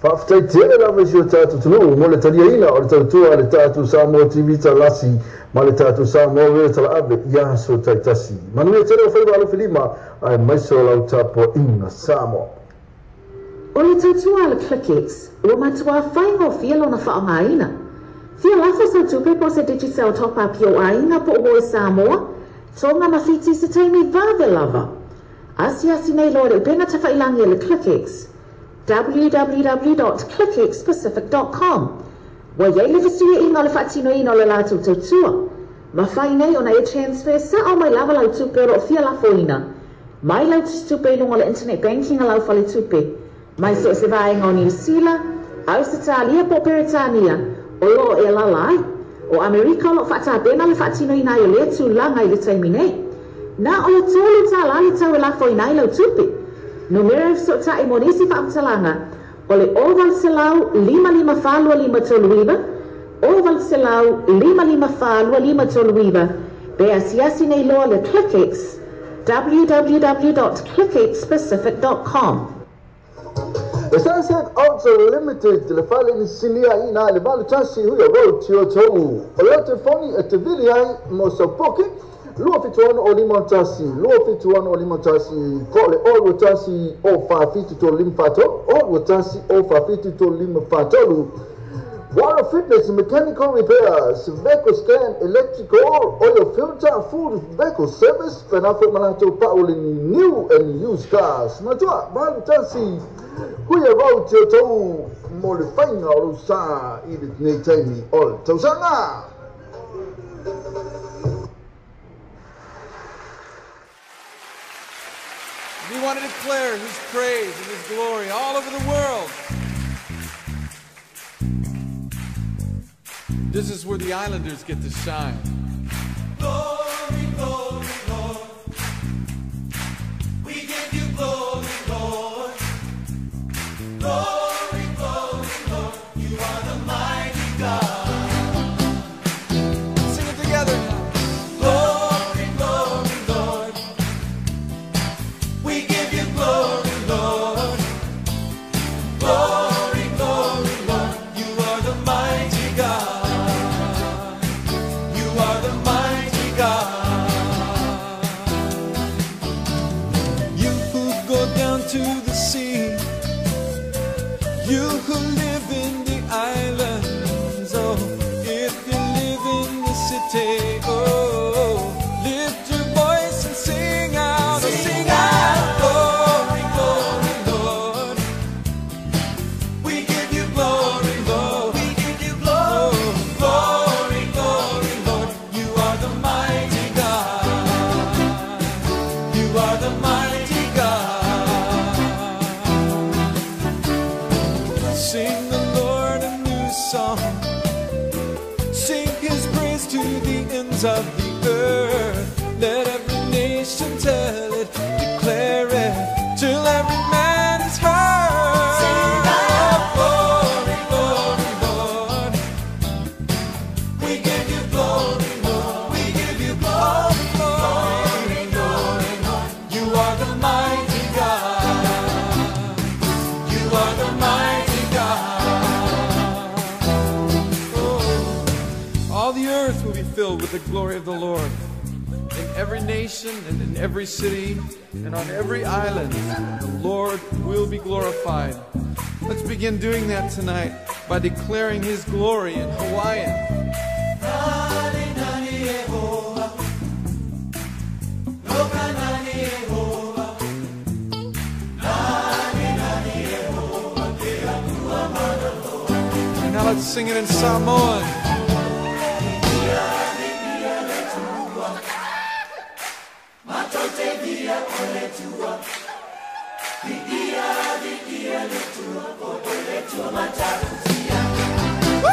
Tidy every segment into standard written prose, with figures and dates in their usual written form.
Faafetai tele lava i si o tatou atunuu mo le taliaina o le tautua a le tatou Samoa TV Talasi ma le tatou Samoa Radio Talaave i aso taitasi. Manuia tele o faiva alofilima aemaise o lau tapuaiga Samoa. O le tautua a le ClickX, ua matuā faigofie lona faaaogaina. Fia lafo sau tupe po o se Digicel Top Up i ou aiga po o Voi Samoa, Tonga ma Fiti i se taimi vave lava. Asiasi nei loa i le upega tafailagi a le ClickX, www dot clickxpacific dot com. Ua i ai le fesuiaiga o le faatinoina o le latou tautua. Mafai nei ona e transfer sao mai lava lau tupe o lo o fia lafoina mai lau tusitupe i luga o le internet banking a lau faletupe mai so o se vaega o Niu Sila, Ausetalia po o Peretania o lo o e alaala ai. O Amerika o lo o faatapena le faatinoina ai o lea tulaga i le taimi nei. Na o le $3 le tau e lafoina ai lau tupe. Numera e fesootai mo nisi faamatalaga o le 0800 554 2539, 0800 554 2539, pe asiasi nei loa le ClickX, www dot clickxpacific dot com. The Sunset Auto Limited, le fale inisinia i na le 81 Huia Road, Tiotou. O lau telefoni e te vili ai mo sau poke, 276 o 51, 276 o 51, po o le o 21 o 47 3 5 4 3, o 21 o 47 3 5 4 3. Water Fitness Mechanical Repairs, Vehicle Scan, Electrical, Oil Filter, Full Vehicle Service, pena foi ma latou pau le new and used cars. Matua, 81 Huia Road, Tiotou, mo le faiga o lou sa i lenei taimi o le tausaga. We want to declare His praise and His glory all over the world. This is where the islanders get to shine. Glory, glory, Lord. We give you glory, Lord. Glory, glory, Lord. You are the mighty God. Sing it together now. Glory, glory, Lord. We give you glory, Lord. Glory, glory, Lord. You are the mighty God. You are the mighty God. You who go down to the sea, you who live in the islands, oh, if you live in the city, oh, lift your voice and sing out, oh, sing out, glory, glory, Lord. We give you glory, Lord. We give you glory, glory, glory, Lord. You are the mighty God. You are the mighty God. Sing the Lord a new song. Sing His praise to the ends of the earth. Let every nation tell it, declare it, till every man is heard. Sing out, glory, glory, Lord. We give you glory, Lord. We give you glory, glory, glory, Lord. You are the mighty God. You are the mighty God. Oh, all the earth will be filled with the glory of the Lord. In every nation and in every city and on every island, the Lord will be glorified. Let's begin doing that tonight by declaring His glory in Hawaiian. And now let's sing it in Samoan. Woo!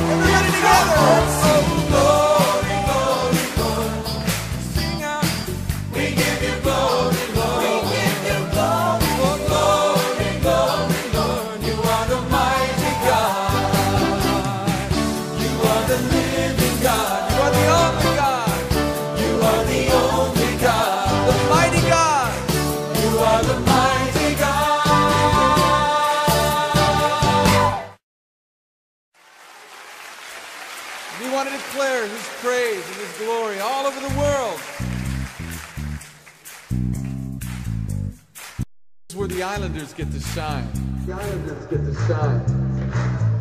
Everybody together! Oh, glory, glory, Lord. Sing out. We give you glory, Lord. We give you glory. Oh, glory, glory, Lord. You are the mighty God. You are the living God. You are the only God. You are the only God. The mighty God. You are the mighty God. declare His praise and His glory all over the world. Where the islanders get to shine. The islanders get to shine.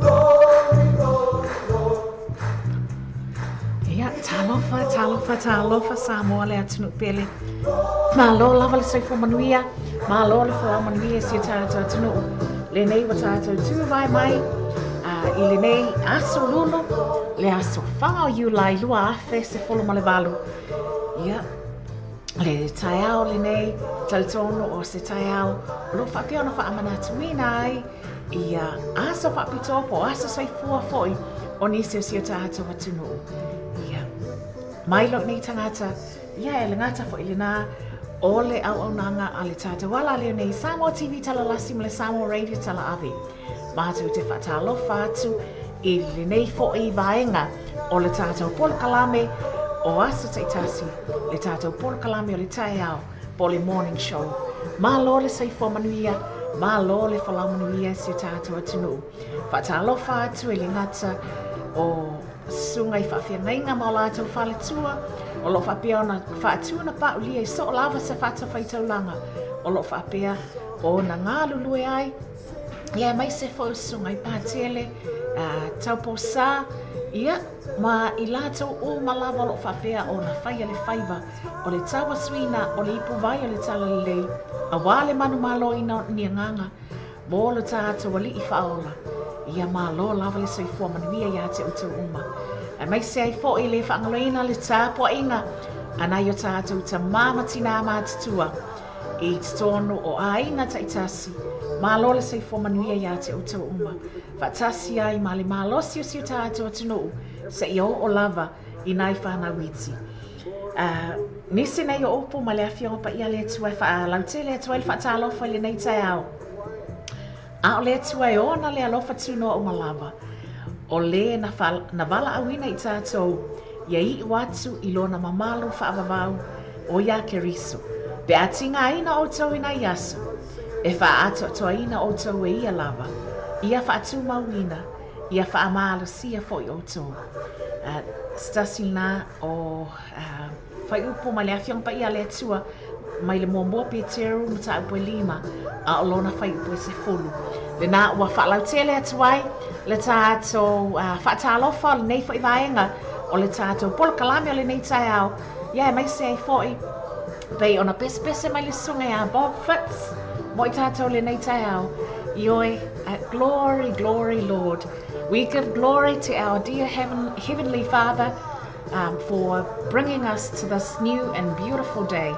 Glory, glory, glory. Ia, talofa, talofa, talofa Samoa le atunuu pele. Malo lava le soifua manuia, malo le folau manuia i si o tatou atunuu. Lenei ua tatou tuvae mai i lenei aso Lulu, le aso 4 o Iulai 2018. Ia, le taeao lenei, talitonu o se taeao o lo o faapea ona faamanatuina ai ia aso faapitoa po o aso soifua foi o nisi o si o tatou atunuu. Ia, mai lou nei tagata, ia e le gata foi lenā o le auaunaga a le tatou ala leo nei Samoa TV Talalasi ma le Samoa Radio Talaave. Matou te faatalofa atu i lenei foi vaega o le tatou polokalame o aso taitasi, le tatou polokalame o le taeao po o le morning show. Malo le soifua manuia, malo le folau manuia i si o tatou atunuu. Faatalofa atu e le gata o susuga i faafeagaiga ma o latou faletua o lo o faapea ona faatu na paulia i soo lava se fatafaitaulaga o lo o faapea ona galulue ai. Ia, aemaise foi o susuga i Patele, Tauposā, ia, ma i latou uma lava o lo o faapea ona faia le faiva o le tauasuina o le ipuvai o le Talalelei, aua le manumaloina o ni agaga mo lo tatou Alii Faaola. Ia malo lava le soifua manuia ia te outou uma. Aemaise ai foi le faagaloina le tapuaiga a nai o tatou tamā ma tinā matutua i totonu o aiga taitasi. Malo le soifua manuia ia te outou uma. Faatasi ai ma le malosi o si o tatou atunuu seia oo lava i nai fanau iti. Nisi nei o upu ma le Afioga Paia a le Atua e faalautele atu ai le faatalofa i lenei taeao. A o le Atua e ona le alofa tunoa uma lava, o le na, na valaauina i tatou ia iu atu i lona mamalu faavavau o ia Keriso. Pe a tigaina outou i nai aso, e faaatoatoaina outou e ia lava, ia faatumauina, ia faamalosia foi outou. Se tasi lena o fuaiupu mai le Afioga Paia a le Atua mai le muamua Peteru mataupu e 5, a o lona fuaiupu e 10. Lena ua faalautele atu ai le tatou faatalofa o lenei foi vaega o le tatou polokalame o lenei taeao. Ia, aemaise ai foi pei ona pesepese mai le susuga ia Bob Fitz mo i tatou lenei taeao. Ioe, glory, glory, Lord. We give glory to our dear Heavenly Father for bringing us to this new and beautiful day.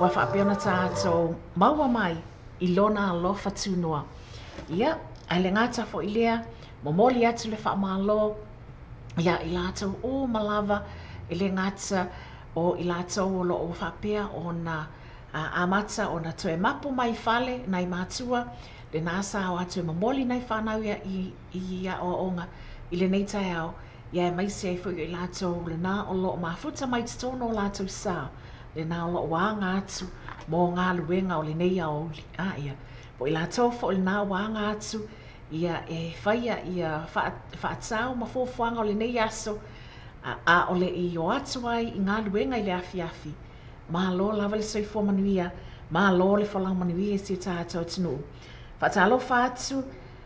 Ua faapea ona tatou maua mai i lona alofa tunoa. Ia, ae le gata foi lea, momoli atu le faamalo ia i latou uma lava, e le gata o i latou o lo o faapea ona amata ona toe mapu mai i fale nai matua, lenā sa o atu e momoli nai fanau ia i aoaoga i lenei taeao, ia aemaise ai foi o i latou lenā o lo o mafuta mai totonu o latou sa, lenā o lo o aga atu mo galuega o lenei aoauli. Ia, po o i latou foi lenā ua aga atu ia e faia ia faatau ma fuafuaga o lenei aso, a o le i o atu ai i galuega i le afiafi. Malo lava le soifua manuia, malo le folau manuia i si o tatou atunuu. Faatalofa atu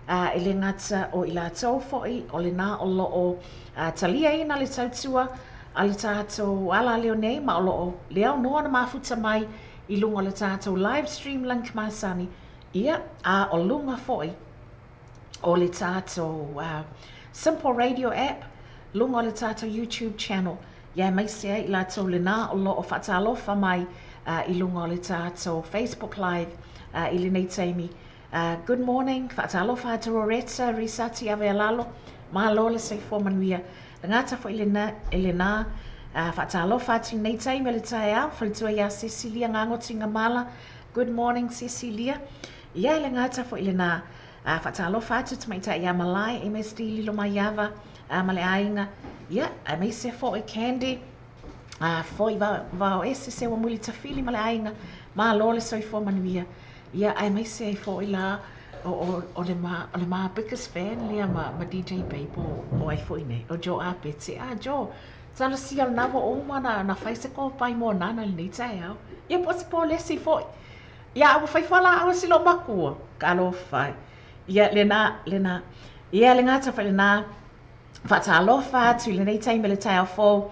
e le gata o i latou foi o lenā o lo o taliaina le tautua a le tatou ala leo nei ma o lo o le aunoa na mafuta mai i luga o le tatou live stream link masani, ia, a o luga foi o le tatou Simple Radio app, luga o le tatou YouTube channel, ia aemaise ai i latou lenā o lo o faatalofa mai i luga o le tatou Facebook Live i lenei taimi. Good morning, faatalofa atu Loretta, Risati Avealalo, malo le soifua manuia. Le gata foi lenā, lenā faatalofa atu i lenei taimi o le taeao, faletua ia Cecilia Gagoti Gamala. Good morning Cecilia. Ia, le gata foi lenā, faatalofa atu tamaitai ia Malae MSD Lilo Maiava ma le aiga. Ia, aemaise foi Candy, foi vao ese se ua muli tafili ma le aiga, malo le soifua manuia. Ia, aemaise ai foi la O, o, o le ma, o le ma biggest fan lea ma, ma DJ Babe o, o ai foi nei, o Joe Apete. Ah, Joe, talosia o lena ua uma na, na fai se kopai mo nana i lenei taeao. Ia po o se polesi foi. Ia, a ua fai fualaau e si loomatua. Talofa e. Ia, lena, lena. Ia, le gata foi lena. Faatalofa atu i lenei taimi o le taeao fou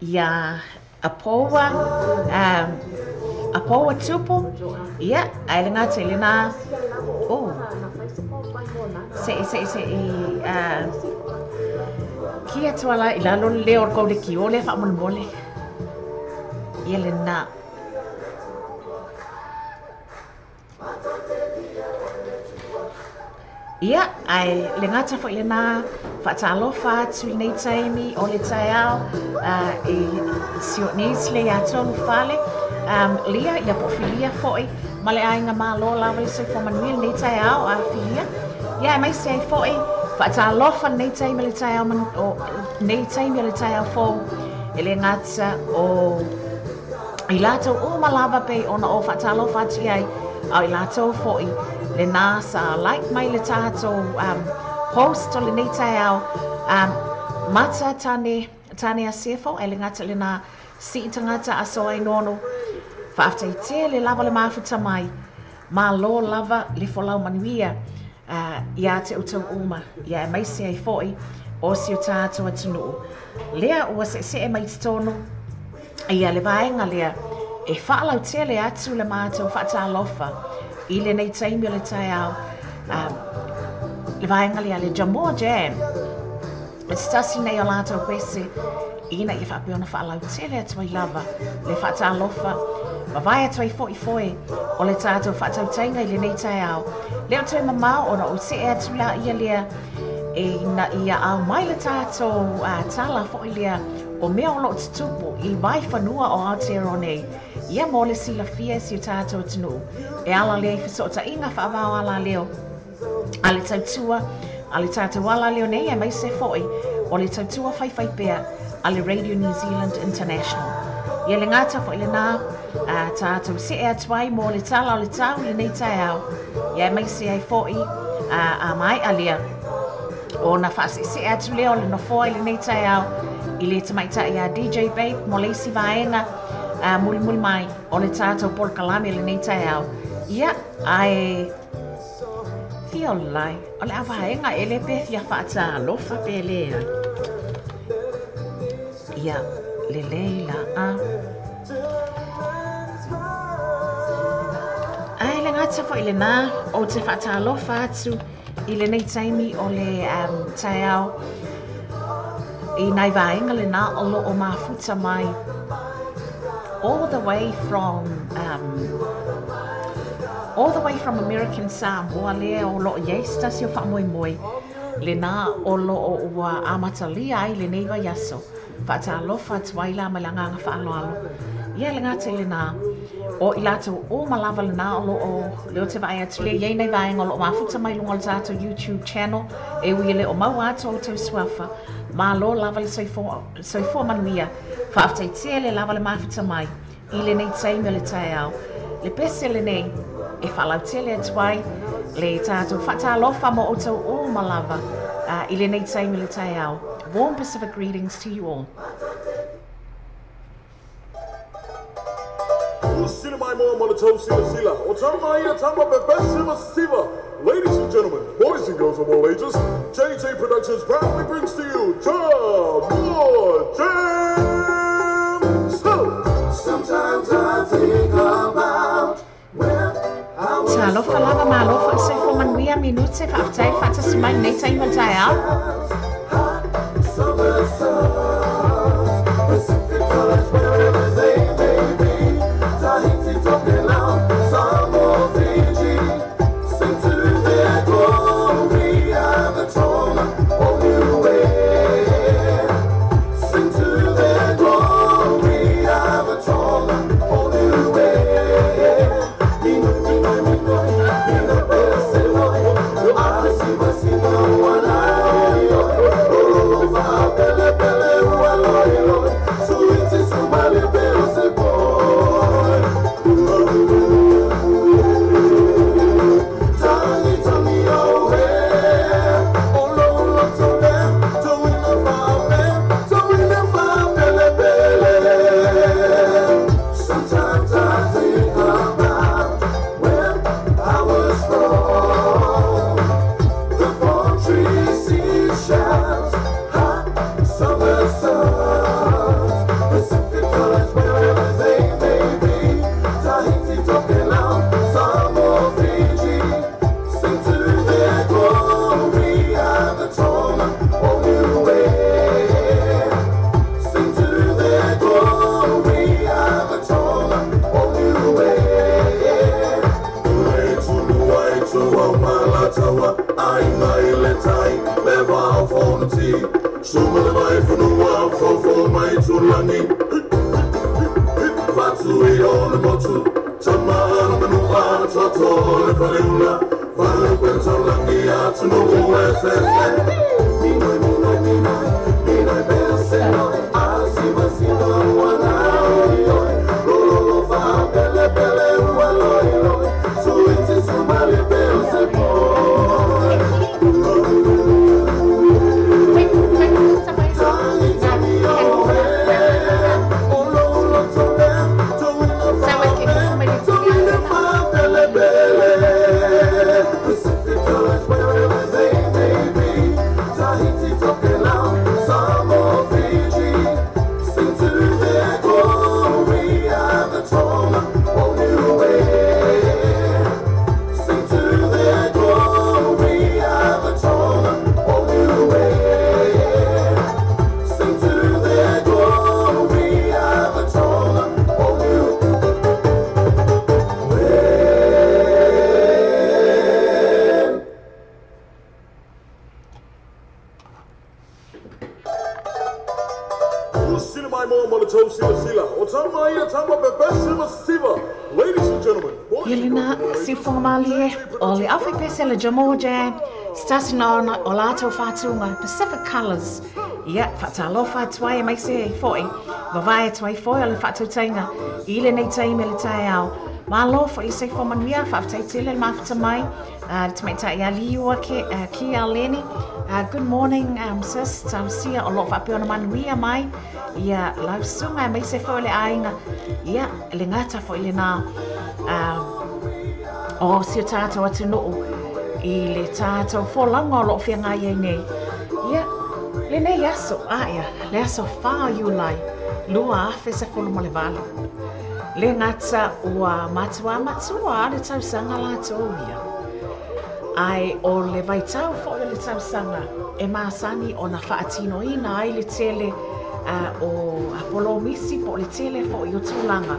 iā Apoua, Apoua Tupu, ia, ae le gata i lena, oh, se i, se i, se i, kī atu ala i lalo le leo o le kou lekiō lea faamolemole. Ia lena. Ia, ae le gata foi lenā, faatalofa atu i lenei taimi o le taeao i si o Neasley ia Tolufale, Lia, ia po o Filia foi, ma le aiga Malo lava le soifua manuia i lenei taeao a Filia. Ia, aemaise ai foi, faatalofa lenei taimi o le taeao, o lenei taimi o le taeao fou, e le gata o i latou uma lava pei ona ou faatalofa atu i ai, a o i latou foi lenā sa like mai le tatou um, post o lenei taeao, um, mata tane, tane a Sefo, e le gata lenā sii tagata aso ai nono. Faafetai tele lava le mafuta mai, malo lava le folau manuia uh, iā te outou uma, ia aemaise ai foi o si o tatou atunuu. Lea ua seesee mai totonu ia le vaega lea e faalautele atu le matou faatalofa i lenei taimi o le taeao, le vaega lea le Jamoa Jam, e se tasi nei o latou pese ina ia faapea ona faalautele atu ai lava le faatalofa mavae atu ai foi foe o le tatou faatautaiga i lenei taeao. Le o toe mamao ona ou see atu la ia lea e ina ia ao mai le tatou tala foi lea o mea o loo tutupu i vaifanua o Aotearoa nei, ia mo le silafia e si o tatou atunuu, e ala lea i fesootaiga faavao alaleo a le tautua a le tatou alaleo nei, aemaise foi o le tautua faifaipea a le Radio New Zealand International. Ia le gata foi lenā, a tatou see atu ai mo le tala o le tau i lenei taeao, ia aemaise ai foi a maea lea ona faaseesee atu lea o le nofoa i lenei taeao i le tamaitai a DJ Babe mo le isi vaega mulimuli mai o le tatou polokalame i lenei taeao. Ia, ae fia ola ai, o le a vaega ele pe fia faatalofa pe leai. Ia, lelei la a. Ae le gata foi lenā, ou te faatalofa atu i lenei taimi o le um, taeao i nai vaega lenā o lo o mafuta mai all the way from um, all the way from American Samoa lea o lo o i ai se tasi o faamoemoe lenā o lo o ua amatalia ai lenei vaiaso. Faatalofa atu ai la ma le agaga faaaloalo. Ia le gata i lenā, o i latou uma lava lenā o lo o lea ou te vaai atu lea i ai nai vaega o lo o mafuta mai luga o le tatou YouTube channel, e ui e le o maua atu a outou suafa. Malo lava le soifua, soifua manuia. Faafetai tele lava le mafuta mai i lenei taimi o le taeao. Le pese lenei e faalautele atu ai le tatou faatalofa mo outou uma lava i lenei taimi o le taeao. Warm Pacific greetings to you all. Sina mai moa mo le tou silasila, o tama ia tama pepese ma siva. Ladies and gentlemen, boys and girls of all ages, JJ Productions proudly brings to you Jamoa Jam! So, sometimes I think about where I was Talofa lava, malo foi le soifua manuia, minute, faafetai le faatasi mai lenei taimi o le taeao. Summer suns, Pacific colors, wherever they may be. Tahiti, Tokelau, Samoa, Fiji. Sing to their glory and the Tonga or Niue. Sing to their glory and the Tonga or Niue. Mino, mino, mino, mino, pese noi. Siva, siva, wana, oi, oi. Alataua, Aiga i le Tai, le Vaa o Fonoti, Suma le Vaifanua, Fofo ma Aitulagi, Fatu i o le motu, Tama a le Manua, Toto le Faleula, Faleupetaulagi, Atunuu e fefe. Minoi, minoi, minoi, minoi pea senoi, Asiva siva ua oi oi, Lololo fa pele pele ua loi loi, Suiti sumali peo se poi. Tangi tangi o he, Olo olo tope, Tuina fa pe, tuina fa pele pele. Pacific Islands, wherever they may be, Tahiti, Tokelau, Samoa, Fiji, sing to their glory at the Tonga o Niue. Sing to their glory at the Tonga o Niue. Sing to their glory at the Tonga o Niue. Usina mai mo mo le tau sila sila. O tama ia tama pepese ma siva. Ladies and gentlemen, boys Ia and lena girls of all ages, siufogomalie JJ o le Productions aufaipe'e le Jamoa Jam se tasi na ona o latou fa'atuga Pacific Colours. Ia fa'atalofa atu ai aemaise fo'i vavae atu ai fo'i o le fa'atautaiga i lenei taimi le taeao. Malo fo'i le soifua manuia, fa'afetai tele le mafuta mai le tamaitai aliu ake ki Aleni. Good morning sis, talosia o lo'o fa'apea ona manuia mai ia lausuga aemaise foi o le aiga. Ia le gata fo'i lenā o si o tatou atunuu i le tatou folauga o loo feagai ai nei. Ia lenei aso aia le aso 4 o Iulai 2018. Le gata ua matuā matua le tausaga latou ia. Ae o le vaitau fo'i o le tausaga e masani ona fa'atinoina ai le tele o polomisi po o le tele fo'i o tulaga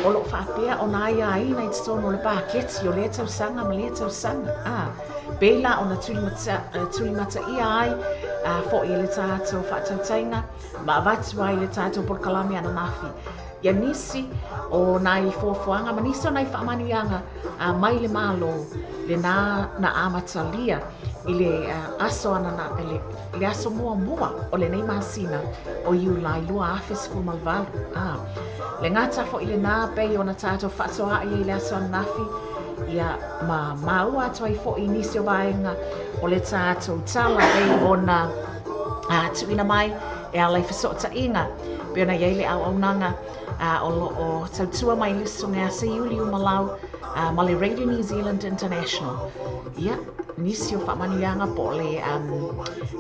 o lo'o fa'apea ona aiāina i totonu o le paketi o lea tausaga ma lea tausaga. Pei la ona tulimataia ai fo'i e le tatou fa'atautaiga ma avatu ai le tatou polokalame ananafi ia nisi o nai fuafuaga ma nisi o nai fa'amanuiaga mai le Malo lenā na amatalia i le aso anana le aso muamua o lenei masina o Iulai 2018. Le gata fo'i lenā pei ona tatou fa'atoa'i ai le aso ananafi ia ma maua atu ai fo'i nisi o vaega o le tatou tala pei ona tu'uina mai e ala i feso'otaiga pei ona iai le auaunaga o lo'o tautua mai le susuga ia Seiuli Umalau ma le Radio New Zealand International. Ia nisi o fa'amanuiaga po o le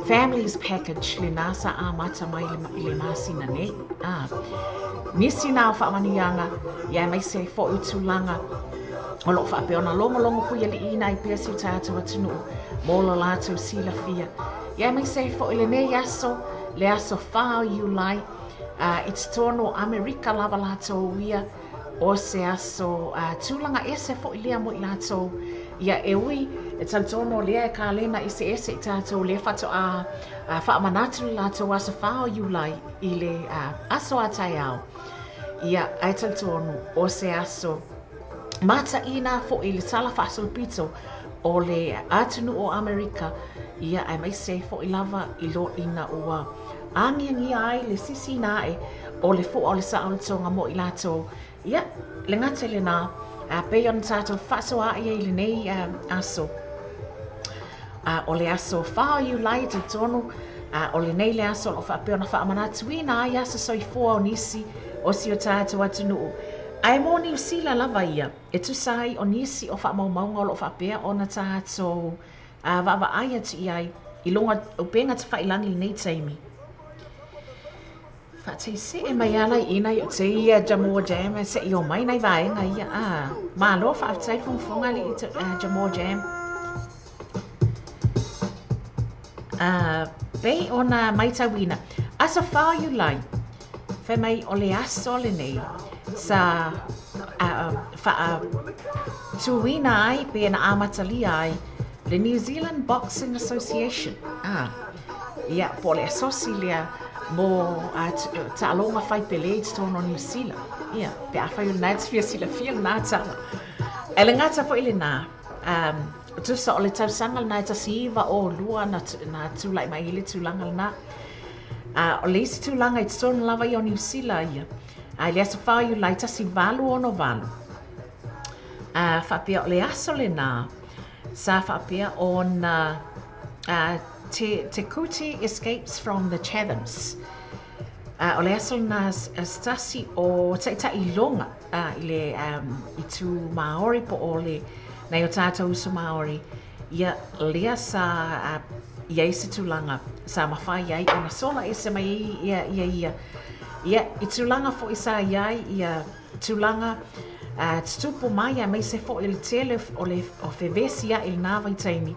Families Package lenā sa amata mai i le masina nei. Nisi na o fa'amanuiaga ia aemaise fo'i o tulaga o lo'o fa'apea ona logologo puiali'iina ai pea si o tatou atunuu mo lo latou silafia. Ia aemaise fo'i lenei aso le aso 4 o Iulai i totonu o Amerika lava latou ia o se aso tulaga ese fo'i lea mo i latou. Ia e ui e talitonu lea e kalena eseese i tatou lea fa'ato'a fa'amanatu le latou aso 4 o Iulai i le aso a taeao. Ia ae talitonu o se aso mataʻina fo'i le tala fa'asolopito o le atunuu o Amerika. Ia aemaise fo'i lava i lo ina ua agiagia ai le sisiina aʻe o le fu'a o le sa'aolotoga mo i latou. Ia le gata i lenā pei ona tatou fa'asoa'i ai lenei aso o le aso 4 o Iulai e talitonu o lenei le aso o lo'o fa'apea ona fa'amanatuina ai aso soifua o nisi o si o tatou atunuu. Ae mo Niusila lava ia e tusa ai o nisi o fa'amaumauga o lo'o fa'apea ona tatou va'avaai atu i ai i luga upega tafa'ilagi lenei taimi. Fa'ateise'e mai ala i ina i o te ia Jamoa Jam e se'i o mai nai vaega ia. Malo fa'afetai fogafoga ali'i Jamoa Jam. Pei ona maitauina aso 4 o Iulai fai mai o le aso lenei sa fa'atuina ai pe na amatalia ai Le New Zealand Boxing Association, a, ia, po o le asosi lea mo a, taaloga fai pele i totonu o Niu Sila. Ia, pe afai o lena e te fia silafia lena tala. Ae le gata foi i lena, um, tusa o le tausaga lena e 1902 na, na tulai mai ai le tulaga lena. A, o le isi tulaga i totonu lava ia o Niu Sila ia, a i le aso 4 o Iulai 1868, a, faapea o le aso lena, Sa faapea ona Te, Te Kooti escapes from the Chathams. O le aso lena se tasi o taitai loga i le itu Māori po o le nai o tātou uso Māori, ia lea sa i ai se tulaga sa mafai ai ona sola ese mai ai ia ia ia. Ia, i tulaga foi sa i ai ia tulaga tutupu mai aemaise foi o le tele o le o fevesia'i i lena vaitaimi,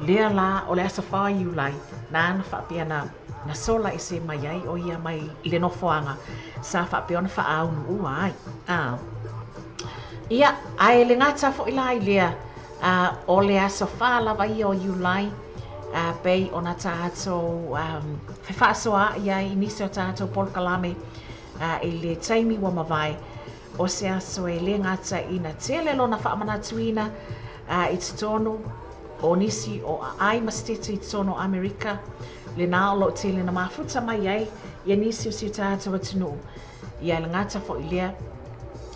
lea la o le aso 4 Iulai na ana faapea na na sola ese mai ai ʻo ia mai i le nofoaga sa faapea ona faāunuua ai. A. Ia, ae le gata foi la i lea, a, o le aso 4 lava ia o Iulai, a, pei ona tātou um, fefaasoaa'i ai i nisi o tātou polokalame A i le taimi ua mavae, o se aso e le gata ina tele lona faamanatuina a i totonu o nisi o aai ma setete i totonu o Amerika, lena o loo tele na mafuta mai ai ia nisi o si o tatou atunuu. Ia le gata foi lea,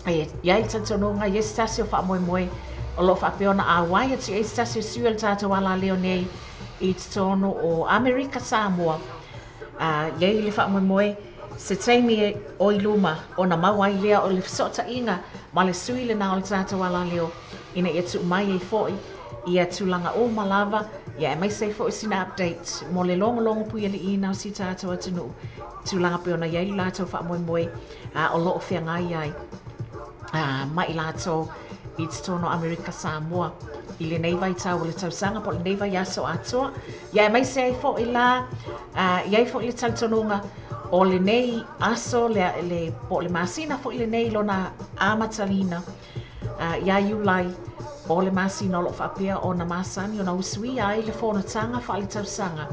e i ai le talitonuga i ai se tasi o faamoemoe o loo faapea ona auai atu i ai se tasi o sui o le tatou alaleo nei i totonu o Amerika Samoa. A i ai le faamoemoe, se taimi o i luma ona maua ai lea o le fesootaiga ma le sui lena o le tatou alaleo ina ia tuu mai ai foi ia tulaga uma lava, ia aemaise ai foi sina update mo le logologo puialiiina o si tatou atunuu, tulaga pei ona i ai lo latou faamoemoe a o loo feagai ai a ma i latou i totonu o Amerika Samoa i lenei vaitau o le tausaga po o lenei vaiaso atoa. Ia aemaise ai foi la, i ai foi le talitonuga o lenei aso le, le, po o le masina foi lenei lona amataina iā Iulai, o le masina o lo o faapea ona masani ona usuia ai le fonotaga faaletausaga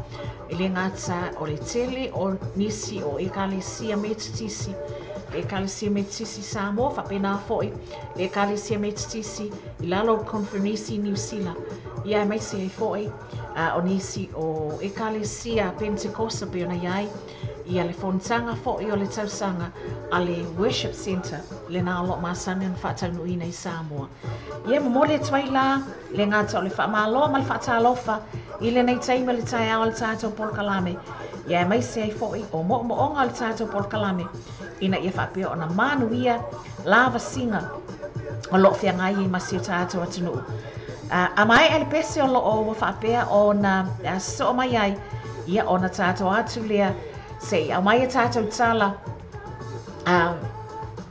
e le gata o le tele o nisi o Ekalesia Metotisi, le Ekalesia Metotisi Samoa, faapena foi le Ekalesia Metotisi i lalo o Konferenisi i Niu Sila, ia aemaise ai foi o nisi o Ekalesia Pentekosa pei ona i ai ia le fonotaga foi o le tausaga a le Worship Centre lena o lo o masani ona faataunuuina i Samoa. Ia momoli atu ai la le gata o le faamalo ma le faatalofa i lenei taimi o le taeao o le tatou polokalame, ia aemaise ai foi o moomooga o le tatou polokalame ina ia faapea ona manuia lavasiga o lo o feagai ai ma si o tatou atunuu. A maea le pese o lo o ua faapea ona sosoo mai ai, ia ona tatou atu lea se i aumai a tatou tala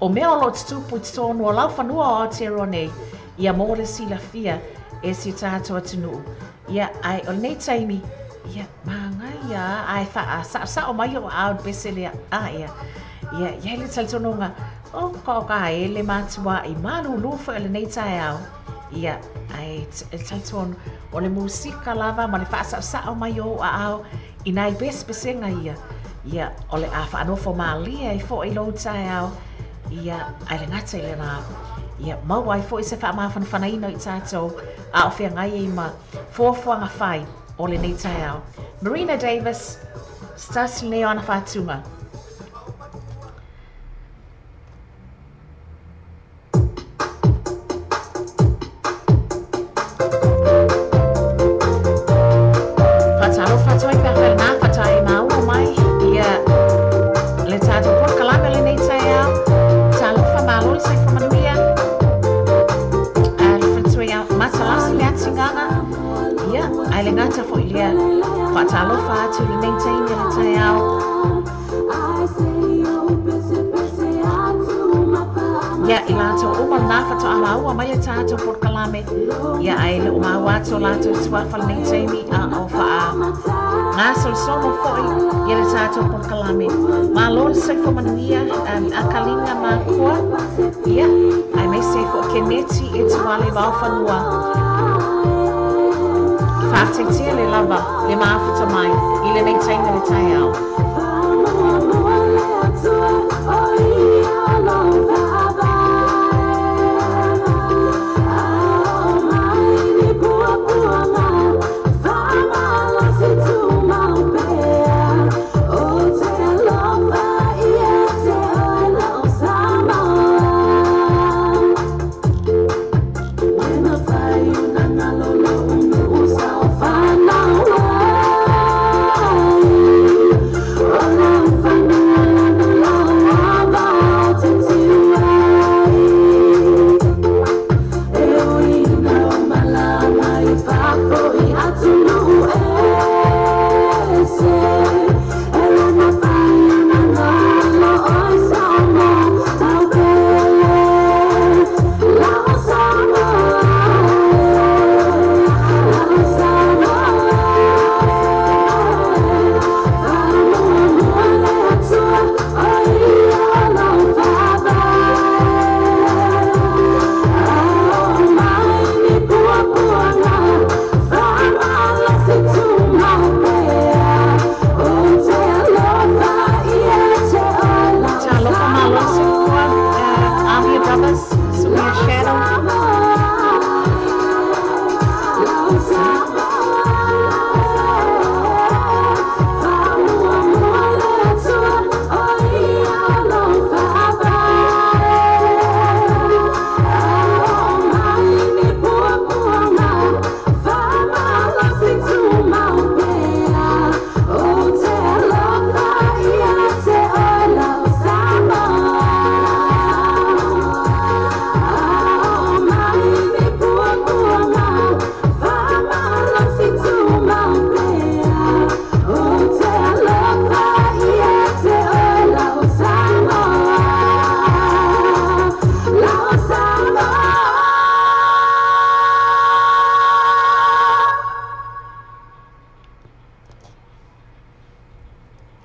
o mea o lo o tutupu i totonu o laufanua o Aotearoa nei, ia mo le silafia e si o tatou atunuu. Ia, ae o lenei taimi, ia, manaia a, ae faasaosao mai ou aao i le pese lea. A, ia, ia, i ai le talitonuga, o ka o ka ele matua'i malūlū foi o lenei taeao. Ia, ae e talitonu, o le musika lava ma le faasaosao mai o ou aao i nai pesepesega ia, ia, o le a faanofo mālie ai foi lou taeao, ia, ae le gata i lena, ia, maua ai foi se faamafanafanaina i tatou a o feagai ai ma fuafuaga fai o lenei taeao. Marina Davis, se tasi lenei o ana faatuga. Faatalofa atu ai pe afai lena faatoa e maua mai ia le tatou polokalame o lenei taeao. Talofa malo le soifua manuia. A le faletua ia Matalasi le atigaga. Ia, ae le gata foi lea. Faatalofa atu i lenei taimi o le taeao. Ia, i latou uma lena faatoa maua mai a tatou polokalame, ia ae le o maua atu o latou suafa lenei taimi a o faa gasolosolo foi ia le tatou polokalame. Malo le soifua manuia um, Akaliga Makua, ia, aemaise foi Keneti e Tuale Vaofanua. Fa'afetai le lava le mafuta mai i lenei taimi o le taeao.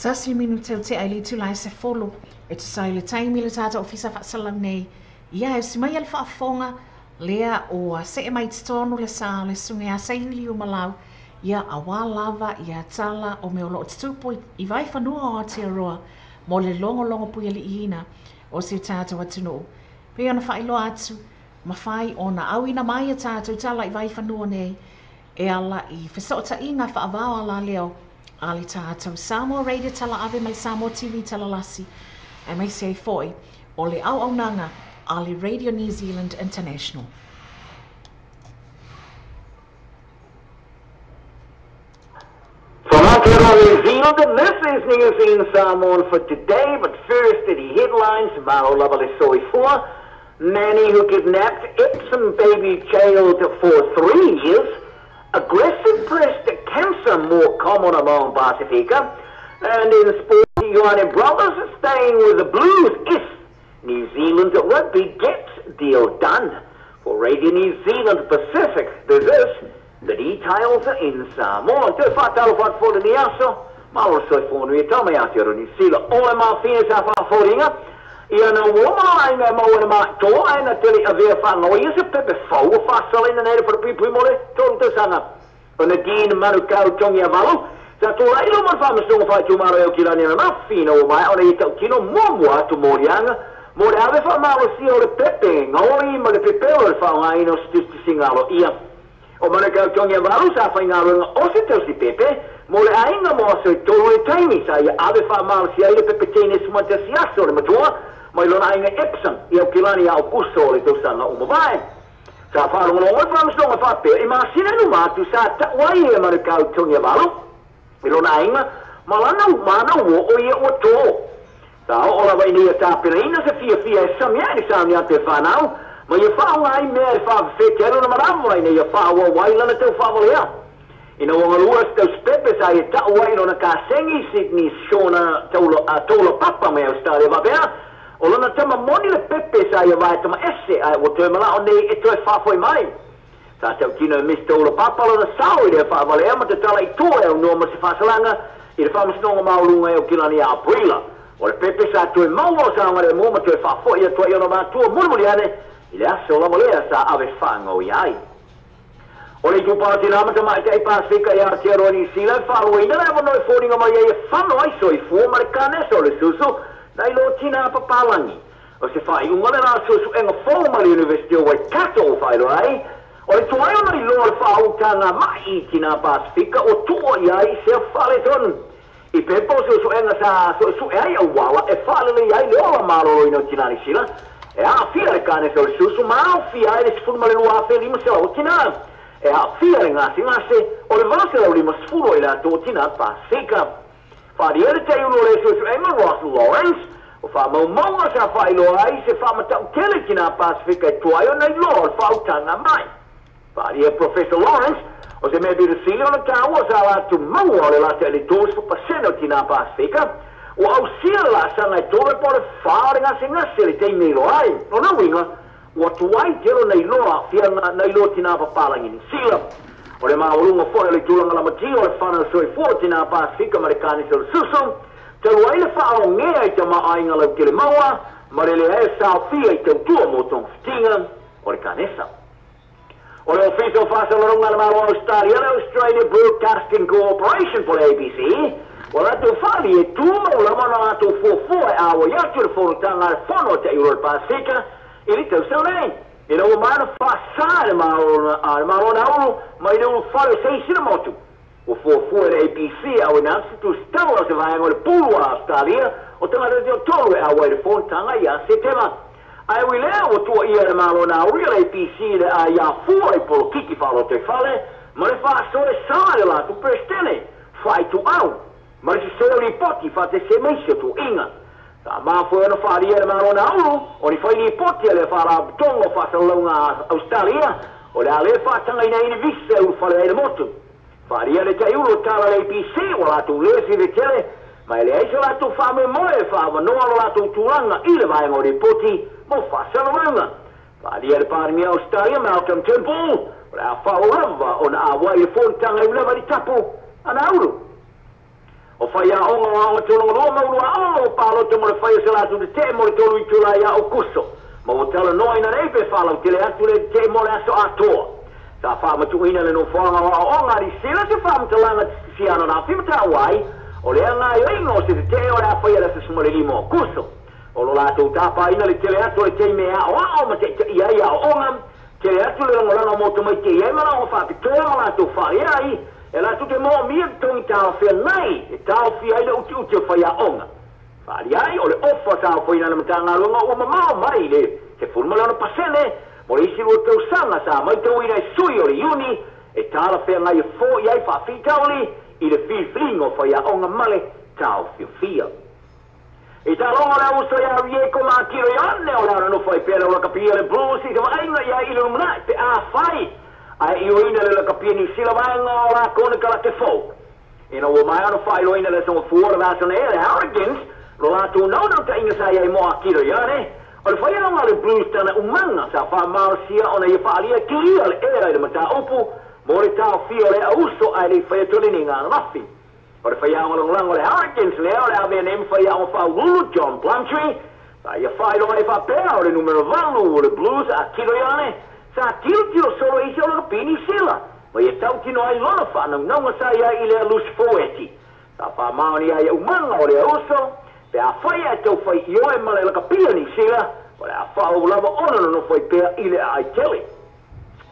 Tasi minu tau te ai le tūlai se folo e te sai le taimi le tata ofisa whaasalau nei. Ia e si mai al whaafonga lea o a se e mai tonu le sa le sunge a seili o malau. Ia a wā lava ia tala o meo loo tutupu i vai whanua o Aotearoa mo le longo longo pui ali ina o se tātou atunuu. Pe ona whailoa atu mawhai o na au ina mai a tātou tala i vai whanua nei e ala i whesota inga whaawao ala leo a le tātou Samoa Radio tala ave mai Samoa TV tala lasi e mai se foi o le au aunanga a le Radio New Zealand International. From Aotearoa, New Zealand, and this is New Zealand Samoan for today, but first the headlines, Maro Lavale Soifua, Nanny who kidnapped Epsom baby jailed for 3 years, aggressive breast cancer more common among Pasifika, and in sport, Ioane Brothers staying with the Blues if New Zealand rugby gets deal done. For Radio New Zealand Pacific, this is the details in Samoa. Te whātalo whātfōre ni aso, malo soifōnu i tau mai Aotearoa New Zealand. Ole mā whina sa whāfōringa, ia na uoma ai ngā mauana mā tō ai na tele avea whanau. Ia se pepe fau o whāsalina nei whara pui pui mole, tōru tausanga. O na Dean Manukau Tongi Avalu, sa tō railo man whamastonga whai tūmaro e o kilani na whina o mai, ona i tau kino mua atu mōrianga, mō le ave whamalo sia o le pepe, ngaori ma le pepeo le whaongaina o stistisingalo ia. O Manukau Tongi Avalu sa whaingaruanga o se tausi pepe, mō le ainga mō aso i tōru e taimi, sa ia ave whamalo sia i le pepe tēne sumata siaso o le matua, mai lona ainga Epsom, i au kilani au kuso o le tausanga o mavae. Sa whaarongonongo e whamastonga whapea, e māsina nu mātu sa tauai e Manukau Tongi Avalu, i lona ainga, ma lana mana o o ia o tō. Sa o lava ini a tāpiraina se fia fia e samia ni sa te whanau, ma ia whaonga ai mea e whawhete ero na marawa ina ia whawa wailana tau whawalea. Ina wangalua se tau spepe sa ia tau ai lona kāsengi Sydney Shona taula papa mai Australia wapea, o lona tama moni le pepe sa ia vai tama ese ai o toe malao nei e toe whawhoi mai. Sa tau kino e mis taula papa lona sao i lea whawalea ma te tala i toa e au noa ma se whasalanga i le whamasonga maulunga e o kilani a Aprila. O le pepe sa toe maua o sa ngare mua ma toe whawhoi a toa i ona mātua mulimuli ane i le aso lava lea sa ave whangau i ai. O le itupa o tina ma tamaitai Pasifika i Aotearoa Niu Sila e faaluaina le avanoa e foliga mai ai e fano ai soifua ma le kanesa o le susu nai lo tina papalagi. O se faaiuga le la suesuega fou ma le University o Waikato ua faailoa ai, o le tuai ona iloa o le faautaga mai i tina Pasifika ua tua i ai sea faaletonu. I pepa o suesuega sa suesue ai auala e faalelei ai le ola maloloina o tina Niu Sila, e aafia le kanesa o le susu ma aofia ai le 12,500 o tina. E aafia le gasegase o le 850 o i latou o tina Pasifika. Faalia le taiulu o le suesuega Ross Lawrence, o faamaumauga sa faailoa ai se faamatautele tina Pasifika e tuai ona iloa o le faautaga mai. Faalia Professor Lawrence, o se mea pito sili ona taua sa latou maua o le lata i le 30% o tina Pasifika, ua ausia le laasaga e 3 po o le 4 o le gasegase le taimi e iloa ai. O lona uiga, ua tuai tele ona iloa aafiaga nai lo tina papalagi Niu Sila. O le maualuga foi o le tulaga lamatia o le fana soifua o tina Pasifika ma le kanesa o le susu, talu ai le faaogea i tamaoaiga lautele maua ma le leai e saofia i tautua mo togafitiga o le kanesa. O le Ofisa o Faasalalauga a le Malo o Australia, le Australia Broadcasting Corporation po o le ABC, ua latou faali e tumau lava ona latou fuafua e auai atu i le fonotaga a le Fono a Ta'iulu o le Pasifika i le tausaga nei, ina ua maea ona faasā e le Malo o Nauru mai le ulufale o se isi na motu. Ua fuafua e le ABC e auina atu se tusitala o se vaega o le pulu a Australia o tagata toatolu e auai i le fonotaga ia Setema. Ae ui lea ua tuuaia e le Malo o Nauru ia le ABC i le aiafua i polokiki faalotoifale ma le faasoesa i le latou Peresetene faaituau ma le sesē o lipoti faatasi ai ma isi o tuuaiga. Sa mafua ona faaalia e le Malo o Nauru o ni fai lipoti a le Faalapotopotoga o Faasalalauga a Ausetalia o le a lē faatagaina ai ni visa e ulufale ai le motu. Faaalia le taiulu o tala a le ABC ua latou lē siletele ma e leai so latou faamoemoe e faaavanoa lo latou tulaga i le vaega o lipoti mo faasalalauga. Faaalia le Palemia o Ausetalia Malcolm Turnbull o le a faaauau lava ona auai i le fonotaga e ui lava i le tapu a Nauru. O faiaoga o aoga tulaga lua ma uluaoga ua palota mo le fai o se latou tetee mo le 3 itula ia Aokuso, ma ua talanoaina nei pe faalautele atu le tetee mo le aso atoa. Sa faamatuuina le nofoaga o aoaoga a Niu Sila se faamatalaga siana na fimataua ai o le gaoioiga o se tetee o le a faia le aso 15 o Aokuso. O lo latou tapaina le tele atu o le taimi e aoao ma taitaia ai aoaoga, tele atu le lagolago mo tamaiti e i ai manaoga faapitoa ma latou faaalia ai e latou te moomia totogi talafeagai e taofia ai le utiuti o faiaoga. Faaalia ai o le ofa sa ofoina le Matagaluega ua mamao mai le 16% mo le isi 2 tausaga sa matauina e sui o le Iuni e talafeagai e fo'i ai faafitauli i le filifiliga o faiaoga ma le taofiofia. I taaloga o le auso ia Rieko ma Akiro Ioane o le a nonofo ai pea le lakapi a le Blues i se vaaiga ia i le lumanai pe afai ae ioeina le lakapi a Niu Sila vaega o lakou na kalake fou. Ina ua maea ona faailoaina le aso Gafua o le vaiaso nei e le Hurricanes lo latou naunautaiga sa i ai mo Akiro Ioane, o le faiaoga a le Blues tana umaga sa faamalosia ona ia faaalia kilia le ea i le mataupu mo le taofia o le auso ae le i faia toleniga ananafi. O le faiaoga lagolago a le Hurricanes lea o le avea nei ma faiaoga faauluulu John Plumtree, sa ia faailoa ai faapea o le numera 8 o le Blues Akiro Ioane sa tilotilo solo i isi o lakapi Niu Sila ma ia tautino ai lona faanaunauga sa i ai i le loose forward. Sa faamaonia ai umaga o le auso pe afai ae taufai ioe ma le lakapi a Niu Sila o le a faaauau lava ona nonofo ai pea i le aai tele.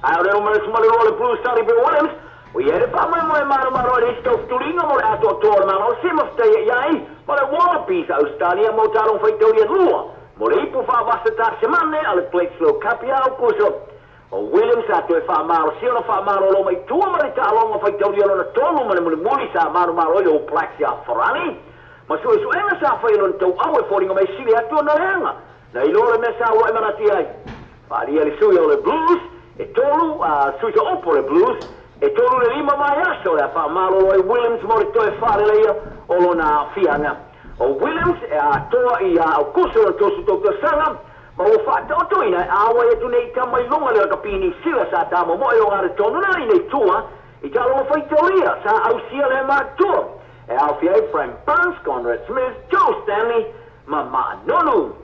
Ae o le numera 12 o le Blues Sonny Bill Williams ua i ai le faamoemoe malomalo i le isi taufutuliga mo le atoatoa o le malosi ma fetaia i ai ma le Wallabies a Ausetalia mo taaloga faitaulia lua mo le ipu faavasa Tasemane a le Bledisloe Cup ia Aokuso. O Williams sa toe faamalosia ona faamalolo mai tua ma le taaloga faitaulia lona tolu ma le mulimuli sa manumalo ai le All Blacks ia Farani ma suesuega sa fai lona tauau e foliga mai sili atu ona leaga na iloa le mea sa ua e manatu i ai. Faaalia le sui o le Blues e tolu sui so'opo o le Blues e 3 le 5 vaiaso o le a faamalolo ai Williams mo le toe faaleleia o lona aafiaga. O Williams e atoa ia Aokuso lona 33 tausaga ma ua faataotoina e auai atu nei i tama i luga le lakapi Niu Sila sa tamomoe o gale tonu na i nei tua i taaloga faitaulia sa ausia le matua e aofia ai Frank Bunce, Conrad Smith, Joe Stanley ma Ma'a Nonu.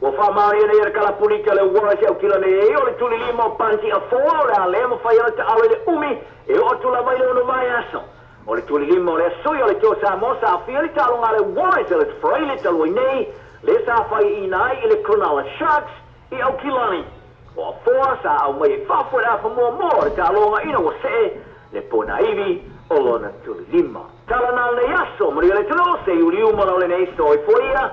Ua faamaonia nei e le kalapulita le Warriors i Aukilani o le tulilima o Panti Afoa o le a le mafai ona taalo i le umi e oo atu lava i le ono vaiaso. O le tulilima o lea sui o le Toa Samoa sa aafia i le taaloga a le Warriors i le Friday talu ai nei lea sa faiaina ai i le Cronulla Sharks i Aukilani. O Afoa sa aumai i fafo i le afa muamua o le taaloga ina ua see le ponaivi o lona tulilima. Tala na lenei aso, manuia le atunuu, se iuliu ma lau lenei soifua ia.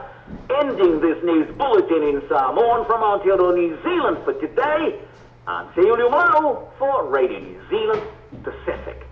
Ending this news bulletin in Samoan from Aotearoa New Zealand for today, I'm Seiuliu Malau for Radio New Zealand Pacific.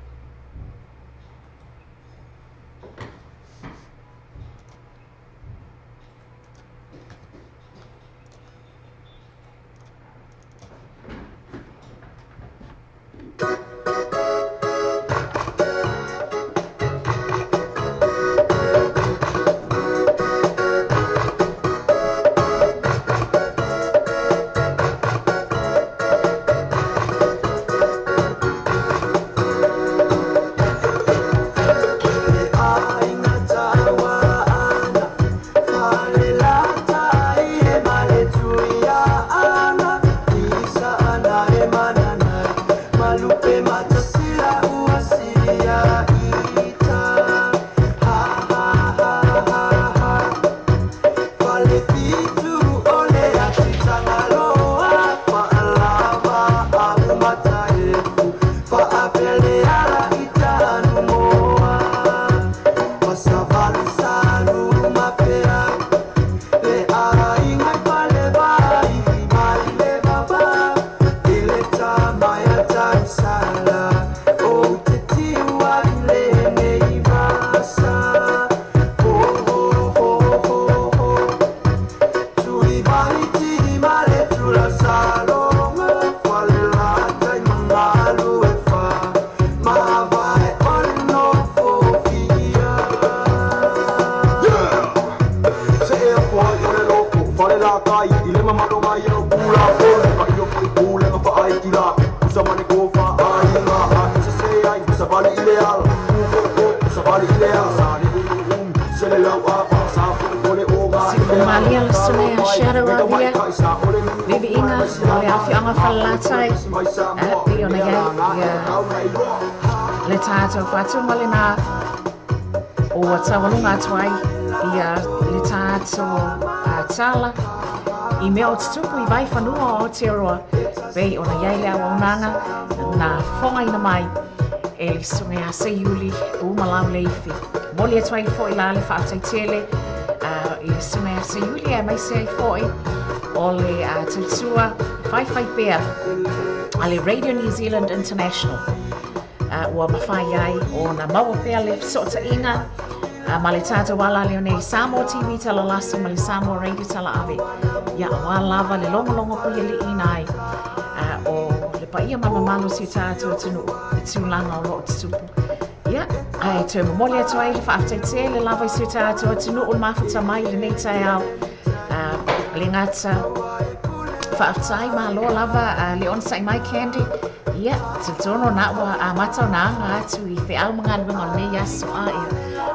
Malia le susuga ia Shadow Avia, viviiga o le afioaga Falelatai, e pei ona i ai ia le tatou faatuga lenā ua taualuga atu ai ia le tatou tala i mea o tutupu i Vaifanua o Aotearoa, pei ona i ai le auaunaga na fofogaina mai e le susuga ia Seiuli Umalauleifi. Momoli atu ai foi la le faafetai tele i le susuga ia Seiuli aemaise ai foi o le tautua faifai pea a le Radio New Zealand International ua mafai ai ona maua pea le fesootaiga ma le tatou ala leo nei Samoa TV Talalasi ma le Samoa Radio Talaave ia aua lava le logologo puialiiina ai o le paia ma mamalu o si o tatou atunuu i tulaga o lo o tutupu. Ia, ae toe momoli atu ai le faafetai tele lava i si o tatou atunuu le mafuta mai i lenei taeao. Le gata faafetai malo lava le onosai mai Candy. Ia, talitonu na ua amata ona aga atu i feau ma galuega o lenei aso a ia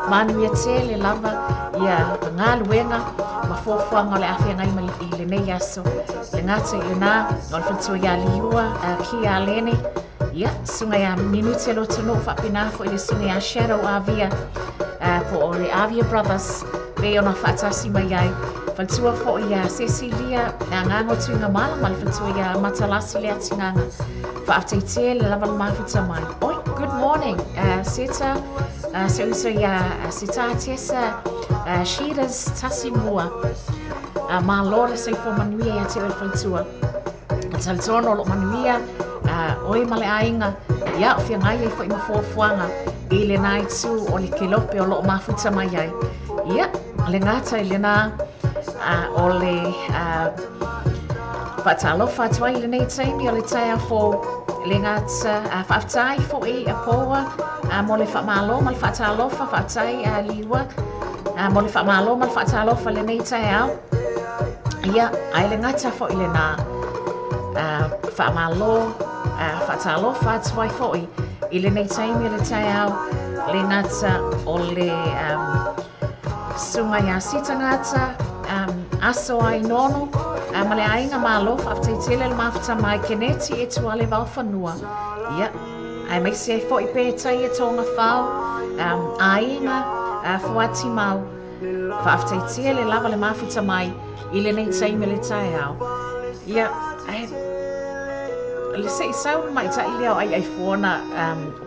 manuia tele lava ia galuega ma fuafuaga o le a feagai mai i lenei aso. Le gata i lena, o le faletua ia Liua, Kia Lene, ia, susuga ia Minute Lotunuu faapena foi le susuga ia Shadow Avia, po o le Avia Brothers, pei ona faatasi mai ai. Faletua foi ia Cecilia Agago Tuigamala ma le faletua ia Matalasi Leatigaga. Faafetai tele lava le mafuta mai. Oi, good morning, Seta, se uso ia Seta Tessa, Sheeters Tasimua. Malo le soifua manuia ia te oe le faletua. Talitonu o loo manuia oe ma le aiga, ia o feagai ai foi ma fuafuaga i lena itu o le kelope o loo mafuta mai ai. Ia, le gata i lena o le faatalofa atu ai i lenei taimi o le taeao fou. Le gata faafetai foi a Poua mo le faamalo ma le faatalofa, faafetai Liua mo le faamalo ma le faatalofa i lenei taeao. Ia, ae le gata foi lenā, faamalo, faatalofa atu ai foi i lenei taimi o le taeao, le gata o le susuga ia Sita Gata, Aso Ainono, ma le aiga Malo, faafetai tele le mafuta mai Keneti e Tuale Vaofanua. Ia, aemaise ai foʻi Petai e Togafao, aiga Fuati Mau. Faafetai tele lava le mafuta mai i lenei taimi o le taeao. Ia, ae le se i sau le maitaʻi lea o Aiaifuona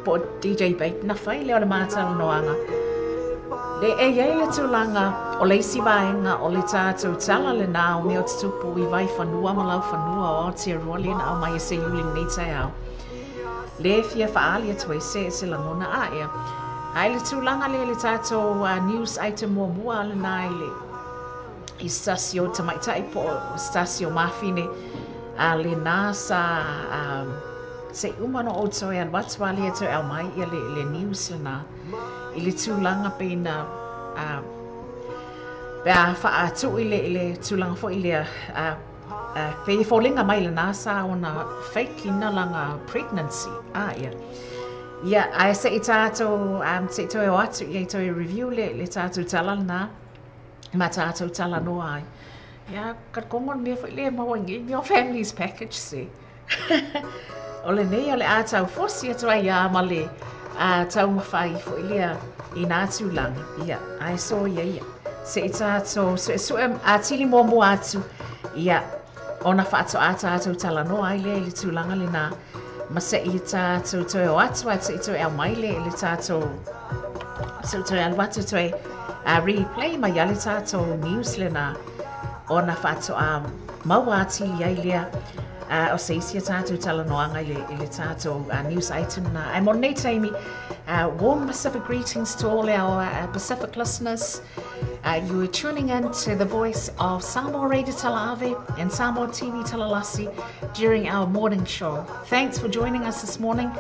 po o DJ Bait na fai lea o le matalanoaga. Le e iai le tulaga o le isi vaega o le tatou tala lenā o mea o tutupu i Vaifanua ma Laufanua o Aotearoa lea na aumai e Seiuli i lenei taeao. Le fia faaali atu ai se se lagona ae. Ae le tulaga lea i le tatou news item muamua lenā i le i se tasi o tamaitai po o se tasi o mafine a lenā sa se i uma ona ou toe alu atu a lea toe aumai ia le, le news lenā i le tulaga pei na pe a faatuu i le, i le tulaga foi lea pei e foliga mai lenā sa ona fake ina lana pregnancy ia. Ia, ae se i tatou se i toe o atu ia i toe review le, le tatou tala lenā ma tatou talanoa ai. Ia, ka kongo le mea foi lea e maua i nei mea o families package se. O lenei o le a taufosi atu ai ia ma le taumafai foi lea i nā tulaga. Ia, ae soia ia. Se i tatou suesue atili muamua atu, ia, ona faatoa tatou talanoa ai lea i le tulaga lenā. Ma se i tatou toe o atu ai, se i toe aumai le, le tatou, se i toe alu atu toe replay mai ia le tatou news lenā, ona faatoa maua atili ai lea o se isi a tatou talanoaga i le, i le tatou news item na. Ae mo lenei taimi, warm Pacific greetings to all our Pacific listeners. You are tuning in to the voice of Samoa Radio Talave and Samoa TV Talalasi during our morning show. Thanks for joining us this morning.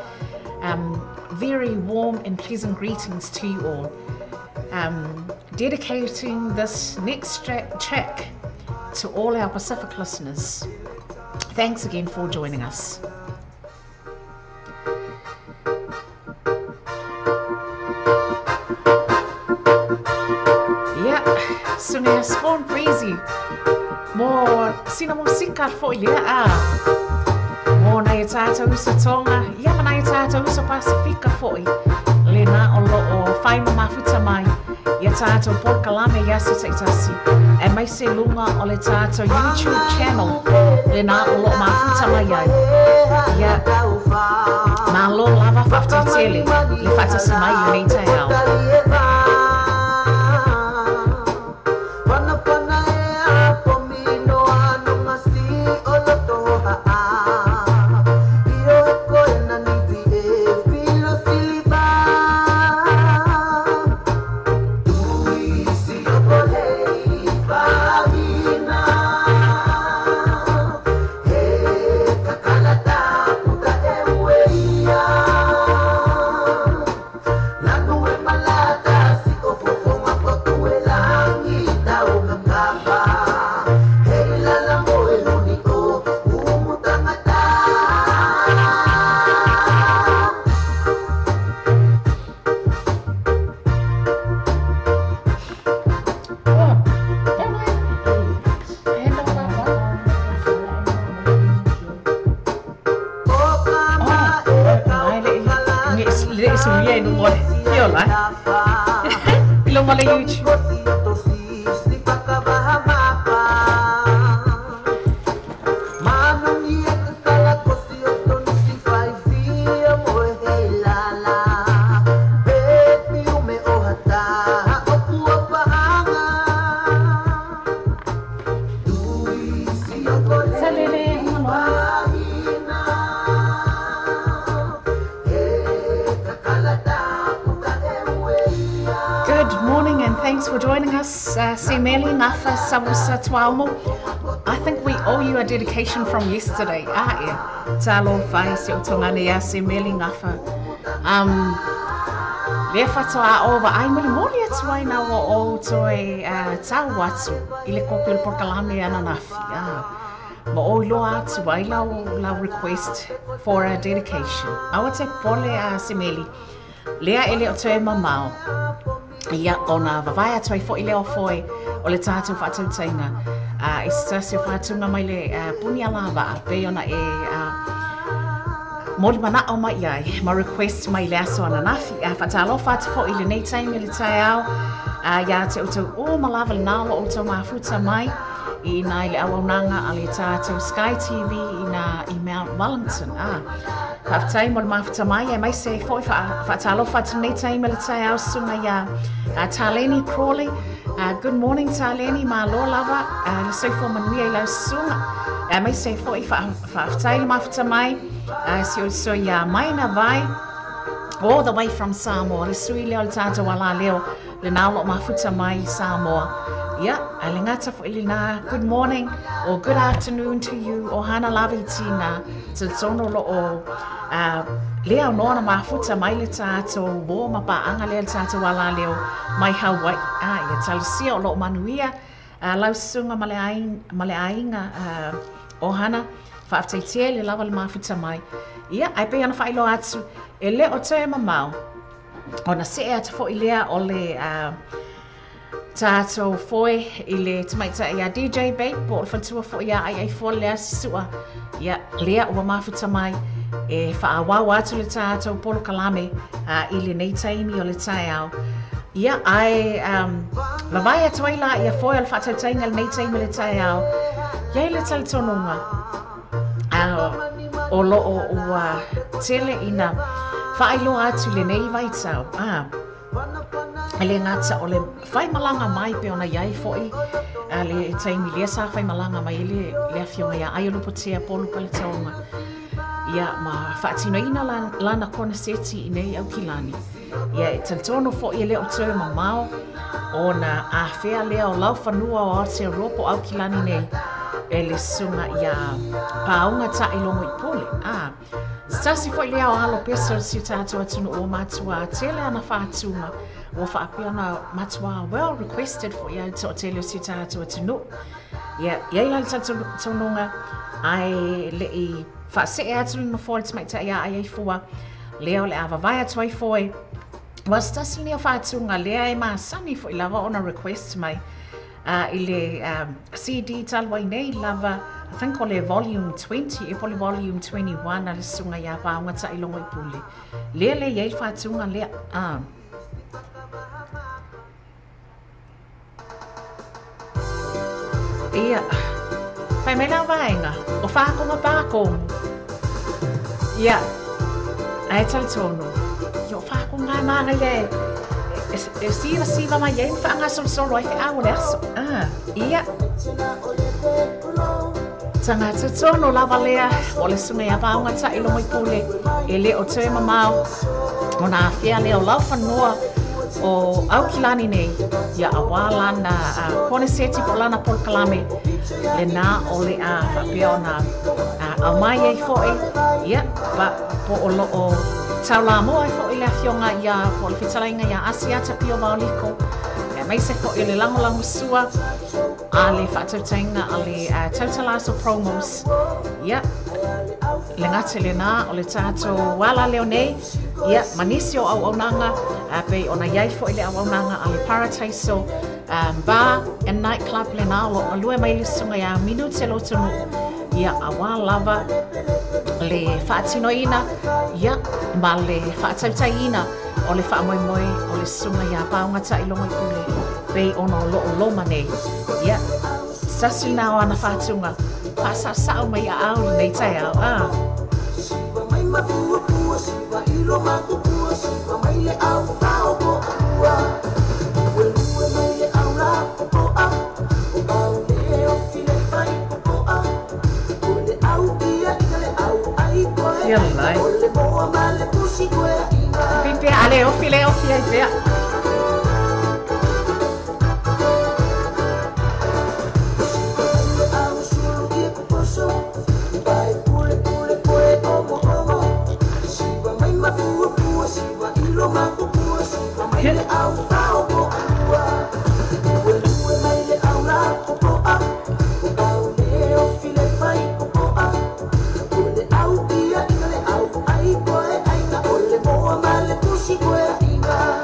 Very warm and pleasant greetings to you all. Dedicating this next track to all our Pacific listeners. Thanks again for joining us. Ia, suga Spawn Breezy mo sina mosika foʻi lea a mo nai o tatou uso Tonga, ia ma nai o tatou uso Pasifika foʻi lenā o loo fai ma mafuta mai ia tatou polokalame i aso taitasi aemaise luga o le tatou YouTube channel lenā o loo mafuta mai ai. Ia, malo lava, faafetai tele le faatasi mai i lenei taeao. Oh, oh, le sumia i luga o le fiola. I luga o le YouTube. Salele umaloa. Good morning and thanks for joining us, Semeli Ngafa Samusa Tuaumo. I think we owe you a dedication from yesterday. Yeah. Talo fai se o tongane ia Semeli Ngafa. Lea faatoa o vaai molimoli atu ai na ua ou toe tau atu i le kopi o le polokalame ananafi. Ma o iloa atu ai lau, lau request for a dedication. Aua te pole a Semeli. Lea e le o toe mamao. Ia, ona vavae atu ai foʻi lea o foe o le tatou faatautaiga. I se tasi o faatuga mai le puni alavaa pei ona e molimana'o mai i ai ma request mai le aso ananafi. Faatalofa atu fo'i i lenei taimi o le taeao iā te outou uma lava lenā o lo o outou mafuta mai i ina i le auaunaga a le tatou Sky TV ina i Mount Wellington. Faafetai mo le mafuta mai aemaise ai fo'i faatalofa atu lenei taimi o le taeao susuga iā Taleni Crawley. Good morning Taleni, malo lava le soifua manuia i lau susuga. Aemaise ai fo'i faafetai le mafuta mai si ou uso iā Maina Vai, all the way from Samoa, le sui lea o le tatou alaleo lenā o lo o mafuta mai i Samoa. Ia, a le gata fo'i lenā, good morning or good afternoon to you, ohana lava i tina, talitonu o lo o le aunoa na mafuta mai le tatou uō ma paaga lea le tatou alaleo mai Hawaii. Ia talosia o lo o manuia lau susuga ma le ma le aiga ohana. Faafetai tele lava le mafuta mai. Ia, ae pei ona faailoa atu, e le o toe mamao, ona see atu fo'i lea o le tatou foe i le tamaitai ia DJ Babe po o le faletua fo'i ia Aiaifoa le Asi Sua. Ia, lea ua mafuta mai e faaauau atu le tatou polokalame i lenei taimi o le taeao. Ia, ae vavae atu ai la ia foe o le faatautaiga i lenei taimi o le taeao. I ai le talitonuga o lo o ua tele ina faailoa atu i lenei vaitau. E le gata o le faimalaga mai pei ona i ai fo'i le taimi lea sa faimalaga mai ai le afioga iā Aiolupotea Polu Paletoga ia ma faatinoina lana koneseti i nei Aukilani. Ia e talitonu fo'i e le o toe mamao ona afea lea o laufanua o Aotearoa po o Aukilani nei e le susuga iā Paauga Taailogoipule. Se tasi foi lea o alo pese o si o tatou atunuu ua matuā tele ana faatuga ua faapea ona matuā well requested foi ai le toatele o si o tatou atunuu. Ia, i ai la le talitonuga ae le i faasee atu le nofoa i le tamaitai ia Aiaifua, lea o le a vavae atu ai foi. Ua se tasi lenei o faatuga lea e masani foi lava ona request mai i le CD talu ai nei lava, I think o le volume 20 e po o le volume 21 a le susuga ia Paauga Taailogoipule, lea le i ai le faatuga lea. Ia, fai mai la vaega, o whākonga pākongu. Ia, ae talitonu, ia o whākonga e māngai e, e sivasiva mai ai ma faagasolosolo ai feau o le aso. Ia, tagata tonu lava lea o le susuga ia Vaoga Taailomoipule e le o toe mamao ona afea lea o laufanua o Aukilani nei, ia auā lana koneseti po o lana polokalame lenā o le a faapea ona aumai ai fo'i, ia, po o lo o taulamua ai fo'i le afioga ia po o le fetalaiga iā Asiata Pio Vaoliko, aemaise fo'i o le lagolagosua a le faatautaiga a le Tautalaaso Promos. Ia, le gata i lenā o le tatou alaleo nei, ia, ma nisi o auaunaga, pei ona i ai fo'i le auaunaga a le Parataiso Bar and Night Club lenā o lo o galue mai le susuga iā Minute Lotonu'u, ia, auā lava le faatinoina, ia, ma le faatautaiina o le faamoemoe o le susuga iā Paoga Taailogoipule pei ona o lo o loma nei. Ia, se tasi lenā o ana faatuga, faasaosao mai aao i lenei taeao. Ia lai. Pipea, ale ofi le ofi ai pea.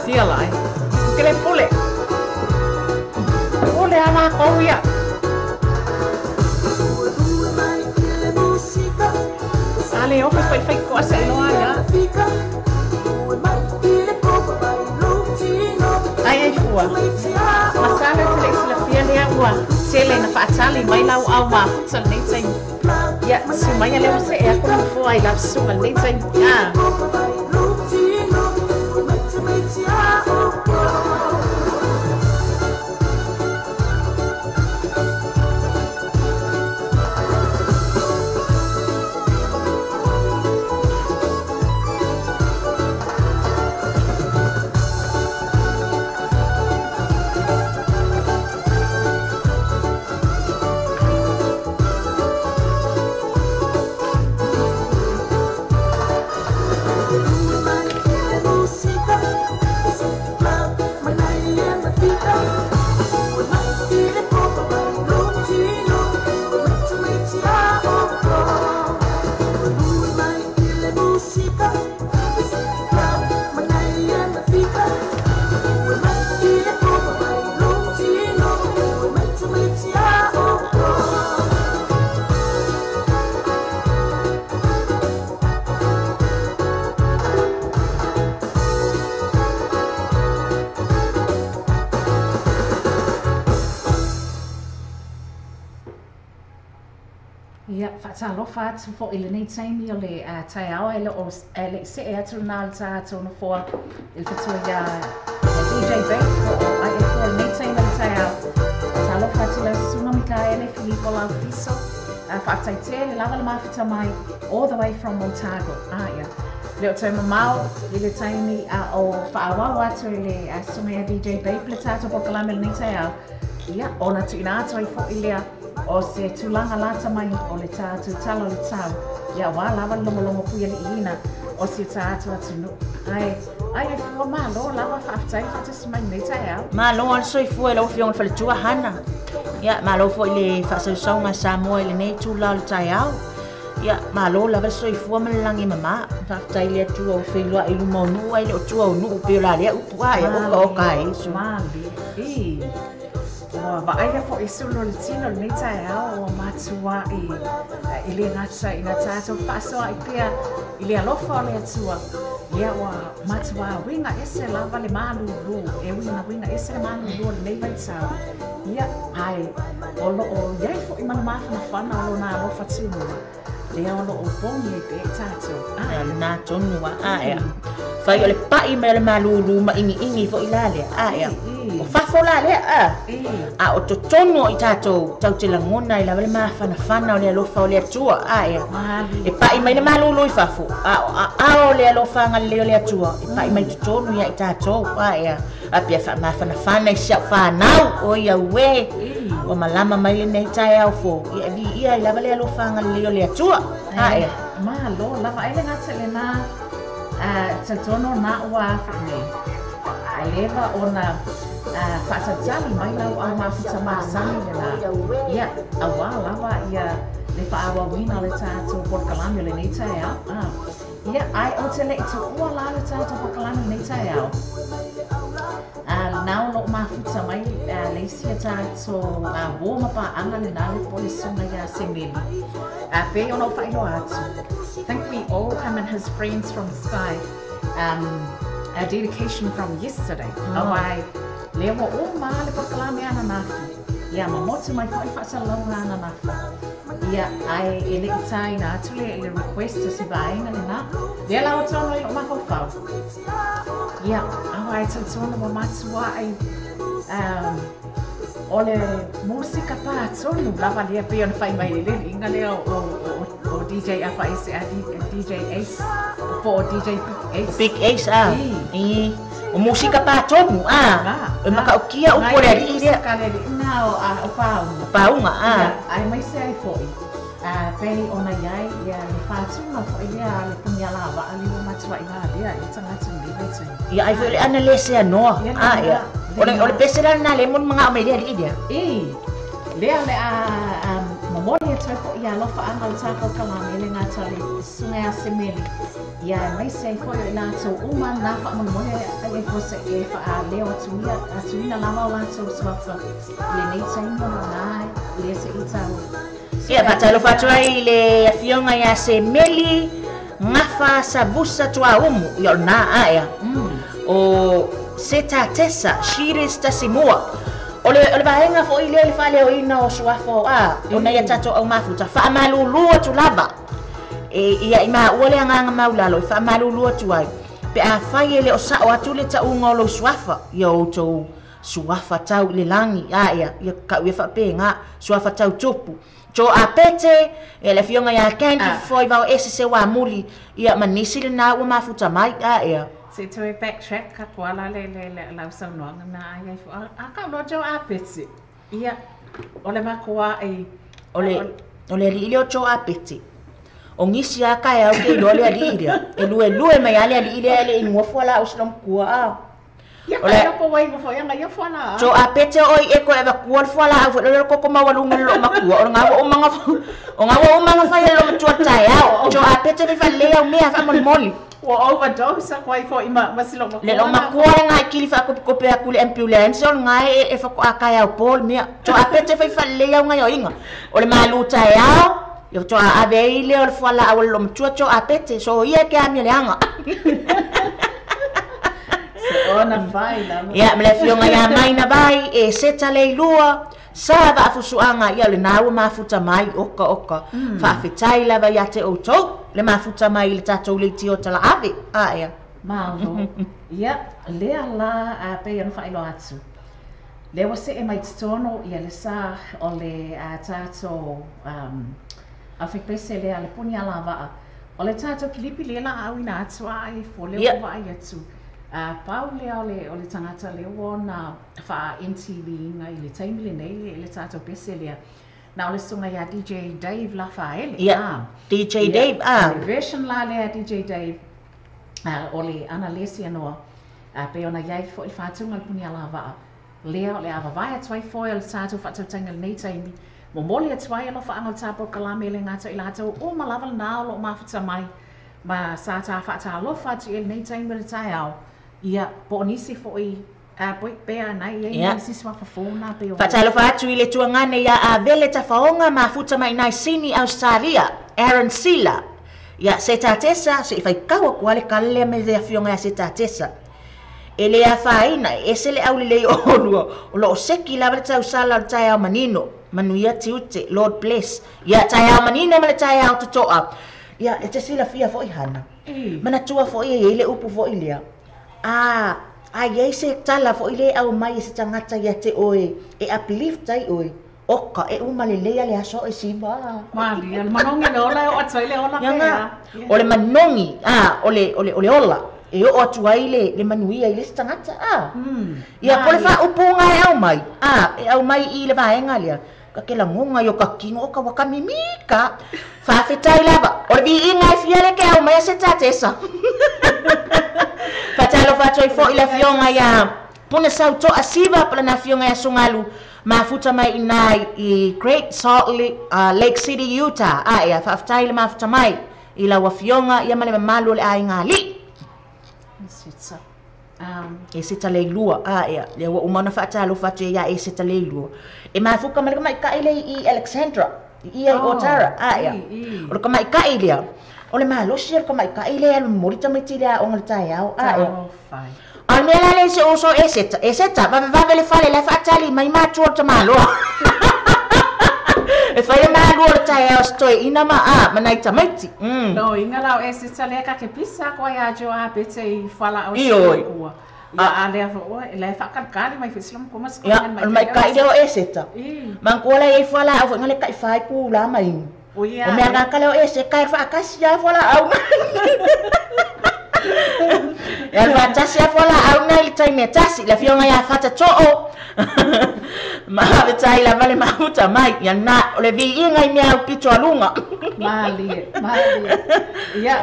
Tia lai. Ke le pule. Pule a lākou ia. le ofe fai fai koa sa iloa ia. Ai ai fua. Masala te le silafia lea ua tele na faatali mai lau au mafuta lenei taimi. Ia, si mai a lea ua see aku le nofoa i lau susuga lenei taimi. Ah. Ia, faatalofa atu foʻi i lenei taimi o le taeao ae le o ae le i see atu lena o le tatou nofoa i le fetua iā DJ Babe po o IF4 i lenei taimi o le taeao. Faatalofa atu i lau Susuga Mikaele Filipo Laufiso. Faafetai tele lava le mafuta mai all the way from Otago. Ah, ia. Le o toe mamao i le taimi a o faaauau atu e le Susuga ia DJ Babe le tatou polokalame i lenei taeao. Ia, ona tuuina atu ai foʻi lea o se tulaga lata mai o le tatou tala o le tau, ia aua lava le logologo puialiiina o si o tatou atunuu. Ae, ai e fua malo lava, faafetai le faatasi mai i lenei taeao. Malo lava le soifua i lau Afioga i le Faletua Hana. Ia, malo foi i le faasausauga a Samoa i lenei itula o le taeao. Ia, malo lava le soifua ma le lagi e mama. Faafetai i le Atua ua feiloai i luma o nuu ae le o tua o nuu pei o la lea upu a ia oka oka e Iesu. Malie. Ii. Ua vaaia foʻi i sulu o le tino i lenei taeao ua matuaʻi e le gata ina tatou faasoaʻi pea i le alofa o le Atua, lea ua matuā uiga ese lava le malūlū, e ui ina uiga ese le malūlū o lenei vaitau, ia, ae o lo o i ai foʻi ma le mafanafana o lona alofa tumua, lea o lo o pogi ai pea i tatou. Ia, lena tonu a, a ea. Fai o le paʻi mai o le malūlū ma ʻigiʻigi foʻi la lea, a ea. O fafo la lea, a. A o totonu o i tatou, tatou te lagona ai lava le mafanafana o le alofa o le Atua, a ea. E paʻi mai le malūlū i fafo, a o aao o le alofa agalelei o le Atua, e paʻi mai totonu ia i tatou, a ea. A pea faamafanafana i si au fanau, oi auē, ua malama mai lenei taeao fou, ia e viia ai lava le alofa agalelei o le Atua, a ea. Malo lava ai le gata i lena talitonu na ua afe nei. Ua leva ona faatalitali mai lau au mafuta masani lena, ia, auā lava ia le faaauauina o le tatou polokalame o lenei taeao. Ia, ae ou te le i tuua la le tatou polokalame o lenei taeao. Lena o loo mafuta mai le isi a tatou uo ma paaga lena le po le susuga ia Semeli. Pei ona ou faailoa atu, think we all him and his friends from Sky um, a dedication from yesterday. Auā lea ua uma le polokalame ananafi. Ia, ma motu mai foi faasalalauga ananafi. Ia, ae e le i taina atu le, le request a se vaega lena. Lea la ua tonu ai lou mafaufau. Ia, auā e talitonu ua matuaʻi um, o le musika pā tonu lava lea pei ona fai mai i le liʻiga lea o, o, o, o DJ Afaese, a DJ Ace, po o DJ Big Ace. Big Ace, a. I. O musika pā tonu, a. E makaukia upu o le aliʻi lea. Musika le aliʻi na o, a, o Pāuga. O Pāuga, a. Ia, aemaise ai foʻi, a, pei ona i ai, ia, le fātuga foʻi lea a le Punialavaa le ua matuaʻi valea i tagata i lenei vaitaimi. Ia, ai foi o le ana le seanoa, a, ia. O le, o le pese la lena lea e molimagao mai i le aliʻi lea. I, lea o le a, a momoli atu ai foʻi alofaaga o le tatou kalame le gata o le Susuga ia Semeli, ia aemaise ai foi o i latou uma na faamolemole ai ai foi se e faaleo atu ia atuina lava o latou suafa i lenei taimi ona na lea se i tau Ia, faatalofa atu ai i le Afioga ia Semeli, Gafa Savusa Tuaumu, ia o lena ae a. O Seta Tesa, Shires Tasimua. O le, o le vaega foi lea i le faaleoina o suafa o a, o nai a tatou au mafuta, faamalulu atu lava. E, ia i maua le agaga maulalo e faamalulu atu ai. Pe afai e le o sao atu le tauga o lou suafa, ia outou suafa tau i le lagi, a ia, ia kau ia faapena, suafa tau tupu. Jo Apete, ia le afioga ia Ken Foi vao ese se wā muli, ia ma nisi lena ua mafuta mai, a ia. Se i toe backtrack atu a la le le le lau saunoaga na ai ai fo a ka lo Jo Apete. Ia, o le makuaʻi. O le, o le alii lea o Jo Apete. O nisi a taeao ke iloa le alii lea. E luelue mai a le alii lea e le i nofo ala o silomkua a. Ia, o le po wai mo foi anga ia fualaau. Jo Apete oi e koe avatua le fualaau foi lea o le koko maualuga i le loomatua. O le gaua uma na o gaua uma na fai e le loomatua i le taeao. Jo Apete le faalelei au mea faamolemole. Ua overdose atu ai foi ma ma si loomatua. Le loomatua lena e kili faakopekope atu i le ambulance o lena e e faatoa taeao po le mea. Jo Apete fai faalelei au gaioiga. O le malu taeao ia faatoa ave ai lea o le fualaau a le loomatua Jo Apete. Soia e ke amio leaga. Se ona fai lava. Ia, ma le afioga ia Maina Vai, e Seta Leilua, Sa Vaafusuaga, ia o lena ua mafuta mai, oka oka. Faafetai lava ia te outou, le mafuta mai i le tatou leitio talaave. A ea. Malo. Ia, lea la a pei ona faailoa atu, lea ua see mai totonu ia le sa o le tatou aufaipese lea le puni alavaa. O le tatou kilipi lea la auina atu a e fo lea ua vaai atu. A pau lea o le o le tagata lea ua ona faa MTV ina i le taimi lenei le le tatou pese lea. Na o le susuga ia DJ Dave Lafaele. Ia, DJ Dave, a. O le version la lea a DJ Dave, a, o le Analesi Anoa, a pei ona iai foi le faatuga o le puni alavaa. Lea o le a vavae atu ai foe o le tatou faatautaiga i lenei taimi, momoli atu ai alofaaga o le ta polokalame e le gata i latou uma lava lena o lo o mafuta mai ma sa ta faatalofa atu i ai i lenei taimi o le taeao, ia, po o nisi foi a poi pea na i ai nisi suafa fou na pei o. Faatalofa atu i le tuagane ia Avele Tafaoga mafuta mai inā i Sini, Ausetalia, Aaron Sila, ia Seta Tesa, se i faitau atu lava le tala lea mai le afioga ia Seta Tesa. E le afaina, e ese le aulelei o olua, o lo o seki lava le tausala o le taeao manino. Manuia tiute, Lord bless. Ia, taeao manino ma le taeao totoa. Ia, e te silafia foi Hana. Manatua foi e i ai le upu foi lea, a, a i ai se tala foi lea e aumai e se tagata ia te oe e uplift ai oe, Oka, e uma lelei a le aso e siva. Malia, o le manogi le ola e oo atu ai le ola pe a. O le manogi, a, o le, o le, o le ola e oo atu ai le, le manuia i le isi tagata, a. Ia, po o le faaupuga e aumai, a, e aumai i le vaega lea, ka ke lagoga i o ka kino o ka waka mimika. Faafetai lava. O le viiga e fia le ke aumai a se tatesa. Faatalofa atu ai foi i le afioga ia Puna Sautoa Siva po o lana afioga ia Sugalu, mafuta mai i ina i Great Salt Lake City, Utah. A ea, faafetai i le mafuta mai i lau afioga ia ma le mamalu o le aiga alii. E Seta Leilua, a ea, lea ua uma ona faatalofa atu ia e Seta Leilua. E mafuka ma le tamaitai lea i Alexandra, i ia i Otara, a ea. O le tamaitai lea, o le malosi o le tamaitai lea e alu momoli tamaiti i le aoga i le taeao, a ea. A o le mea la lea i si ou uso e Seta, e Seta, vavevave le fale la e faatali mai matua o le tamaloa. E fai le malu o le taeao se toeaina ma a, ma nai tamaiti. Loiga la o e Seta lea ka ke pisa aku ai a Jo a Bete i fualaau se makua. Ia a lea foi oe, la e faakalikali mai foi sila makua ma Ia, o le maikaʻi lea o Eseta. Manatua la e i ai fualaau foi na le taʻi fa itulā ma inu. O mea na ka lea o Eseta e faatasi lava fualaau na. E alu faatasi lava fualaau na i le taimi e tasi, le afioga ia Fatatoo ma faafetai lava le mafuta mai. Ia na, o le viiga i mea aupito a luga. Malie, malie. Ia,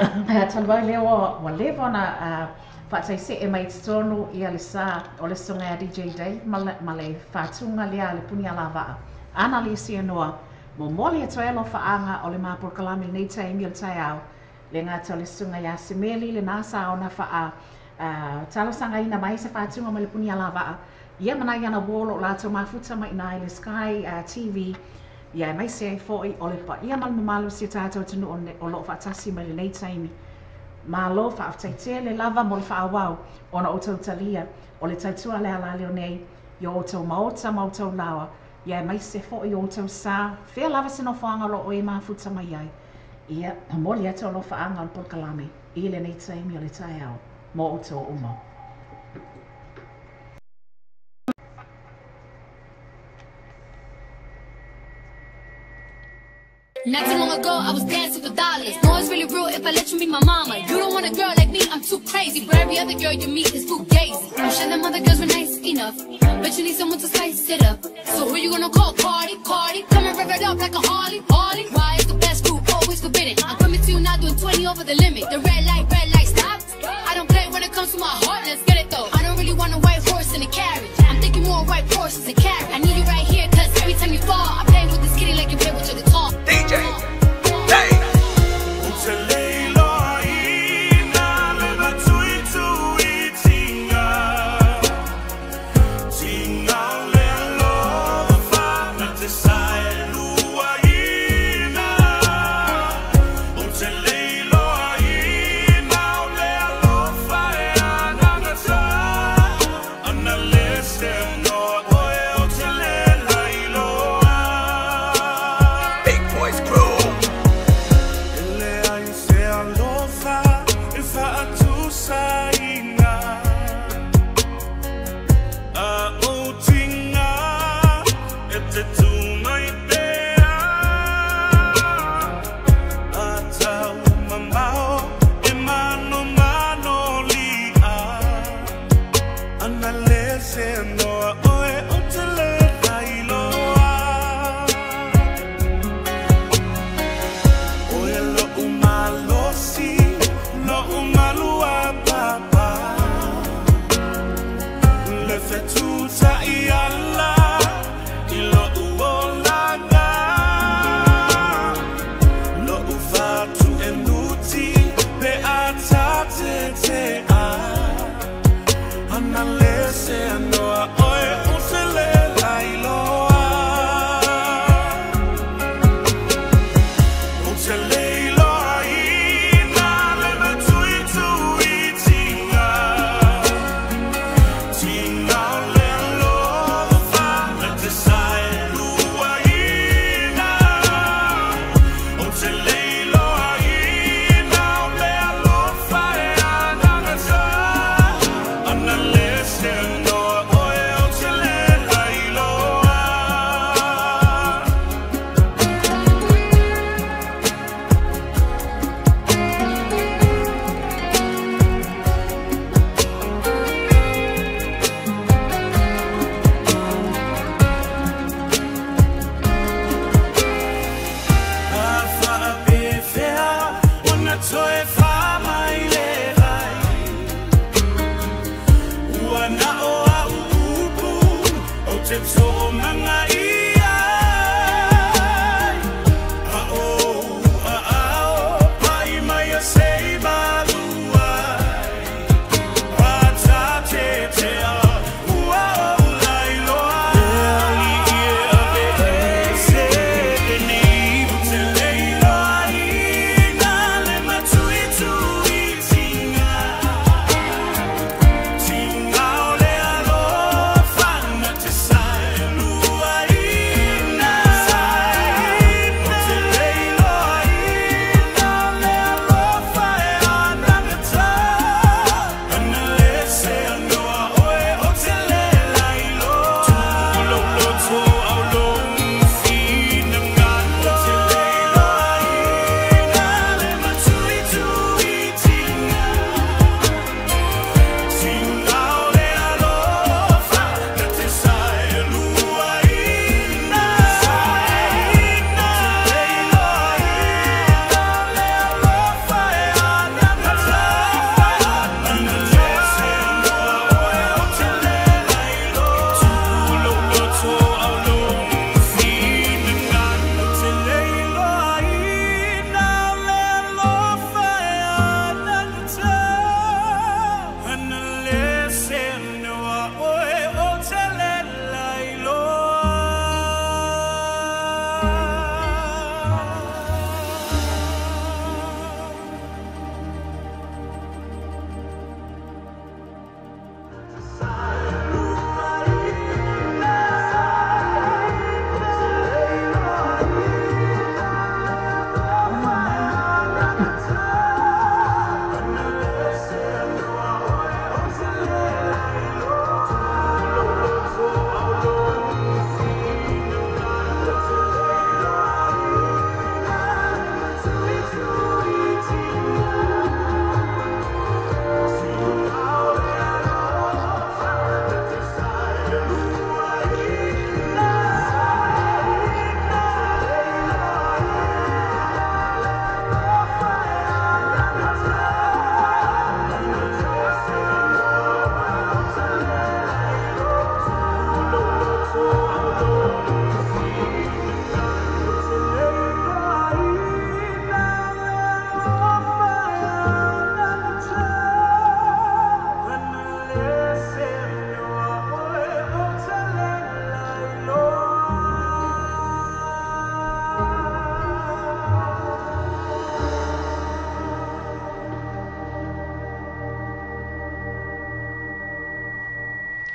talu ai lea ua leva ona faataisee mai i totonu ia le sa o le susuga ia DJ Dave ma le faatuga lea a le puni alavaa, Ana Lisianoa. Momoli atu ai alofaaga o le ma polokalame i lenei taimi o le taeao, le gata o le susuga ia Semeli lena sa ona faa talosagaina mai se faatuga mai le puni alavaa, ia ma nai ana uo o lo o latou mafuta mai i ina i le Sky TV. Ia aemaise ai foʻi o le paia ma le mamalu o si o tatou atunuu o loo faatasi mai lenei taimi. Malo faafetai tele lava mo le faaauau ona outou talia o le tautua le alaleo nei i o outou maota ma outou laoa, ia aemaise foʻi o outou sa, fea lava se nofoaga o loo e mafuta mai ai. Ia, momoli atu alofaaga o le polokalame i lenei taimi o le taeao mo outou uma. Not too long ago, I was dancing for dollars. No, it's really real if I let you meet my mama. You don't want a girl like me, I'm too crazy. But every other girl you meet is fugazi. I'm sure them other girls were nice enough, but you need someone to spice it up. So who you gonna call? Cardi, Cardi. Come and rev it up like a Harley, Harley. Why is the best group always forbidden? I'm coming to you now doing 20 over the limit. The red light, stop. I don't play when it comes to my heart, let's get it though. I don't really want a white horse in a carriage. I'm thinking more white horses and carriage. I need you right here, cause every time you fall, I play with this kitty like you play with your guitar. DJ, hey! Big Boys Crew. Tinga.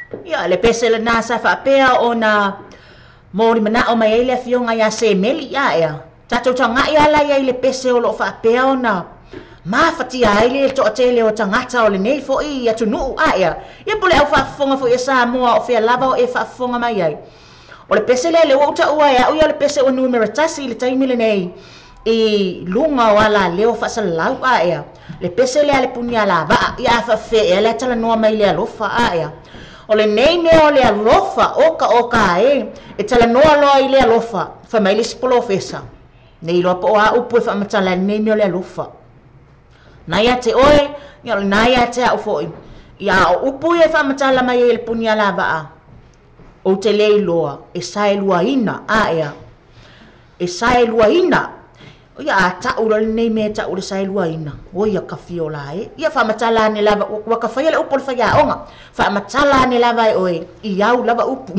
Ia, le pese lenā sa faapea ona molimanao mai ai le afioga iā Semeli, a ea, tatou tagai ala ia i le pese o loo faapea ona mafatia ai le toatele o tagata o lenei foi atunuu, a ea, ia po o le au faafofoga foi a Samoa o fea lava o e faafofoga mai ai. O le pese lea, lea ua ou taua e au ia o le pese ua numera 1 i le taimi lenei i luga o alaleo faasalalau, a ea, le pese lea a le Punialavaa, ia a faafefea ea le talanoa mai le alofa, a ea. O lenei mea o le alofa, oka oka e, e talanoa loa i le alofa, fai mai le isi polofesa, nei iloa po o a upu e faamatala ai lenei mea o le alofa. Na ia te oe, ia o lena ia te au foi. Ia a o upu ia e faamatala mai ai e le Punialavaa, ou te le iloa, e saeluaina, a ea, e saeluaina. Ia a tau loa lenei mea e tau le saeluaina, oi a ka fiola e. Ia faamatala ane lava, ua ka faia le upu o le faiaoga, faamatala ane lava e oe, i au lava upu.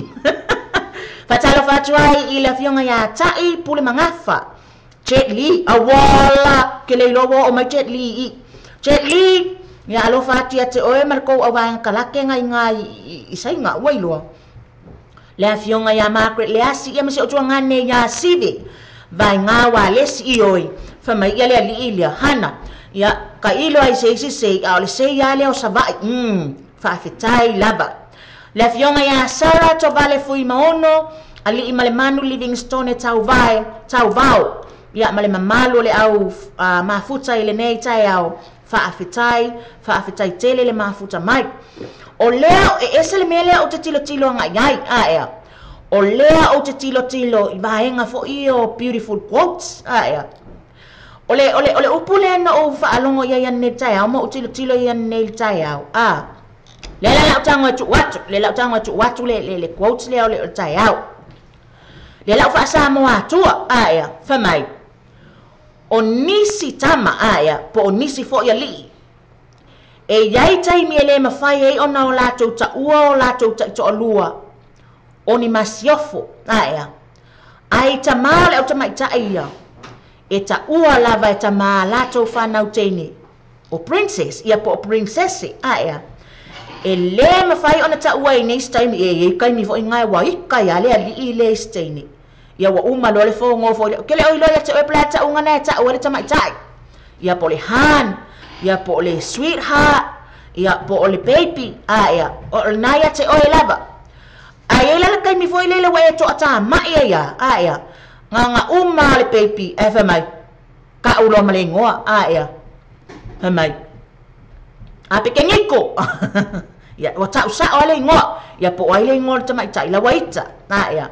Faatalofa atu ai i le afioga ia Tai Pule Magafa, Jet Li, auala, ke le iloa ua oo mai Jet Li i. Jet Li, ia alofa atu ia te oe ma le kou auvaega kalake ngai ngā i Saina, ua iloa. Le afioga ia Margaret Leasi, ia ma si ou tuagane ia Sivi, vai ngā wā lesi i oi, fa mai ia le alii lea, hana, ia ka ilo ai se isi sei, a o le sei a lea o Savai, faafetai lava. Le afioga ia Sarah Tovale Fui Maono, alii ma le manu Livingstone Tauvae, Tauvao, ia ma le mamalu o le au mafuta i lenei taeao, faafetai, faafetai tele le mafuta mai. O lea e ese le mea lea ou te tilotilo agai ai, a ea. O lea ou te tilotilo i vaega foi o beautiful quotes, a ea. O le upu lea na ou faalogo i ai ananei le taeao ma ou tilotilo i ai ananei le taeao, a. Lea la lau tago e tuu atu, lea lau tago e tuu atu le quotes lea o le taeao. Lea lau faasamoa atua, a ea, fai mai. O nisi tama, a ea, po o nisi foi alii. E iai taimi e le mafai ai ona o latou taua o latou taitoalua, o ni masiofo, a ea. Ai tamā o le au tamaitai ia, e taua lava e tamā latou whanau teine, o princess, ia po o princesse, a ea. E le mafai ona taua i nei taimi, e iai kaimi foi ngai wa ika ia le alii le isi teine. Ia ua uma loa le fogo foi lea. Ke le o iloa ia te oe pela taunga na e tau e le tamaitai. Ia po o le han, ia po o le sweetheart, ia po o le baby, a ea, o lena ia te oe lava. A iai la le kaimi foi lele ua e toatamai ai ia, a ea, nganga uma le baby, e fai mai, ka'u loa ma le igoa, a ea, fai mai, a pe kengiko, ia, ua ta'u sa'o a le igoa, ia po o ai le igoa o le tamaitai, laua ita, a ea.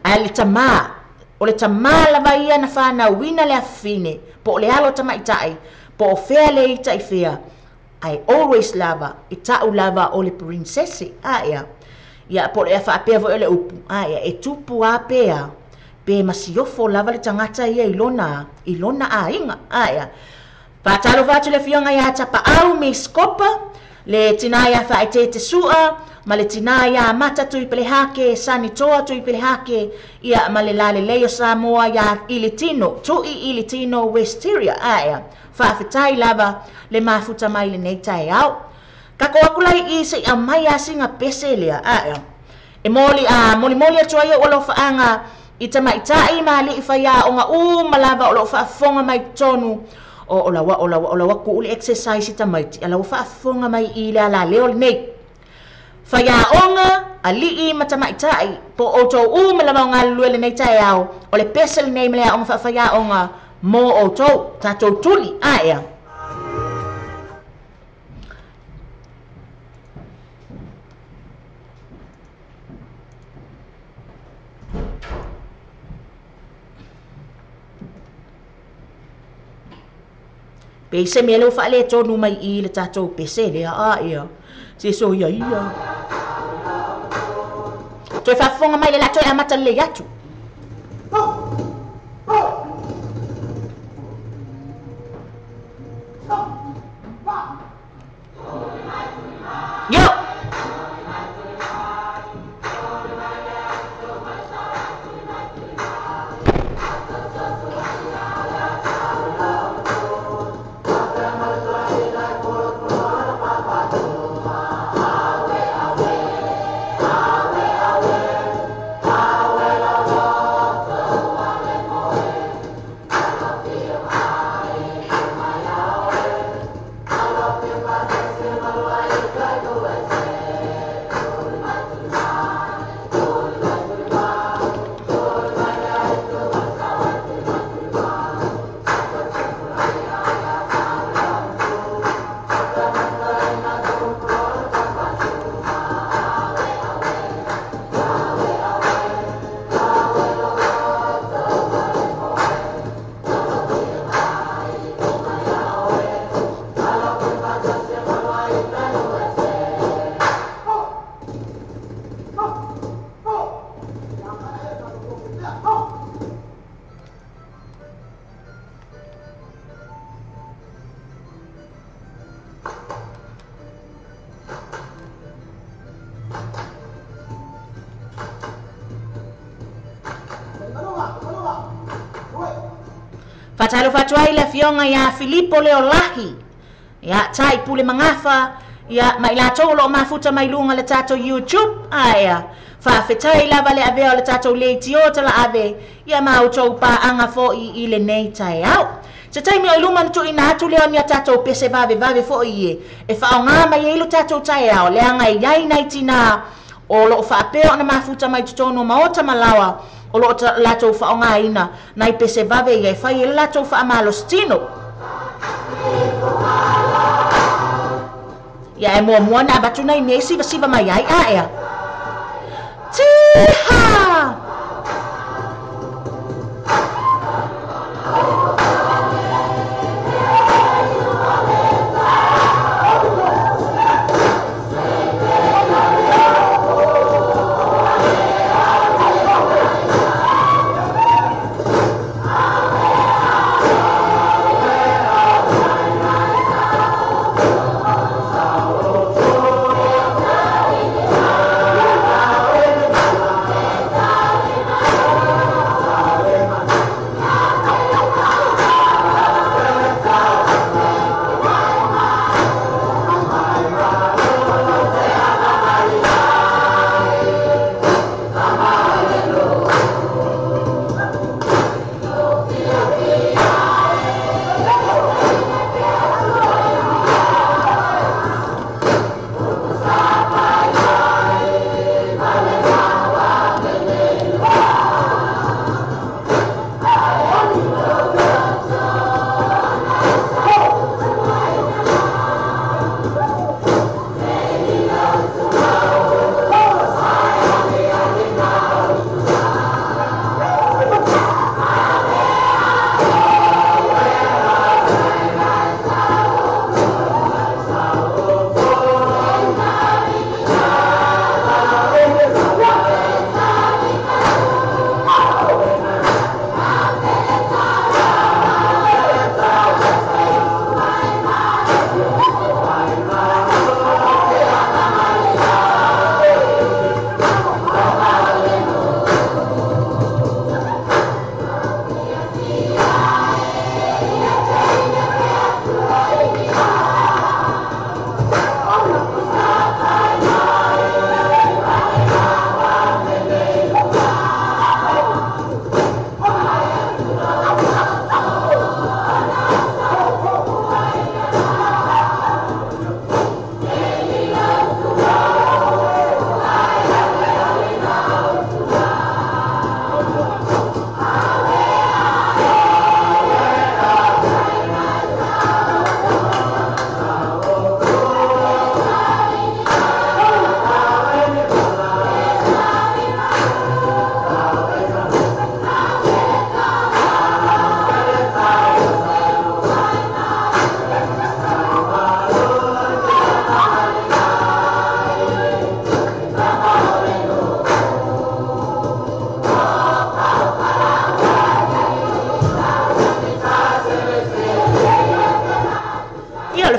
Ae le tamā, o le tamā lava ia na whanauina le afafine, po o le alo tamaitai, po o fea le ita i fea, ae always lava, e ta'u lava o le princesse, a ea. Ia po o le faapea foi o le upu, a ea, e tupu a pea, pe masiofo lava le tagata ia i lona aiga, a ea. Faatalofa atu le afioga ia Tapaau Miskopa, le tinā ia Faaeteete Sua, ma le tinā ia Mata Tuipelehake, Sanitoa Tuipelehake, ia ma le lalelei o Samoa ia Ilitino, Tui Ilitino Westeria, a ea. Faafetai lava le mafuta mai lenei taeao. Kako aku lai i se i aumai asinga pese lea, a ea. E moli molimoli atu ai o alofaaga i tamaitai ma alii faiaoga uma lava o loo faafofoga mai totonu o laua kuu le exercise i tamaiti, a laua faafofoga mai i le alaleo lenei. Faiaoga, alii ma tamaitai, po o outou uma lava o galulue lenei taeao, o le pese lenei ma le aoga faafaiaoga mo outou, tatou tuli, a ea. Pe se mea leo faale tonu mai i le tatou pese lea, a ea. Se so ia ia. Toe faafofoga mai le la toe amata lelei atu. Yo! Faatalofa atu ai le afioga ia Filipo Leolahi, ia tai pule magafa, ia ma i latou o loo mafuta mai luga le tatou YouTube, aea faafetai lava le avea o le tatou leitio talaave, ia ma outou paaga fo'i i lenei taeao. Se taimi o i luma na tuuina atu lea o ni a tatou pese vavevave fo'i e faaaogā mai ai lo tatou taeao, leaga e iai nai tinā o loo faapea ona mafuta mai totonu o maota ma laoa o loo latou faaaogāina nai pese vave ia e fai e le latou faamalositino. Ia e muamua na avatu nai mea e sivasiva mai ai aea. Tiha!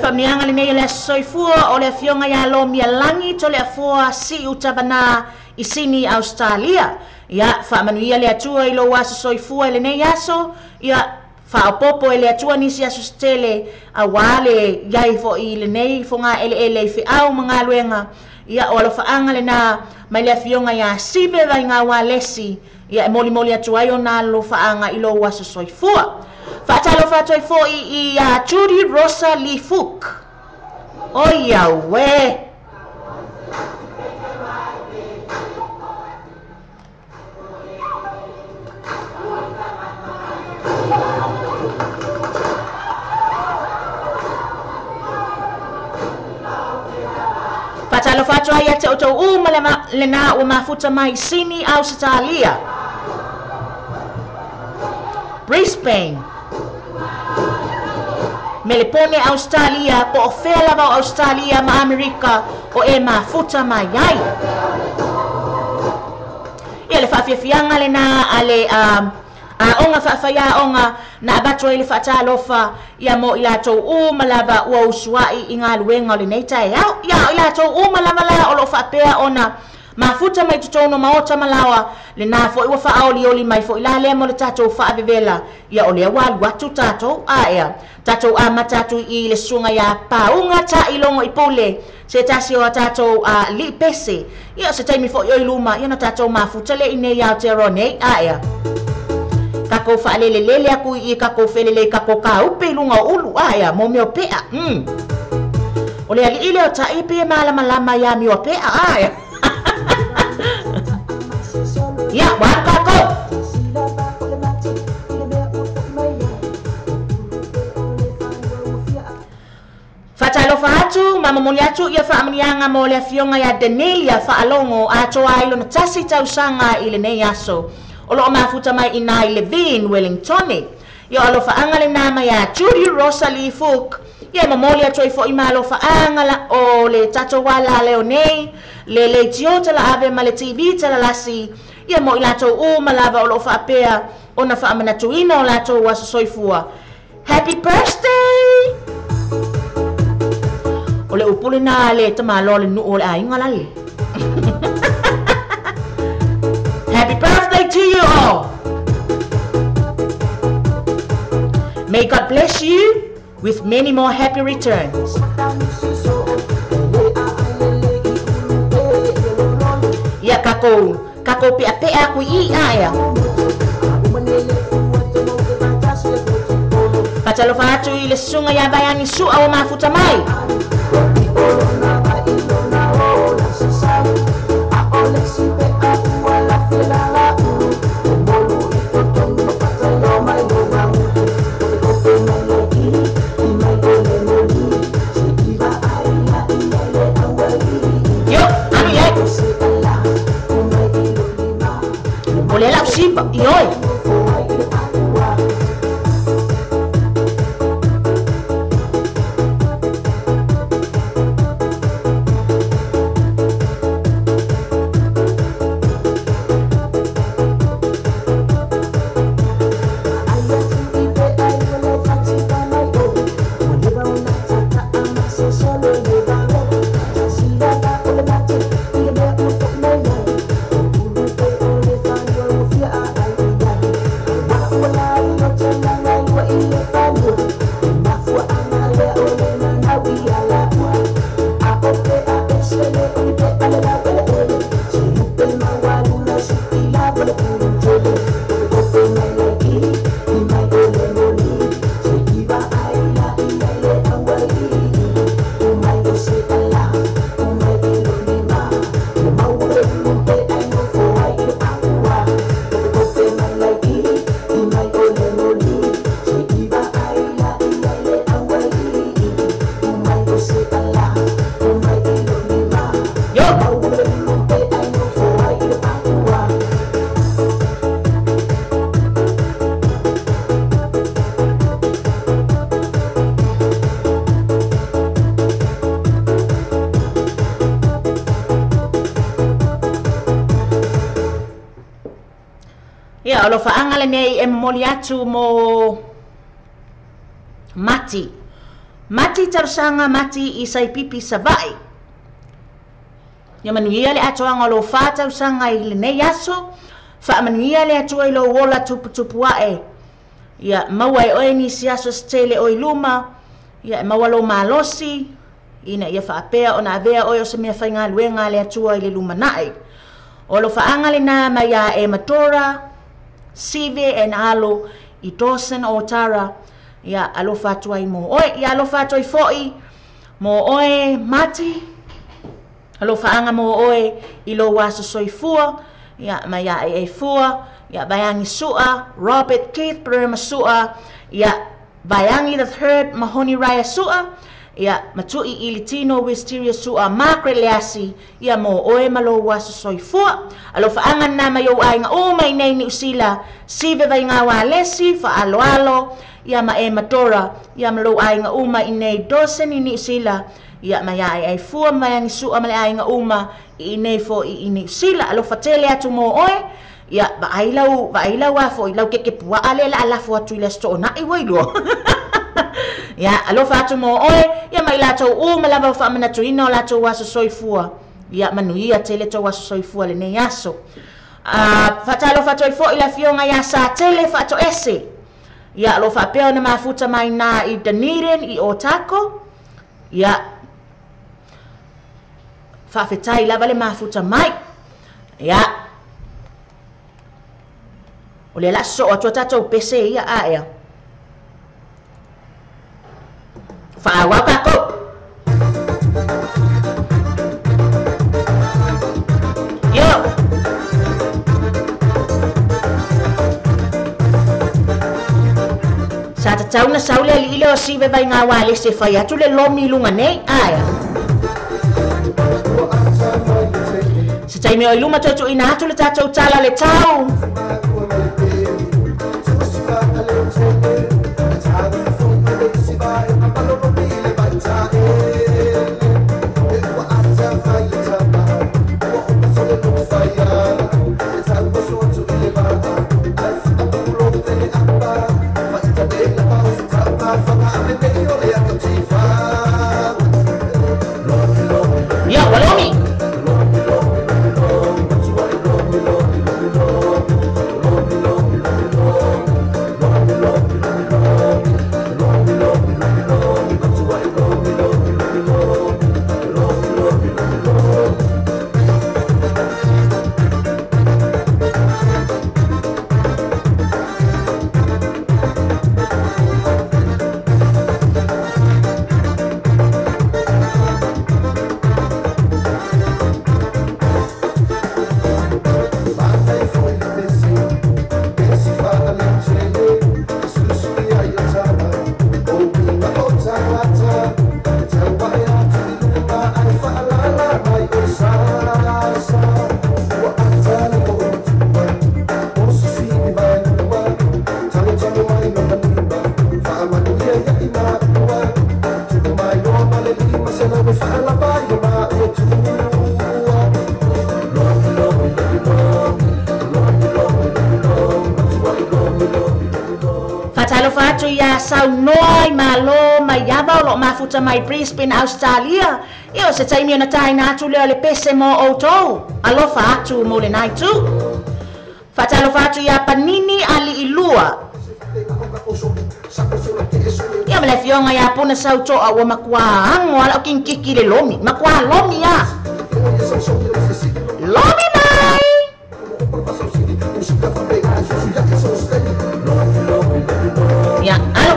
Faamniaga lenei o le aso soifua o le afioga ia Lomia Lagi Toleafoa Siu Tavanā i Sini, Australia. Ia faamanuia le Atua i lou aso soifua i lenei aso, ia faaopopo e le Atua nisi aso se tele auā le iai fo'i i lenei fogaeleele i feau ma galuega. Ia o alofaaga lenā mai le afioga iā Sive Vaigaualesi, ia e molimoli atu ai ona alofaaga i lou aso soifua. Faatalofa atu ai fo'i i a Judy Rosa Lee Fook. O ia uē. Faatalofa atu ai ia te outou uma lenā ua mafuta mai Sini, Ausetalia, Brisbane, Melepone, Australia, po o fea lava o Australia ma Amerika o e mafuta mai ai. Ia le faafiafiaga lenā a le aoga faafaiaoga na avatu ai le faatalofa ia mo i latou uma lava ua usuai i galuega o lenei taeao. Ia o i latou uma lava la o loo faapea ona Mafuta mai totonu o maota ma laoa, lena fo'i ua fa'aolioli mai fo'i la lea mo le tatou fa'avevela. Ia o lea ua alu atu tatou aea. Tatou amata atu i le susuga iā Pauga Ta'ilogo i Pule, se tasi o a tatou ali'i pese. Ia o se taimi fo'i o i luma, ia ona tatou mafuta lea iinei i Aotearoa nei aea. Tatou fa'alelelele atu i i tatou felelei tatou tāupe i luga o ulu aea mo mea o pe'a. O le ali'i lea o Ta'i pei e malamalama i amio a pe'a aea. Ia, ua alu tatou. Faatalofa atu ma momoli atu ia faamanuiaga mo le afioga ia Danelia Faalogo atoa ai lona tasi tausaga i lenei aso. O loo mafuta mai inā i Levine, Wellingtone. Ia o alofaaga lenā mai ia Judy Rosalie Fook. Ia e momoli atu ai fo'i ma alofaaga la o le tatou ala leo nei, le leitio talaave ma le TV talalasi, ia mo i latou uma lava o loo faapea ona faamanatuina o latou aso soifua. Happy birthday! O le upu lenā a le tamaloa o le nuu o le aiga lale. Happy birthday to you all! May God bless you with many more happy returns. Ia kakou, kakou pe'ape'a aku i i aea. Faatalofa atu i le susuga iā Vaiani Su'a ua mafuta mai. Io, alu i ai. O lea la'u siva, ioe. Io. Ia, o alofaaga lenei e momoli atu mo Mati. Mati talosaga Mati i Saipipi Sava'i. Ia manuia le atoaga o lou fa tausaga i lenei aso. Faamanuia le Atua i lou ola tuputupu a'e. Ia maua e oe nisi aso se tele o i luma. Ia e maua lou malosi, ina ia faapea ona avea oe o se mea faigaluega a le Atua i le lumana'i. O alofaaga lenā mai iā Emma Dora, Sive and Alo i Dawson o Otara. Ia alofa atu ai mo oe. Ia alofa atu ai fo'i mo oe Mati. Alofaaga mo oe i lou aso soifua. Ia mai ia e Fua. Ia Vaiangi Su'a, Robert Keith Burma Su'a. Ia Vaiangi the Third Mahoni Raya Su'a. Ia Matu'i i le Tino Wisteria Su'a Margaret Leasi. Ia mo oe ma lou aso soifua. Alofaaga lenā mai ou aiga uma iinei Niu Sila. Sive Vaigao Alesi, Fa'aloalo, ia ma Emma Dora, ia ma lou aiga uma iinei Dawson i Niu Sila. Ia mai ia e Fua ma Vaiangi Su'a ma le aiga uma iinei fo'i i Niu Sila. Alofa tele atu mo oe. Ia vaai lau, vaai lau a fo'i lau keke pua'a lea o le a lafo atu i le aso to'ona'i ua iloa. Ia alofa atu mo oe, ia ma i latou uma lava o faamanatuina o latou aso soifua. Ia manuia tele tou aso soifua lenei aso. Faatalofa atu ai foi i le Afioga ia Satele Faatoese. Ia, o lo o faapea ona mafuta mai ina i Dunedin i Otago. Ia, faafetai lava le mafuta mai. Ia, o lea o le a sosoo atu a tatou pese ia ae. Faaauau tatou. Yo! Sa tatau na sau le alii lea o Sive Vaigaualese e fai atu le lomi i luga nei. Ae. Se taimi o i luma toe tuuina atu le tatou tala o le tau. Ia, ua lomi. Faatalofa atu iā Saunoa i Malo mai Ava o lo o mafuta mai Brisbane, Australia. Ia o se taimi ona taina atu lea o le pese mo outou. Alofa atu mo lenā itu. Faatalofa atu iā Panini Aliilua. Ia ma le afioga iā Puna Sautoa ua makuā ago a lau kinkiki i le lomi. Makuā lomi a. Lomi mai! Ia, alo.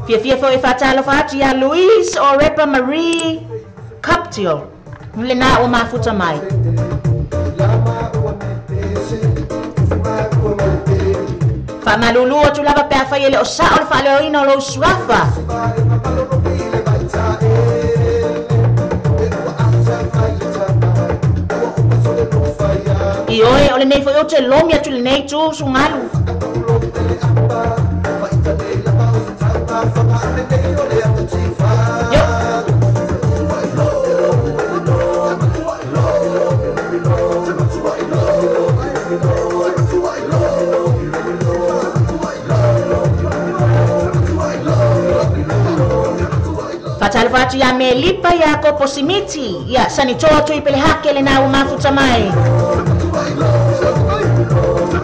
Fiafia foi e faatalofa atu iā Louise Orepa Marie Cuptill, lenā ua mafuta mai. Faamalulu atu lava pe afai e le o sao le faaleoina o lou suafa. Ioe, o lenei foi ou te lomi atu i lenei itu sugalu. Yo! Faatalofa atu iā Melipa iā Kopo Simiti, ia Sanitoa Tuipelehake lenā ua mafuta mai.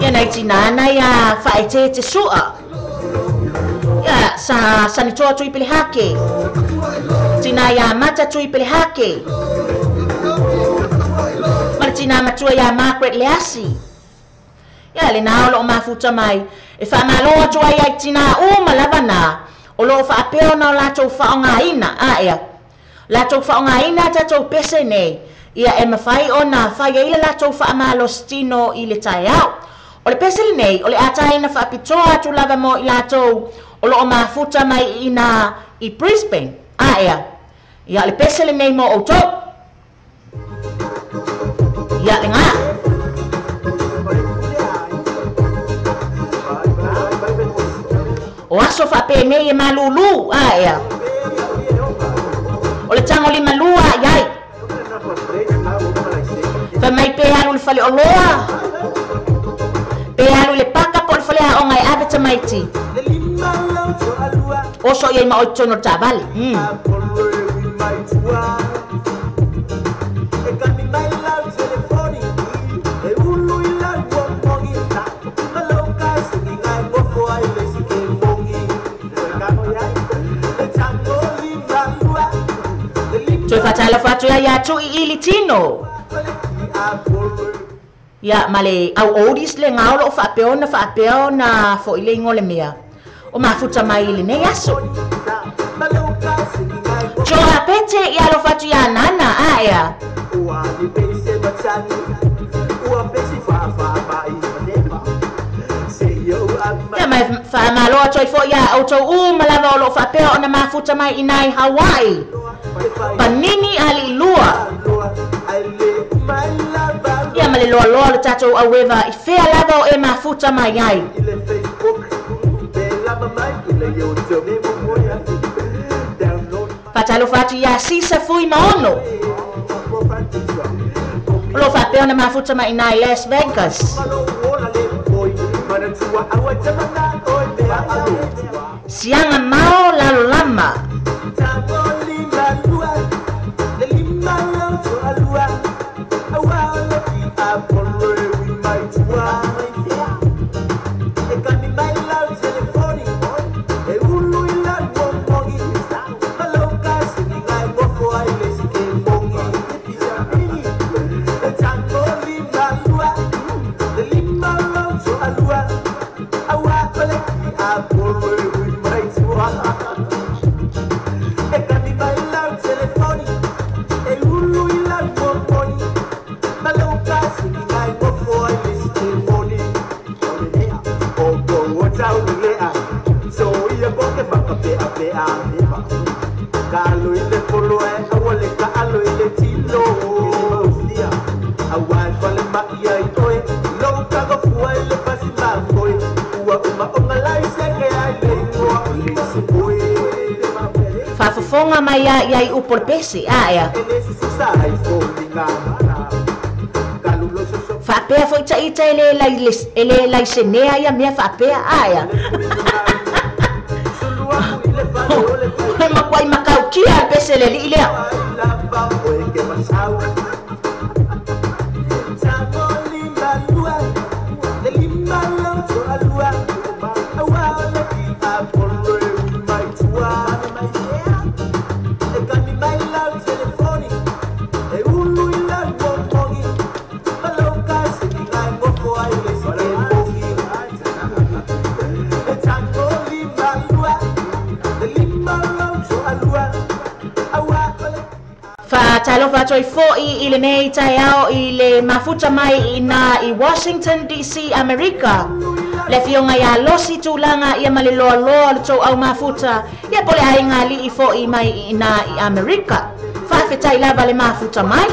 Ia nai tinā na ia Faaeteete Sua. Ia sa Sanitoa Tuipelehake. Tinā iā Mata Tuipelehake. Ma le tinā matua iā Margaret Leasi. Ia lenā o loo mafuta mai. E faamalo atu ai ai tinā uma lava nā o loo faapea ona o latou faaaogaina ae latou faaaogaina a tatou pese nei ia e mafai ona fai ai le latou faamalositino i le taeao. O le pese lenei o le a taina faapitoa atu lava mo i latou o loo mafuta mai i ina i Brisbane ae ia o le pese lenei mo outou. Ia lena. aso faapenei e malūlū aea o le tagolimalua ai faimai pe alu le faleoloa pe alu le paka po le fale aoga e ave tamaiti oso iai ma oi totonu o le taavale. Toe faatalofa atu ia iā tuʻi ili tino ia ma le au oldies le gao loo faapea ona faapea ona foʻi le igoa le mea o mafuta mai i lenei aso. Joa pete ia alofa atu iā nana aea. Ia mai faamālo atu ai foʻi iā outou uma lava o loo faapea ona mafuta mai inā i Hawaii. Panini aliilua. Ia ma le loaloa le tatou aueva i fea lava o e mafuta mai ai. Faatalofa atu iā Sisa Fui Maono. O loo faapea ona mafuta mai inā i Las Vegas. Siaga mao lalolama. Faafofoga mai a iai upu o le pese aea. Faapea foʻi taʻita e lē laisenea ia mea faapea aea. O le makuaʻi makaukia le pese le aliʻi lea. Faatalofa atu ai foʻi i lenei taeao i le mafuta mai inā i Washington DC Amerika. Le afioga iā Losi Tulaga ia ma le loaloa o le tou au mafuta ia po le aiga aliʻi foʻi mai inā i Amerika. Faafetai lava le mafuta mai.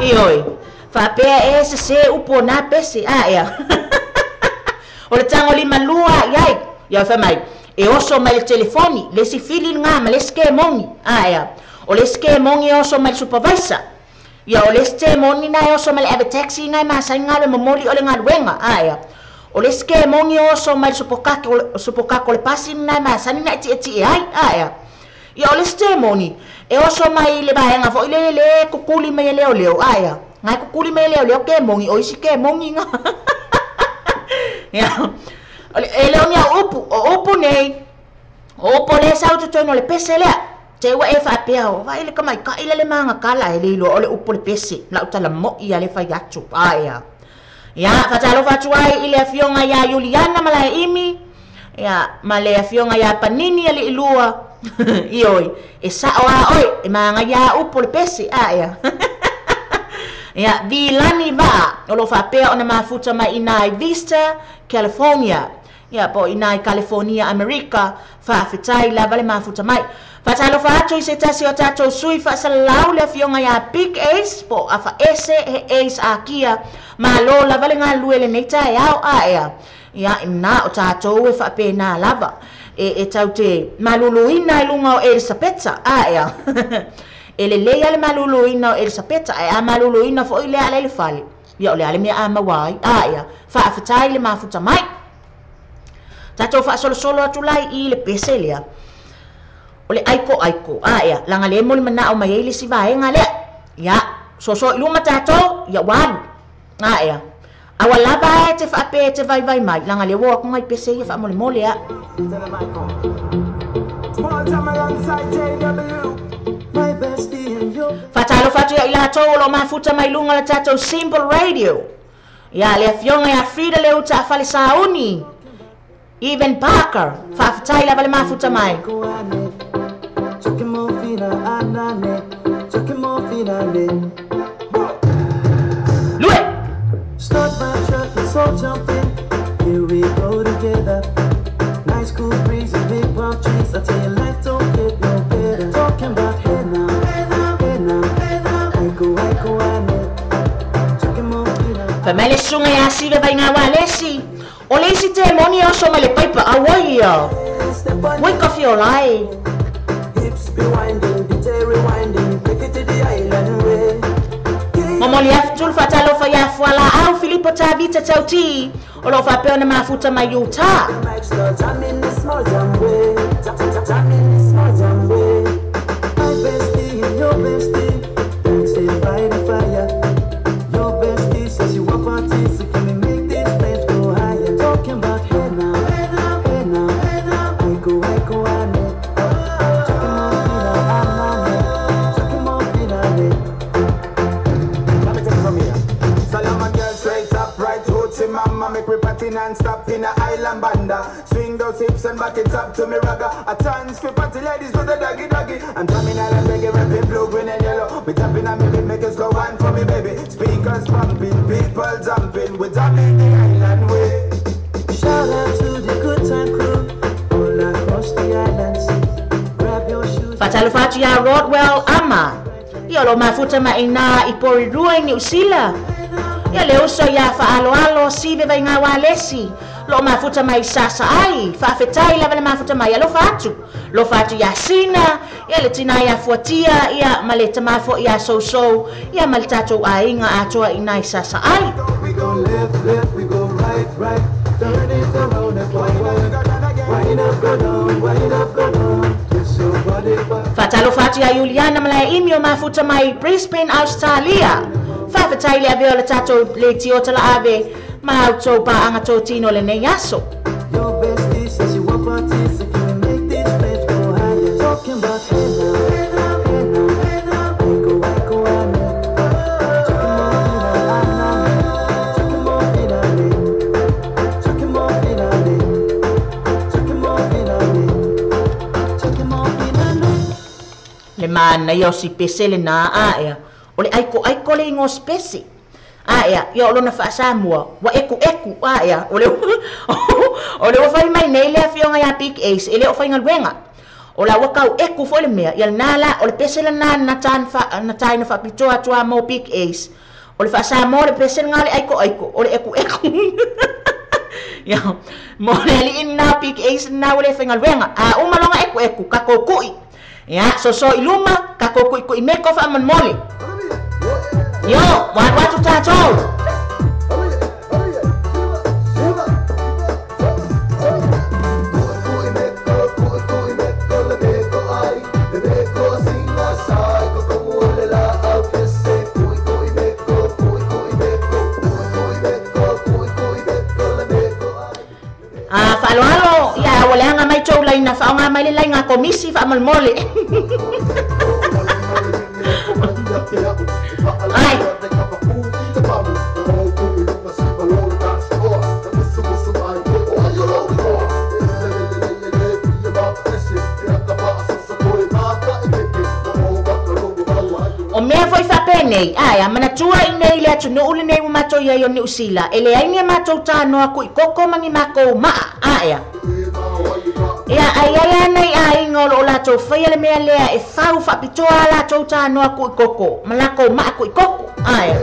Ioi, faapea e sesē upu o nā pese aʻea. O le tagolimalua i ai, ia fai mai, e oso mai le telefoni, le isi fili lagā ma le isi kemoni aʻea. O le isi kemoni e oso mai le supervisor. Ia o le isi temoni na e oso mai le ave taxi na e masani galo e momoli o le galuega aʻea. O le isi kemoni e oso mai le supokako o le pasi na e masani na e tietie ai aʻea. Ia o le isi temoni e oso mai le vaega foʻi le le kukuli mai e leoleo aʻea. Gae kukuli mai e leoleo kemoni o isi kemoni ga. Ia e le o ni au upu, o upu nei, o upu o lea sau totonu o le pese lea. Te ua e faapea o vaai le tamaitaʻi le le magakala e le iloa o le upu o le pese lau talamoʻi a le fai atu aʻea. Ia faatalofa atu ai i le afioga iā Iuliana ma Laeimi, ia ma le afioga iā Panini aliilua. Ioi, e saʻo a oe e magaia a upu o le pese aʻea. Ia Vilani Vaa o loo faapea ona mafuta mai inā i Vista, California. Ia po o inā i California, Amerika, faafetai lava le mafuta mai. Faatalofa atu i se tasi o tatou sui faasalalau le afioga iā Big Ace po o Afaese he Ace Akia. Malo lava le galulue lenei taeao aʻea. Ia ina o tatou e faapena lava e tau te maluluina i luga o Elisapeta aʻea. E lelei a le maluluina o Elisapeta ae a maluluina foʻi lea ala i le fale. Ia o le a le mea a maua ai aʻea. Faafetai le mafuta mai. Tatou faasolosolo atu lai i le pese lea. O le aiko aiko aʻea laga le mo le manao mai ai le isi vaega lea. Ia soso i luga tatou ia ua alu aʻea. Aua lava e te faapea e te vaivai mai laga le ua o atu nai pese ia faamolemole a. Faatalofa atu ia i latou o loo mafuta mai luga o le tatou Simple Radio. Ia le afioga ia Frida Leuta a Falesauni, Evan Parker, faafetai lava le mafuta mai. Lue. Start my truck, let's all jump in. Here we go together. Nice cool breeze and big palm trees. I tell you, life don't get no better. Talking about hey now, hey now, hey now, hey now. Aiko, aiko, ane. Talking more fina. Fai mai le susuga iā Sive Vaigaualesi, o le isi temoni e oso mai le paipa auai ia. Ua i ka fiola e. Hips be winding, DJ rewinding, take it to the island way. Momoli atu le faatalofa iā Fualaau Filipo Tavita Tauti o loo faapea ona mafuta mai Utah. The mic start jamming the small jam way, jam jam jamming the small jam way. My bestie and your bestie dancing by the fire. Your bestie says you want parties, so can we make these flames go higher? Talking about hey now, hey now, hey now, hey now. Aiko, aiko, ane. Talking more fina, anane. Talking more fina, ane. Let me take it from here. Solomon girl straight up, right hoochie mama, make we party non-stop in a island banda. Swing those hips and back it up to me ragga. A chance for party ladies with the doggy doggy. I'm drumming island reggae, rapping blue, green and yellow. Me tapping on me beat, make it slow wine for me baby. Speakers pumping, people jumping, we jamming the island way. Shout out to the good time crew all across the islands. Grab your shoes. Faatalofa atu iā Rodwell Ama. Ia o loo mafuta mai inā i Porirua i Niu Sila. Ia le uso iā Faaaloalo Sive Vaigaualesi. Loo mafuta mai Sasaai. Faafetai lava le mafuta mai alofa atu. Lofa atu iā Sina, ia le tinā iā Fuatia, ia ma le tamā foʻi iā Sousou, ia ma le tatou aiga atoa inā i Sasaai. We go left, left, we go right, right. Turn it around and forward. Wind up, go down, wind up, go down. Twist your body back. Faatalofa atu iā Iuliana Malaeimi o mafuta mai Brisbane, Australia. Faafetai le avea o le tatou leitio talaave ma outou paaga totino lenei aso. Your bestie says you want parties, so can we make these flames go higher? Talking about hey now, hey now, hey now, hey now. Aiko, aiko, ane. Talking more fina, anane. Talking more fina, manaia o si pese lenā aea o le aikoaiko le igoa o se pese aea ia o lona faasamua ua ekueku aea o le o le ua fai mai nei le afioga iā Big Ace e lē o faigaluega o la ua kau eku foi le mea ia lenā la o le pese lenā na tāina faapitoa atu a mo Big Ace o le faasamoa le pese lenā le aikoaiko o le ekueku ia mo le alii lenā o Big Ace lenā ua lē faigaluega a uma loga ekueku takou kuʻi ia soso i luma takou kuʻikuʻi meko faamolemole yo ua alu atu tatou. Faaloalo ia ua leaga mai tou laina faaaogā mai le laiga komisi faamolemole. Ai. O mea foi faapenei aea manatua i nei le atunuu lenei ua matou iai o Niu Sila e leai ni a matou tānoa kuʻikoko ma ni makou maʻa aea. Ia ai ai ana i aiga o loo latou faia le mea lea e fau faapitoa a latou tānoa kuʻikoko ma lakou maʻa kuʻikoko aea.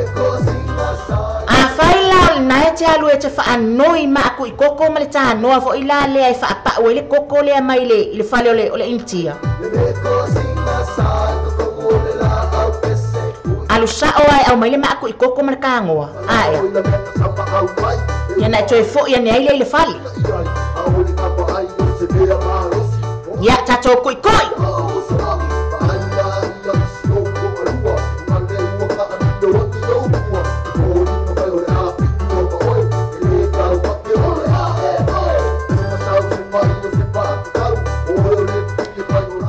Afai la o lenā e te alu e te faanoi maʻa kuʻikoko ma le tānoa foʻi la lea e faapaʻu ai le koko lea mai le i le fale o le Initia. Alu sao ae au mai le maa kuʻikoko ma le kagoa aea. Ia na e toe foʻi ane ai lea i le fale. Ia tatou kuʻikuʻi.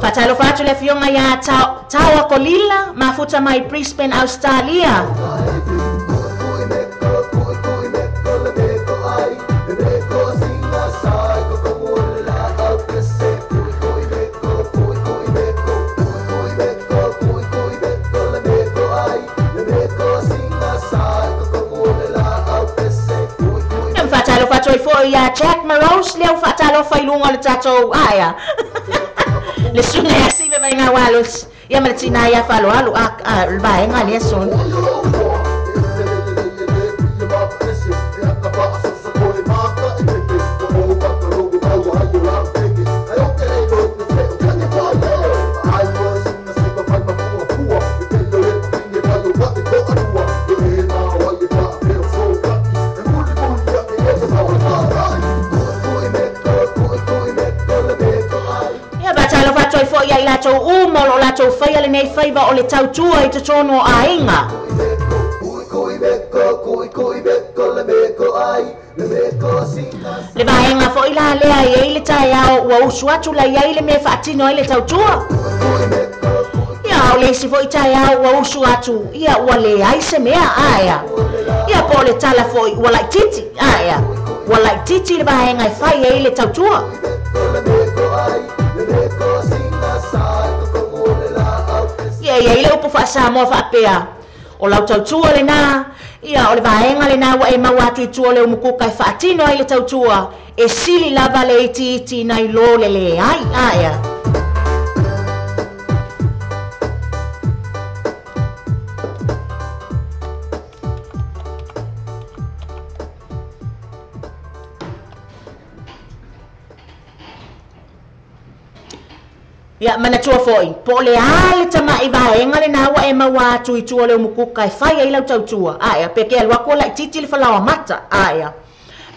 Faatalofa atu le afioga iā Taoa Kolila mafuta mai Brisbane Australia. Faatalofa atu ai foʻi iā Jack Morose lea ua faatalofa i luga o le tatou aea. Le suga ia sive mai ngā walos. Ia ma le tina ia faaloalo a le vaega lea sona. Ia i latou uma o loo latou faia lenei faiva o le tautua i totonu o aiga. Le vaega foʻi la lea i ai le taeao ua usu atu lai ai le mea faatino ai le tautua. Ia o le isi foʻi taeao ua usu atu ia ua leai se mea aea. Ia po o le tala foʻi ua laititi aea. Ua laititi le vaega e fai ai le tautua. Ia ia i le upu faasamoa faapea o lau tautua lenā ia o le vaega lenā ua e maua atu i tua o le umukuka e faatino ai le tautua e sili lava le itiiti nai lo le leai aea. Ia manatua foʻi po o le a le tamaʻi vaega lenā ua e maua atu i tua o le umukuka e fai ai lau tautua aea pe ke alu atu ua laititi le falaoa mata aea.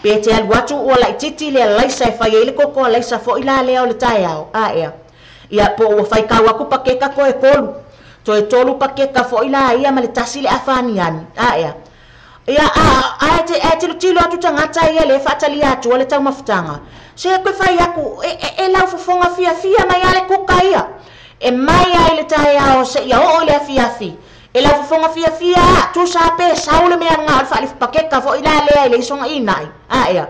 Pe te alu atu ua laititi le alaisa e fai ai le koko alaisa foʻi la lea o le taeao aea. Ia po ua faikau aku pakeka koe tolu. Toe tolu pakeka foʻi la ia ma le tasi le afaniani aea. Ia a e tilotilo atu tagata ia le faatalia atua le taumafutaga. Se koe fai aku e lau fofoga fiafia mai a le kuka ia. E mai ai le taeao seia oo i le afiafi. E lau fofoga fiafia a tusa pe sau le mea lagā o le faalifapakeka foʻi la lea i le isogaʻinaʻi aea.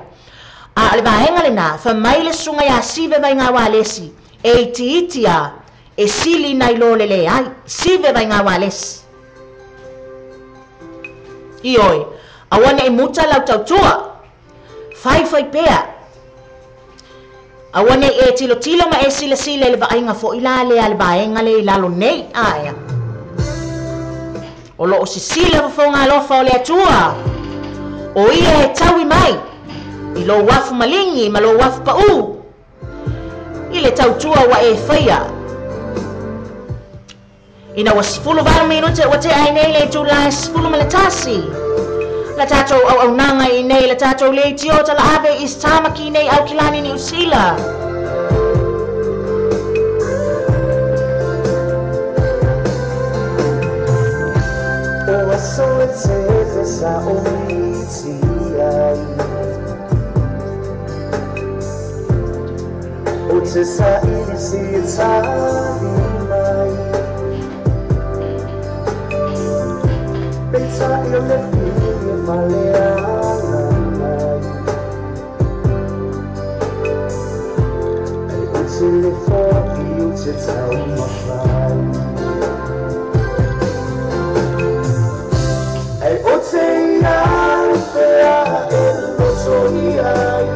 A o le vaega lenā famai le susuga iā sive mai gā ualesi e itiiti a E sili nai lo le leai, sive vai ngā walesi. Ioi, awane i muta lau tautua, fai fai pea. Awane e tilo tilo ma e sila sila le vaaiga fo'i la lea le vaega le i lalo nei aea. O loo sisila fofoga alofa o le Atua. O ia e taui mai i lou afu maligi ma lou afu pa'ū i le tautua ua e faia. Ina ua 18 minute ua tea ai nei le itulā e 11. La tātou auaunaga i nei le tātou leitio talaave i Tamaki nei Aukilani Niu Sila. O aso e tele sa o miti ai O te sa ili si e tali mai Peita i o le fili e maleanga mai Ai o te le fo'i o te tau mawhai Ai o te iai whea e loto i ai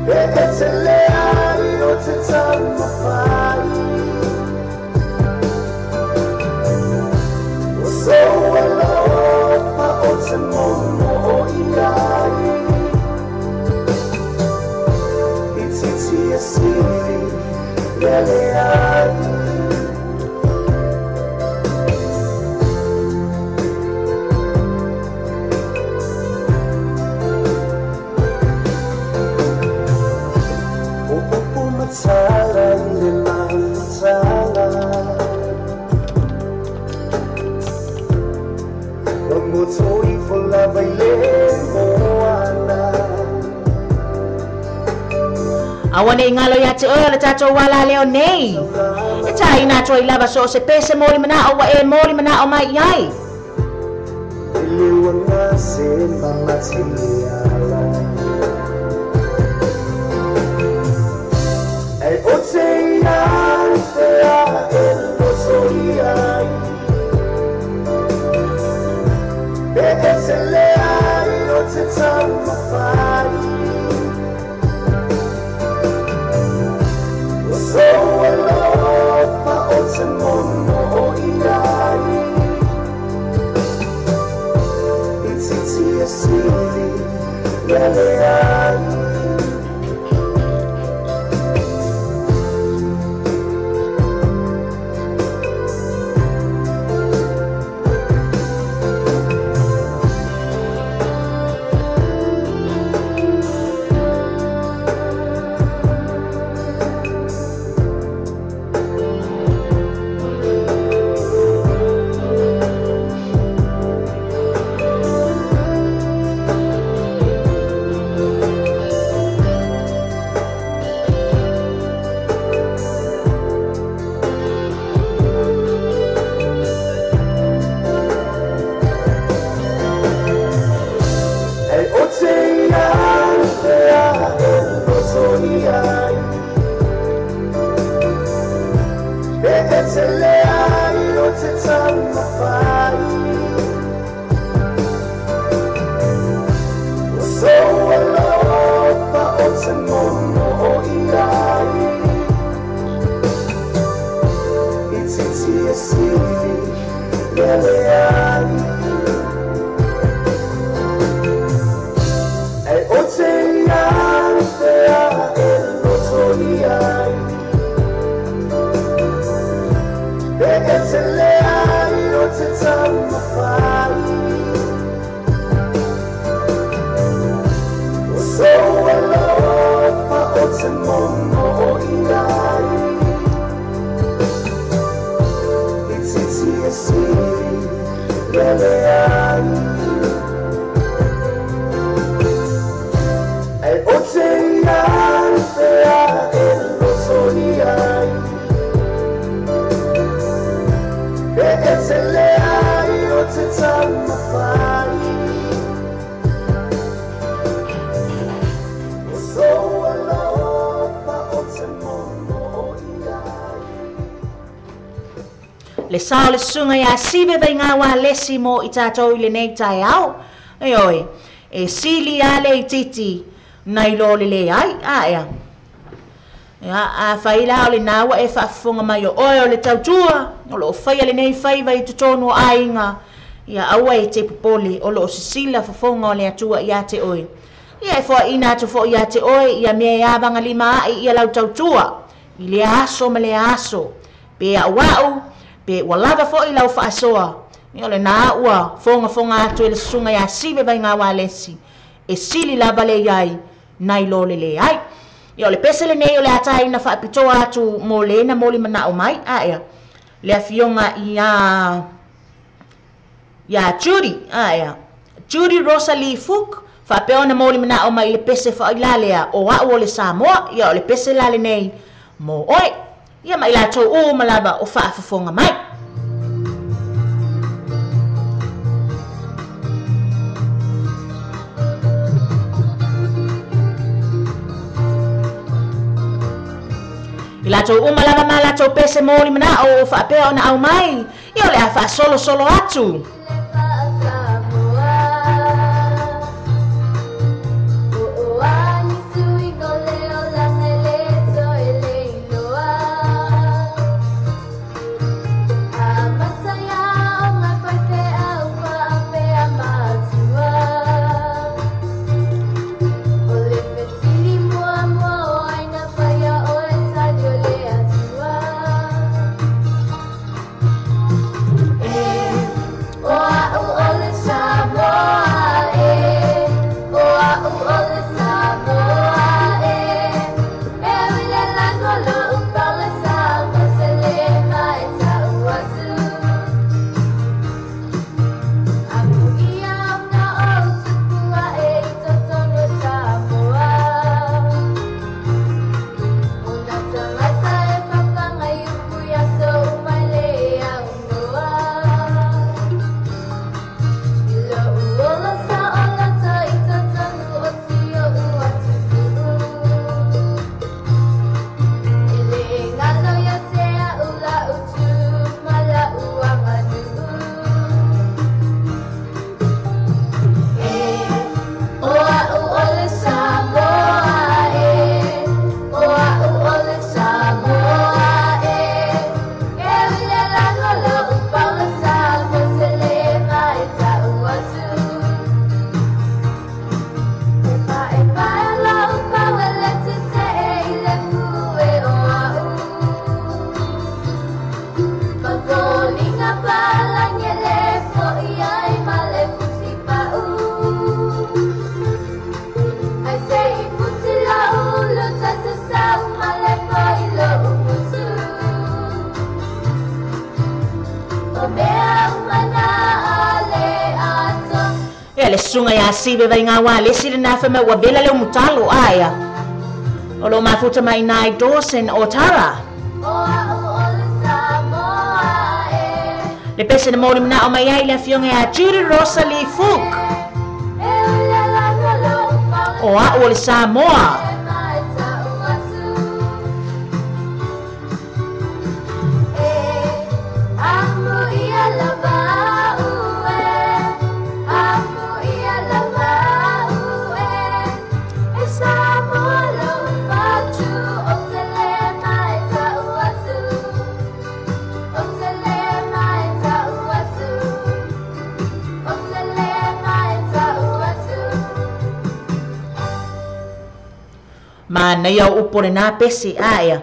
E e te leai o te tau mawhai O so alofa o te momo o i ai I titi e sili lele ai O upu matala i le mamatala O moto i folava i le moana Awane i ngalo ia te oe o le tātou wala leo nei. E tā ina atoa i lava so o se pese mōli manao wa e mōli manao mai i ai. E leua se mamati ala Ai o te iai whea e loto i ai E e te leai o te tau mawhai O so alofa o te momo o i ai I titi e sili lele ai Ai o te iai whea e loto i ai E e te leai o te tau mawhai O so alofa o te momo o i ai I titi e sili lele ai Ai o te iai whea e loto i ai E e te leai o te tau mawhai O so alofa o te momo o i ai I titi e sili lele ai Ai o te iai whea e loto i ai E e te leai o te tau Le sa o le susuga iā Sive Vaigaualesi mo i tatou i lenei taeao. Ioe, e sili lava le itiiti nai lo le leai. Aea. Ia, afai la o lena ua e faafofoga mai o oe o le tautua, o lo o faia lenei faiva i totonu o aiga, ia aua e te popole, o lo o sisila fofoga o le Atua ia te oe. Ia e foaiina atu foi ia te oe ia mea e avagalima ai ia lau tautua i lea aso ma lea aso, pe auau, pe ua lava foi lau faasoa, ia o lena ua fogafoga atu e le susuga ia Sive Vaigaualesi, e sili lava le i ai nai lo le leai. Ia o le pese lenei o le a taina faapitoa atu mo le na moli manao mai, aea, le afioga ia ia Judy, aea, Judy Rosalie Fook, faapea ona moli manao mai i le pese faaila lea o a'u o le Samoa, ia o le pese la lenei mo oe, ia ma i latou uma lava o faafofoga mai. I latou uma lava ma latou pese moli manao o faapea ona aumai, ia o le a faasolosolo atu. Ia le susuga ia Sive Vaigaualesi lena fai mai ua vela le umutalo aea. O lo mafuta mai nai Dawson o Tara. Le pese na moli manao mai ai le afioga ia Judy Rosalie Fook. O a'u o le Samoa. Manaia o upu o lenā pese, aea.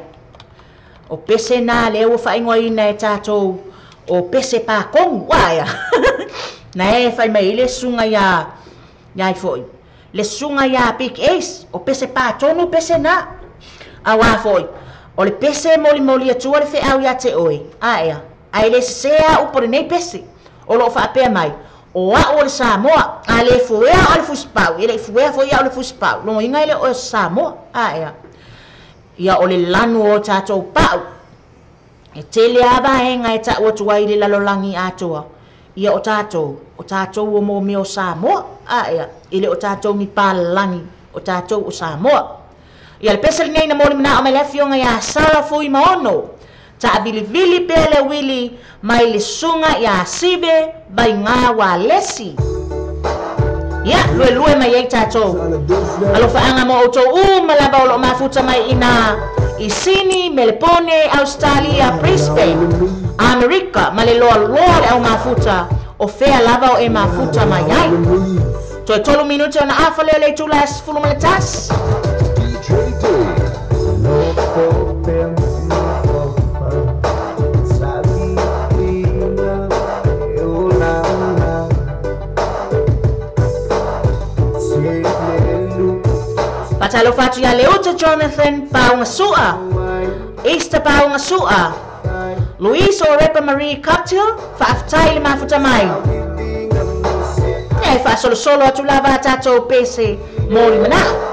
O pese nā lea ua faaigoaina e tātou o pese pākogu, aea. Na e fai mai ai le susuga iā, iā ai foi, le susuga iā Big Ace, o pese pātonu pese nā. Auā foi, o le pese e molimoli atua le feau iā te oe, aea. Ae le sesē a upu o lenei pese, o lo o faapea mai, O a'u o le Samoa, a le fuea o le fusipau, e le i fuea foi a'u le fusipau, logoina e le oe o se Samoa, aea. Ia o le lanu o tatou pa'u, e tele a vaega e ta'u atu ai i le lalolagi atoa, ia o tatou, o tatou o mō mea o Samoa, aea, e le o tatou ni palalagi, o tatou o Samoa. Ia le pese lenei na molimana'o mai le afioga iā Sara Fuimaono, Taavilivili pea le uili mai le susuga ia Sive Vaiga Ualesi. Ia, luelue mai ai tatou. Alofaaga mo outou uma lava o loo mafuta mai ina i Sini, Melepone, Australia, Brisbane, Amerika ma le loaloa le au mafuta o fea lava o e mafuta mai ai. Toe 3 minute ona afa lea o le itula e 11. Faatalofa atu ia Leuta Jonathan Paungasua, Easter Paungasua, Luis Orepa Marie Cocktail, faafetai le mafuta mai. Ia e faasolosolo atu lava a tatou pese mo le manao.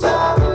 Sabe,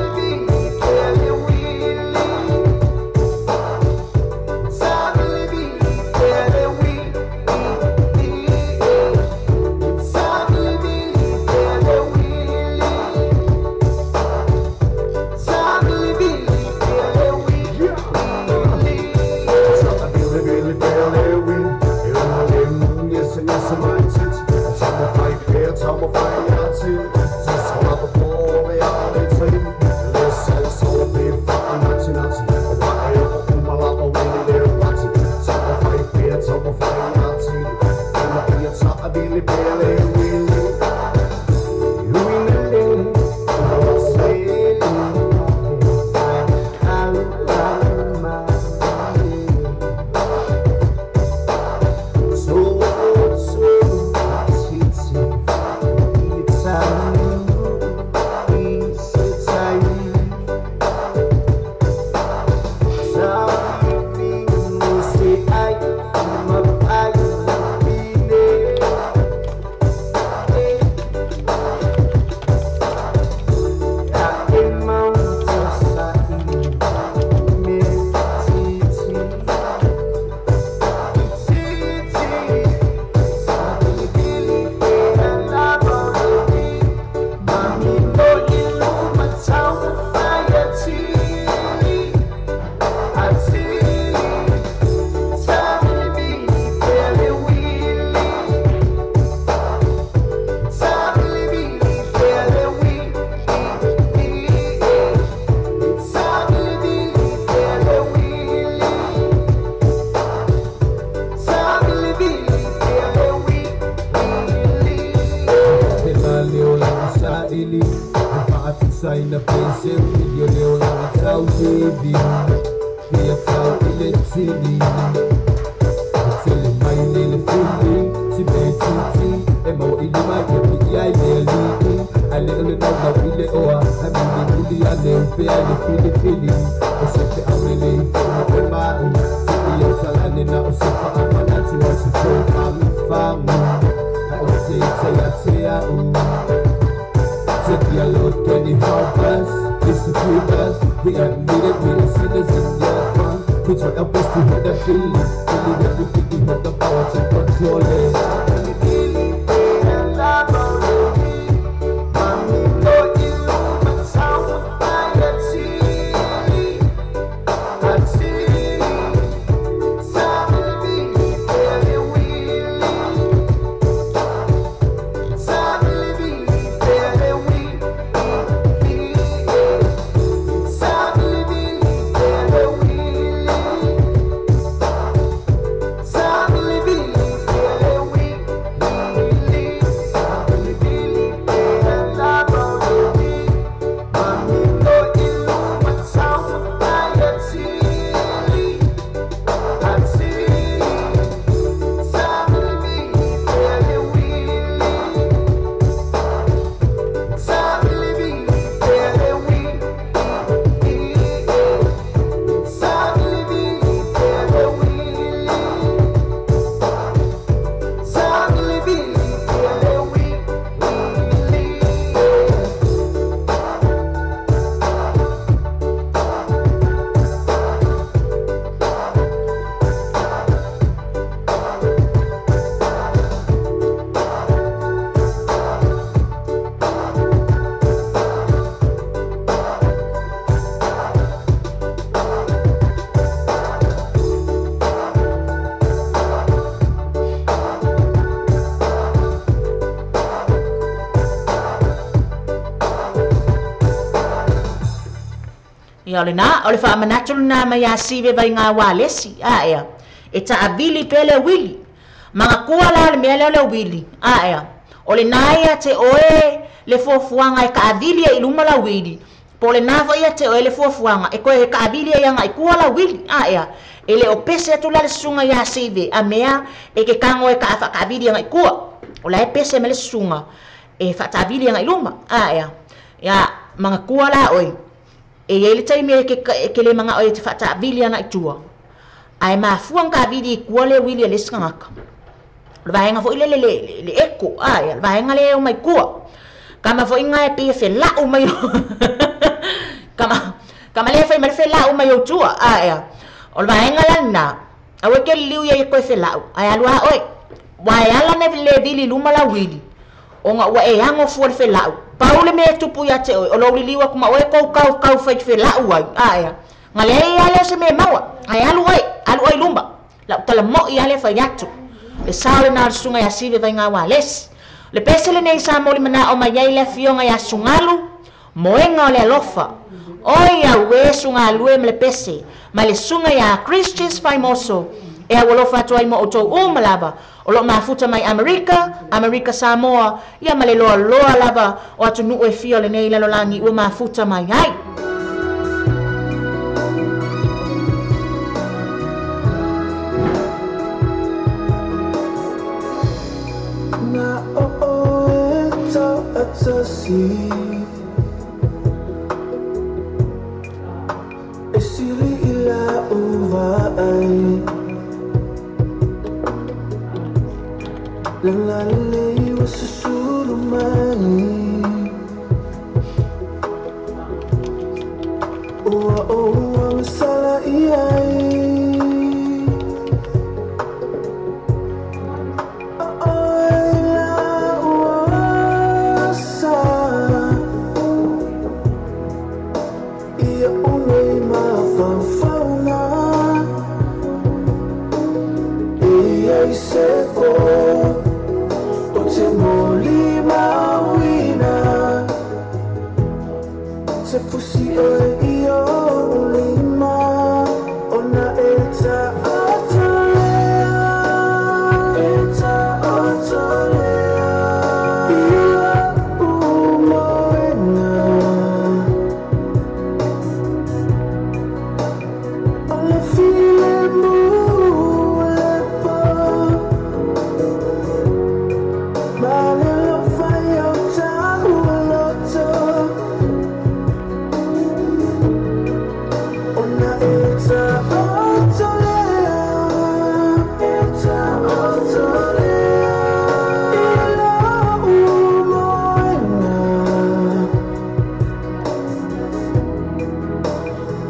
Ia o lena, o le faamanatu lena mai ia Sive Vaigaualesi, aea, e taavili pea le uili. Magatua la o le mea lea o le uili, aea, o lena ia te oe le fuafuaga e taavili ai i luma la uili, po o lena foi ia te oe le fuafuaga e toe taavili ai agai i tua la uili, aea, e le o pese atu la le susuga ia Sive a mea e te tago e faataavili agai i tua. O la e pese mai le susuga e faataavili agai i luma, aea, ia magatua la oe, e i ai le taimi e te le manao ai e te faataavili agai i tua, ae mafua ona taavili i tua le uili a le isi tagata. O le vaega foi lele le eko, aea, le vaega lea e o mai tua. Kama foi ngā e pei e felau mai kama, kama lea e fai mai le felau mai o tua, aea, o le vaega la lena, aua e ke liliu ia i e koe felau, ae alu a oe, ua e ala na le vili i luma lau uili, ona ua e ago fua le felau. Pau le mea e tupu ia te oe, o lou liliu atu ma oe kou kau kau fai felau ai, aea, na leai a lea o se mea e maua, ae alu oe, alu oe i luma, lau tala mo'i a lea fai atu. Le sao lena o le susuga ia Sive Vaigaualesi. Le pese lenei sa molimana'o mai ai le afioga ia Sugalu, moega o le alofa. Oi auē Sugalue ma le pese, ma le susuga ia Christians Faimoso, e aualofa atu ai mo outou uma lava, o loo mafuta mai Amerika, Amerika Samoa, ia ma le loaloa lava o atunuu e fia o lenei lalolagi ua mafuta mai ai. Na o e tauatasi E sili i la uvaai La la lei ua susulu mai Ua ou agasala i ai O oe la ua sa Ia unei mafaufauga E iai se po O te molimauina Te fusi oe i ou lima Ona e taoto lea E taoto lea I lou moena O le filemu o le pō Ma le alofa i o taua loto Ona e taoto lea E taoto lea I lou moena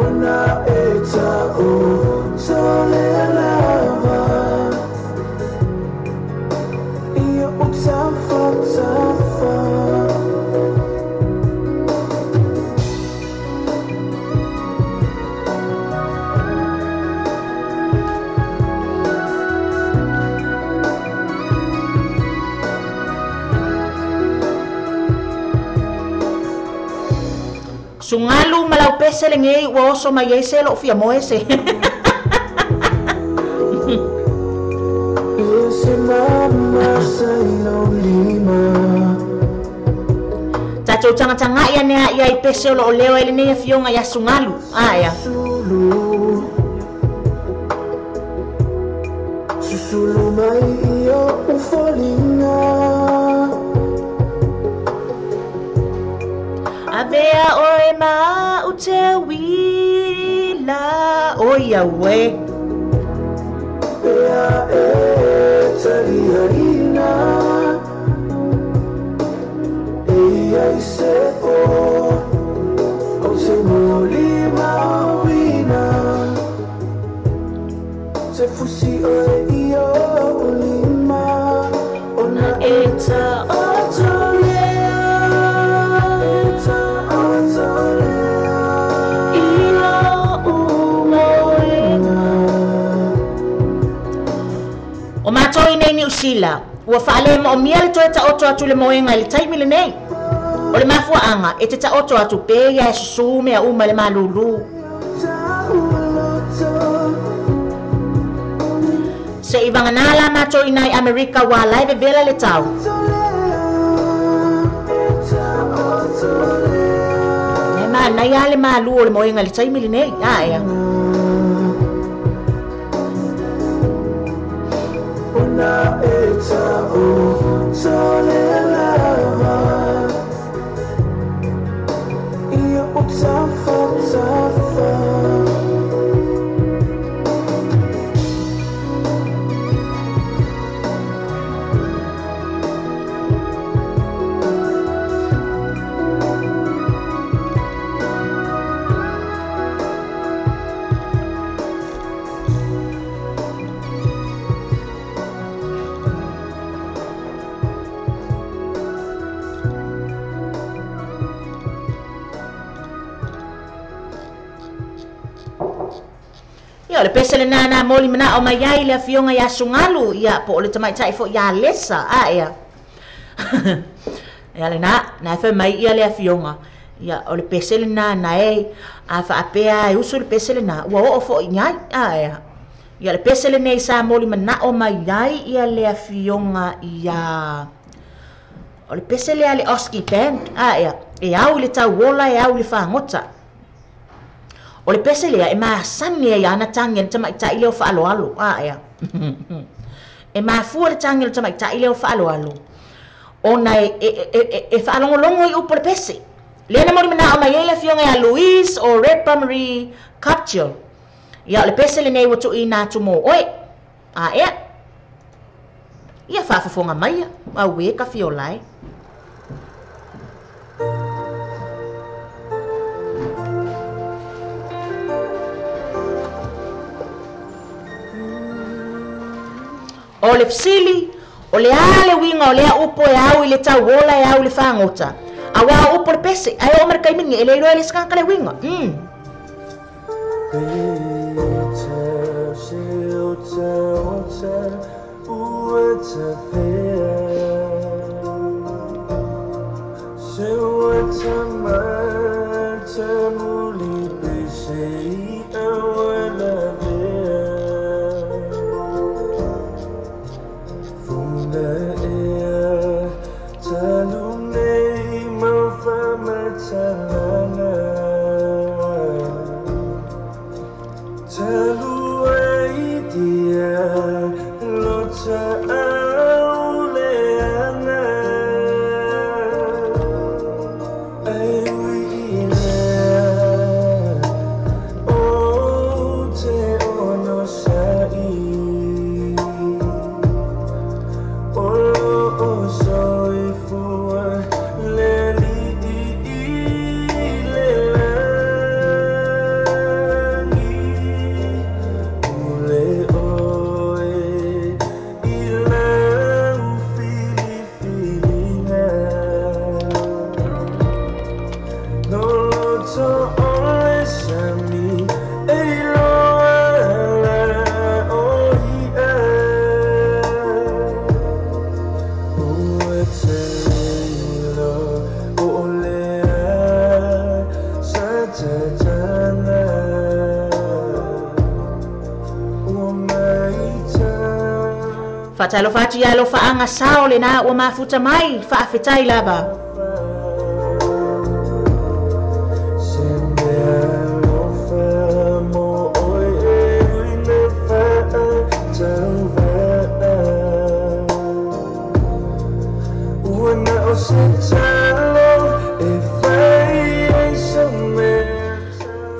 Ona e taoto lea lava Ia o tafa tafa. Sugalu ma lau pese lenei ua oso mai ai se loo fia moe se. Ia se mama sa i lou lima. Tatou tagatagai ane a ia i pese o loo leo ai lenei afioga ia Sugalu. Aea. Susulu Susulu mai i ou foliga. Avea oe ma au te uila, oi auē. Pea e taliaina E iai se po O te molimauina Te fusi oe i ou lima Ona e taoto lea E taoto lea I lou moena. O matou i nei Niu Sila, ua faalemoomia le toe taoto atu le moega i le taimi lenei. O O le mafuaʻaga e te taʻoto atu pē ia e susū mea uma i le malūlū. Seʻi vaganā la matou inā i Amerika ua ala e vevela le tau. E manaia lava le malū o le moega i le taimi lenei. Aea. Ia, o le pese lenā na moli manaʻo mai ai le afioga iā Sugalu, ia po o le tamaitaʻi foʻi iā Lesa, aea. Ia lenā, na e fai mai ia le afioga, ia o le pese lenā na e a faapea e usu le pese lenā, ua oo foʻi i ai, aea. Ia le pese lenei sa moli manaʻo mai ai ia le afioga iā o le pese lea le Oski Band, aea, e au i le tauola e au i le fagota. O le pese lea e masani ai ana tagi a le tamaitaʻi lea o faaloalo, aea. E mafua le tagi o le tamaitaʻi lea o faaloalo ona e, e, e, e, e faalogologo i upu o le pese. Lea na moli manaʻo mai ai le afioga iā Louise o Repa Marie Cuptial. Ia o le pese lenei ua tuuina atu mō oe. Aea. Ia faafofoga maia, auē ka fiola e. O le fesili, o le a le uiga o lea upu e au i le tauola e au i le fagota? Auā o upu o le pese, ae oo mai le taimi lenei e le iloa e le isi tagata le uiga. Mm. Faatalofa atu iā alofaaga sao lenā ua mafuta mai, faafetai lava.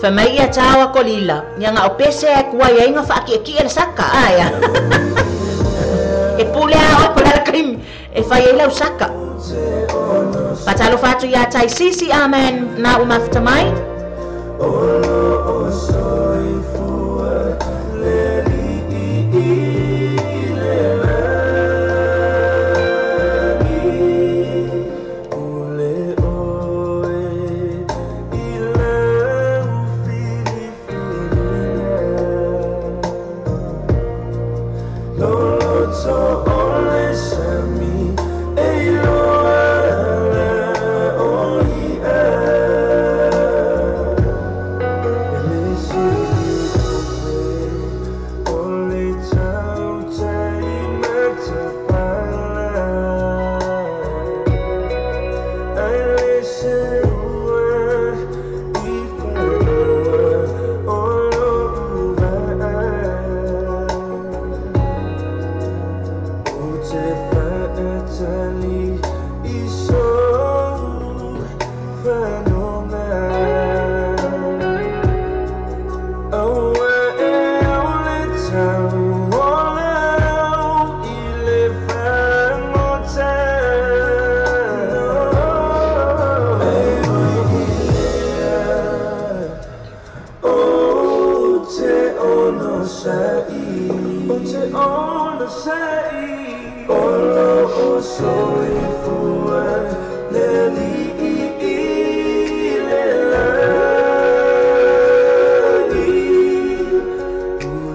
Fai mai ia tao a Kolila, ia ga o pese e kuai ai ga faakiʻekiʻe le saka, aea. E pule a oe po le ala kaimi e fai ai lau saka. Faatalofa atu iā Taisisi, amen, na ua mafuta mai. Ono sai Olo o soifua Le li'i i le lagi.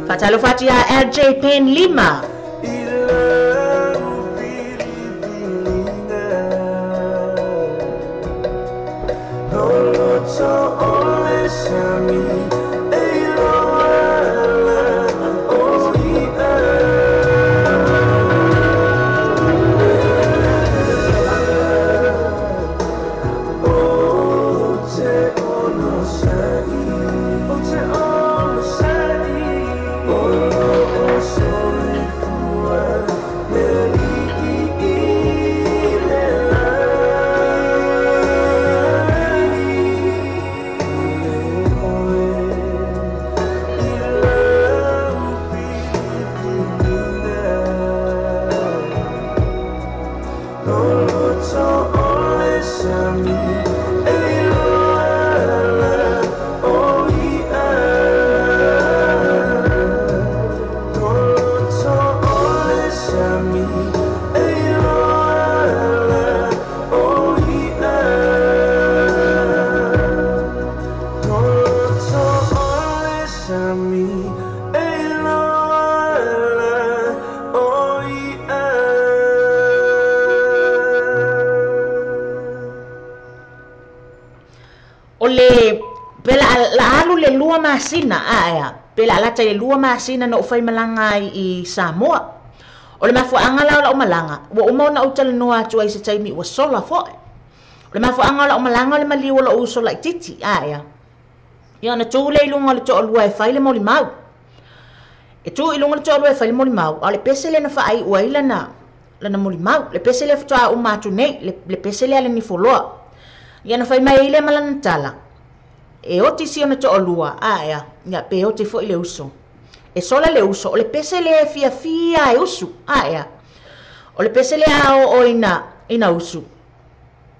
Faatalofa atu iā LJ Pen Lima. I lau filifiliga No loto o le sami E iloa ala o i'a. O te ono sai, o te ono sai, o lo o soifua le li'i i le lagi. Le oe i lau filifiliga No loto o le sami E iloa ala o i'a. No loto o le sami E iloa ala o i'a. No loto o le sami E iloa ala o i'a. O le pe la la alu le 2 masina aea pe la lata i le 2 masina na ou faimalaga ai i Samoa. O le mafuaaga la o la'u malaga ua uma ona ou talanoa atu ai i se taimi ua sola fo'i. O le mafuaaga o la'u malaga o le maliu o lo'u uso la'ititi aea. Ia ona tu lea i luga o le to'alua e fai le molimau. E tu i luga o le to'alua e fai le molimau, a o le pese lea na faai'u ai lana lana molimau. Le pese lea faatoa uma atu nei, le pese lea a le nifoloa. Ia na fai mai ai lea ma lana tala, e oti si ona to'alua aea, ia pe oti fo'i le uso. E sola le uso, o le pese lea e fiafia e usu aea. O le pese lea a oo ina usu.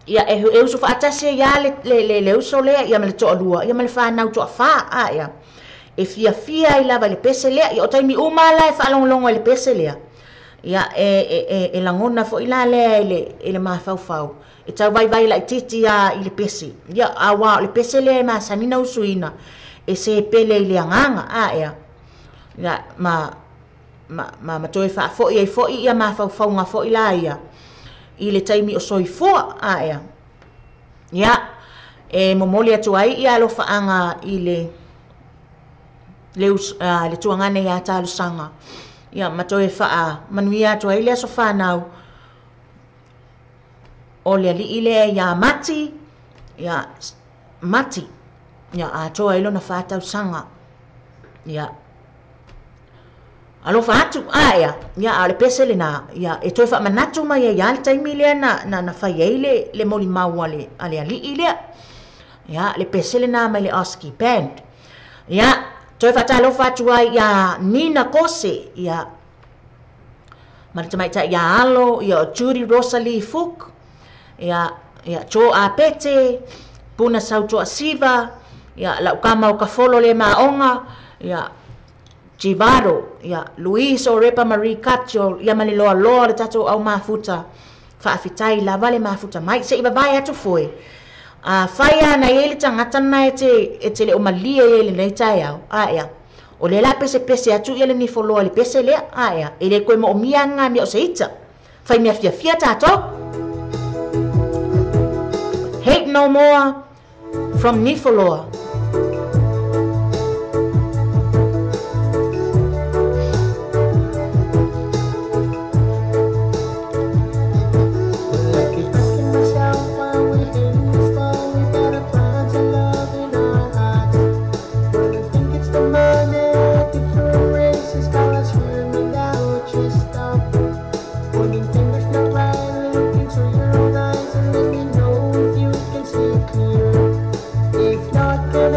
Ia e usu faatasi ai lava le uso lea ia ma le to'alua, ia ma le fanau to'afā aea. E fiafia ai lava i le pese lea. Ia o taimi uma la e faalogologo ai i le pese lea. Ia e lagona fo'i la lea i le mafaufau. E tau vaivai laitiiti lava i le pese. Ia auā o le pese lea e masani na usuina e se pele i le agaga aea. Ia ma toe faafo'i ai fo'i ia mafaufauga fo'i la ia i le taimi o soifua aea. Ia e momoli atu ai ia alofaaga i le tuagane iā talosaga. Ia ma toe faamanuia atu ai le aso fanau o le ali'i lea iā Mati, ia Mati, ia atoa ai lona 4 tausaga. Ia alofa atu aea, ia a o le pese lenā, ia e toe faamanatu mai ai lava le taimi lea na fai ai le molimau a le ali'i lea. Ia le pese lenā mai le Oski Band. Ia toe faatalofa atu ai iā Nina Kose, ia ma le tamaitai iā Alo, ia o Judy Rosalie Fook, ia Jo Apete, Puna Sautoa Siva, ia la'u kama o Kafolo le Maoga, ia Givaro, ia Luis Orepa Marie Katio, ia ma le loaloa o le tatou au mafuta, faafitai lava le mafuta mai, se'i vavae atu foe. Afai ana i ai le tagata lena e te le o malie ai i lenei taeao, aea. O lea la pesepese atu ia le nifoloa i le pese lea, aea. E le koe mo'omia aga mea o se ita. Fai mea fiafia tatou. Hate No More from Nifoloa. Well, I keep asking myself why we're in this for. We got a plan to love in our hearts. Well, I think it's the money, different races, colors, hear me now, just stop. Pointing fingers not right, look into your own eyes and let me know if you can see clear. If not, can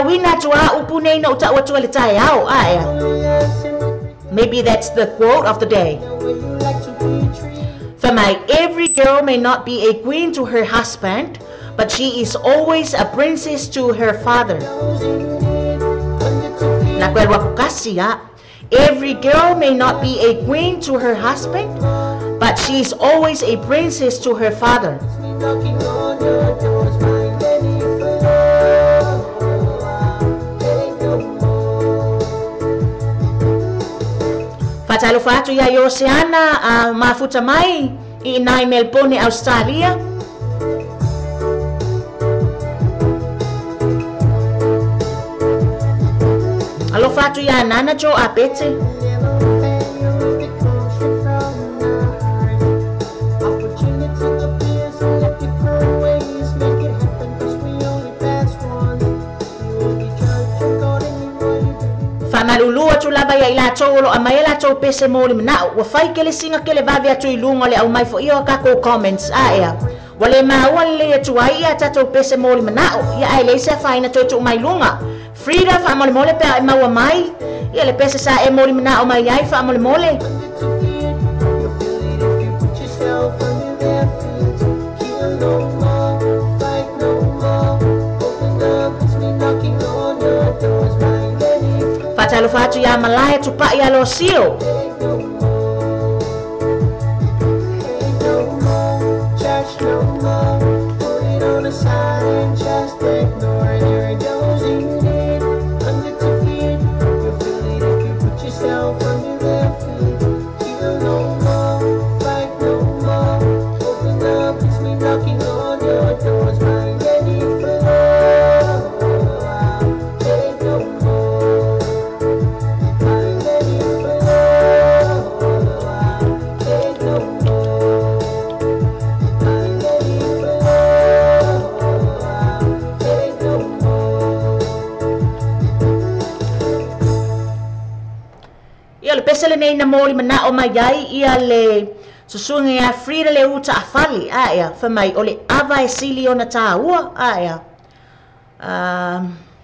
lauina atu a upu nei na utau atu le tai ao ae. Maybe that's the quote of the day. For my every girl may not be a queen to her husband, but she is always a princess to her father. Every girl may not be a queen to her husband, but she is always a princess to her father. Fatalofa atu ia i Oceana, mafuta mai i nai Melbourne, Australia. Alofa atu ia Nana Jo Apete. Malulu atu lava ia i latou o lo a mai e latou pese mo le manao. Ua fai kele singa kele vave atu i lunga le au mai fo ia o kako comments aea. Ua le maua le atu ai ia tatou pese mo le manao. Ia ai leisa whaina toi tu mai lunga. Frida wha mole mole pea e maua mai. Ia le pese sa e mo le manao mai ai wha mole mole. Fatalofa atu ia Malaya tupa ia lo sio. Pese le nei na moli mana o mai ai ia le susunga ia Frida le uta afali aea fa mai o le ava e sili ona tāua aea.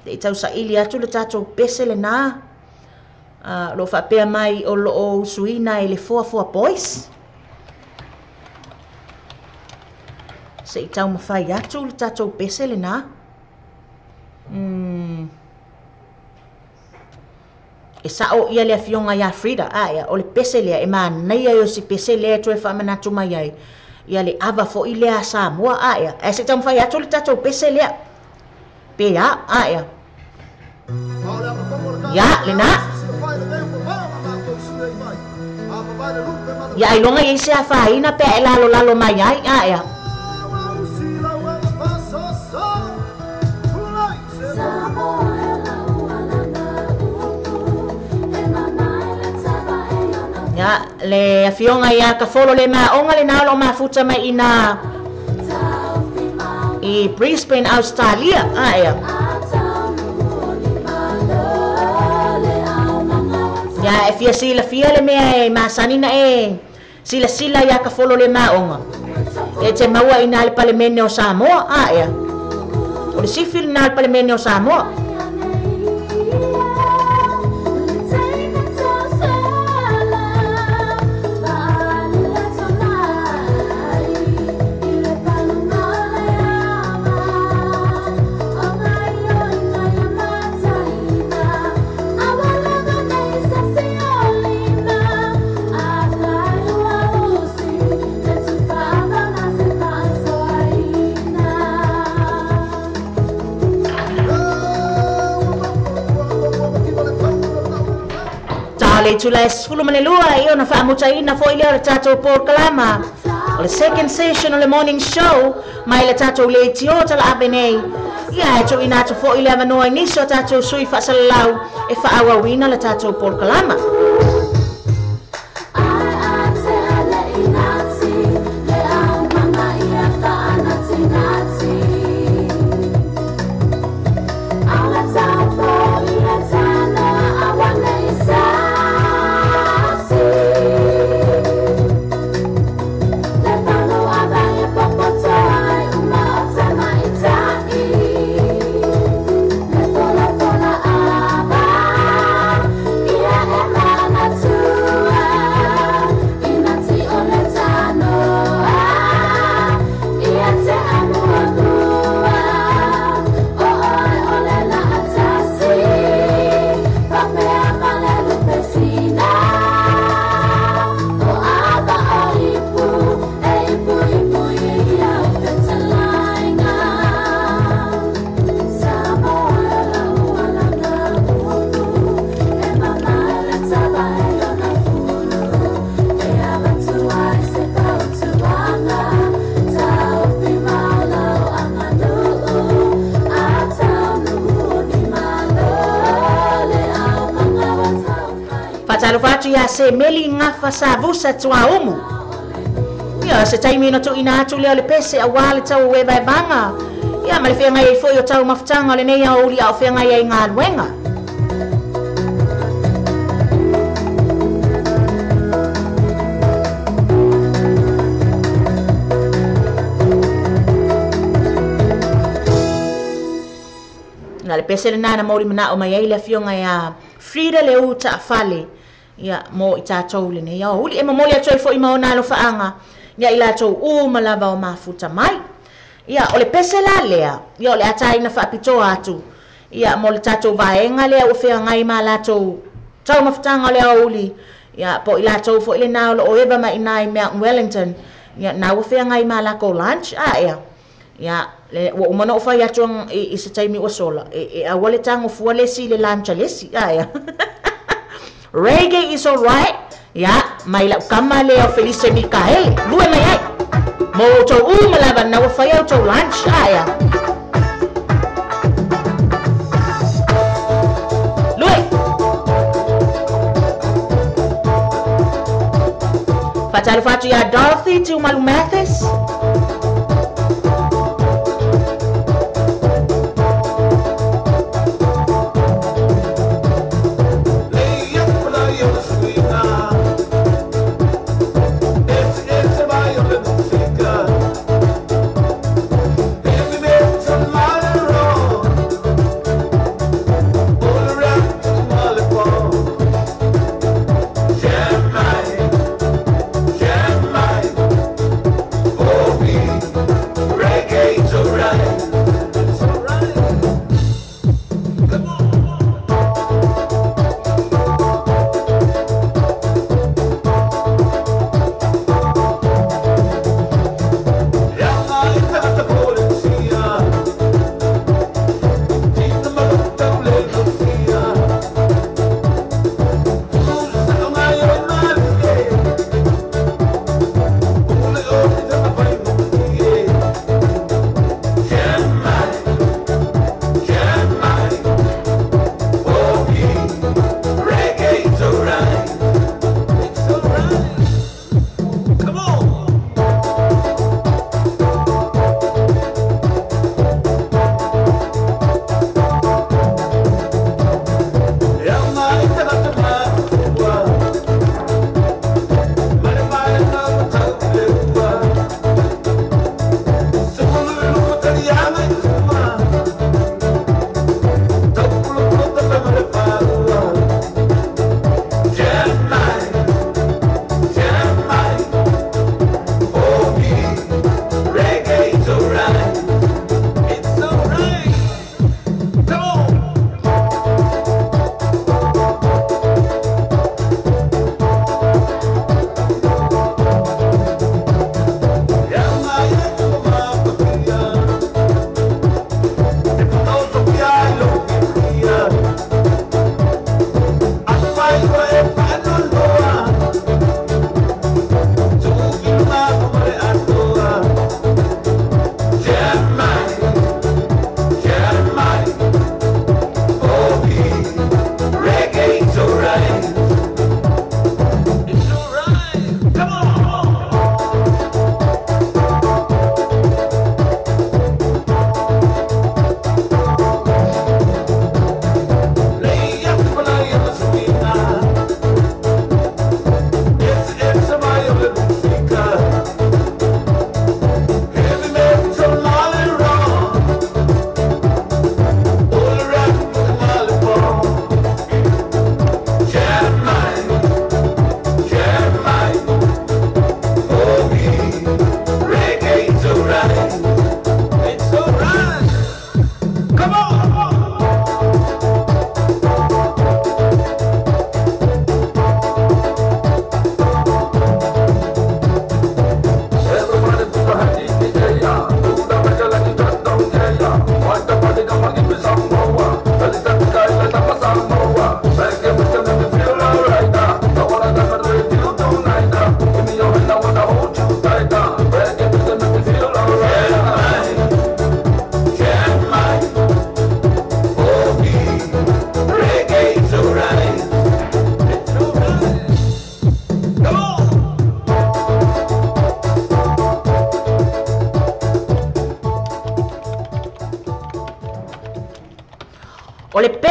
Te i tausa ili atu le tātou pese le nā lo whaapea mai o lo o suina e le foa boys. Se i tau mawhai atu le tātou pese le nā. E sao ia le afionga ia Frida aea o le pese lea e mānaia i o si pese lea toe whaamanatu mai ai ia le ava fo i lea Samoa aea e se taumawhai atu le tātou pese lea pe a aea ia le nā ia ailonga i se a whaina pe e lalo lalo mai ai aea. Ia, le afionga ia ka folo le maonga le nā lo mafuta mai ina i Brisbane, Australia. Aea. Ia, e fia sila fia le mea e masanina e sila sila ia ka folo le maonga. E te maua ina le palemene o Samoa. Aea. O le sifil na le palemene o Samoa. Le tula e sefulu ma le lua i ona faamutaina fo'i lea o le tatou polokalama o le second session o le morning show mai le tatou leitio talaape nei. Ia e tuuina atu fo'i le avanoa i nisi o tatou sui faasalalau e faaauauina le tatou polokalama. Faatalofa atu iā Semeli Gafa Savusa Tuaumu. Ia, se taimi ona tuuina atu lea o le pese auā le tau o evaevaga. Ia, ma le feagai ai foi o taumafataga o lenei aoauli a o feagai ai i galuega. Na le pese lenā na molimanao mai ai le afioga iā Frida Leu Taafale, ia, mo i tatou i lenei aoauli. E momoli atu ai foi ma ona alofaaga ia i latou uma lava o mafuta mai. Ia, o le pese la lea, ia, o le a taina faapitoa atu, ia, mo le tatou vaega lea ua feagai ma latou taumafataga o le aoauli, ia, po o i latou foi lenā o lo o eva mai i ina i Mount Wellington, ia, na ua feagai ma lakou lunch, a ea. Ia, le, ua uma ona ou fai atu i, i se taimi ua sola, e, e aua le tago fua le isi i le lunch a le isi, a ea. Reggae is alright, ia, mai lau kama lea o Felice Mikaele, lue mai ai. Mo outou uma lava na ua fai a outou lunch, a ea. Lue. Faatalofa atu iā Dorothy Tiumalu Mathis.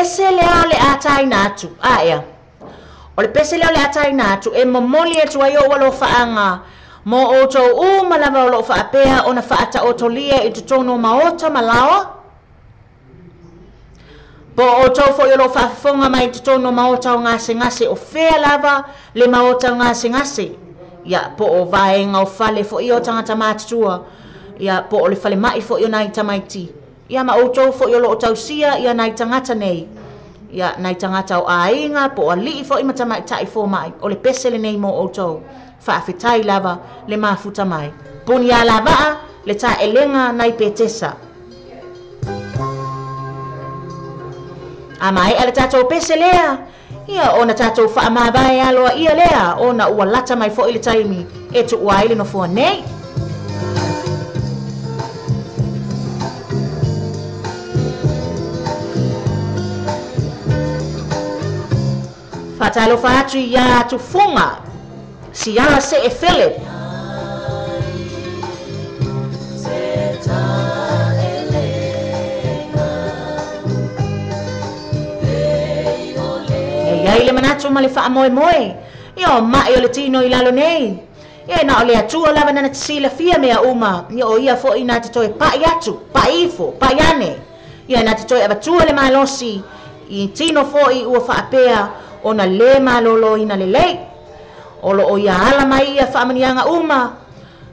pese lea o le ataina atu, aea. O le pese lea o le ataina atu, e momoli atu ai o'u alofaaga mo outou uma lava o loo faapea ona faataotolia i totonu o maota ma laoa, po o outou foi o loo faafofoga mai i totonu o maota o gasegase, o fea lava le maota o gasegase, ia po o vaega o fale foi o tagata matutua, ia po o le falemai foi o nai tamaiti, ia ma outou foi o loo tausia ia nai tagata nei, ia nai tagata o aiga po o alii foi ma tamaitai fomai, o le pese lenei mo outou. Faafetai lava le mafuta mai. Puni alavaa le taelega nai Petesa. A maea le tatou pese lea, ia ona tatou faamavae aloa ia lea, ona ua lata mai foi le taimi e tuua ai le nofoa nei. Faatalofa atu iā Tufuga Siala Se'e Philip. E iai le manatu ma le faamoemoe, ia o mai o le tino i lalo nei. Ia na o le Atua lava nana te silafia mea uma, ia o ia fo'i na te toe pa'i atu, pa'i ifo, pa'i ane. Ia na te toe avatua le malosi i tino fo'i ua faapea ona lē malōlōina lelei. O loo ia ala mai ia faamaniaga uma,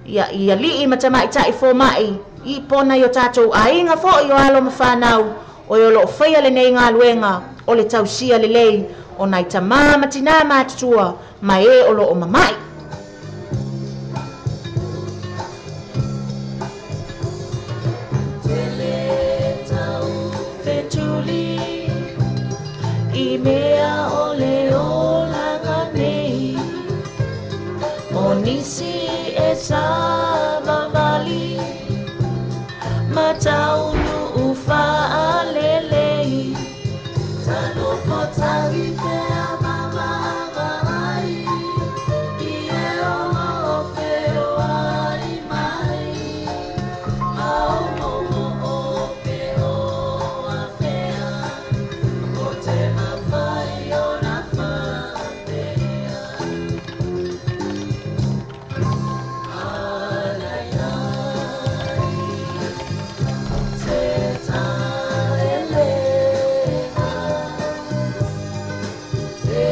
ia i alii ma tamaʻitaʻi fomaʻi i pona i o tatou aiga foʻi o alo ma fanau, o e o loo faia lenei galuega o le tausia lelei o nai tamā ma tinā matutua ma e o loo mamaʻi. I mea o le olaga nei, o nisi e savavali, mataunu faalelei. Tanofo tagi pea mavavaai, i e olo o feoai mai, maomomo o pe o afea, o te mawhai o na whaapea. Alai ai, te taelega, te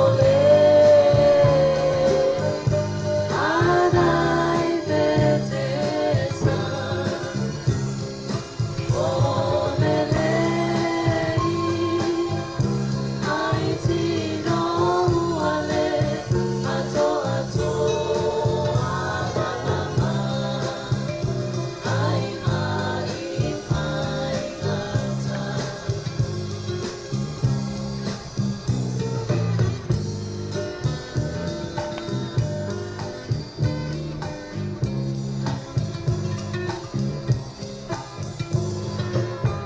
ole, anai Petesa, o melei, ai tino uale, ato ato amalama, ai mai faigata.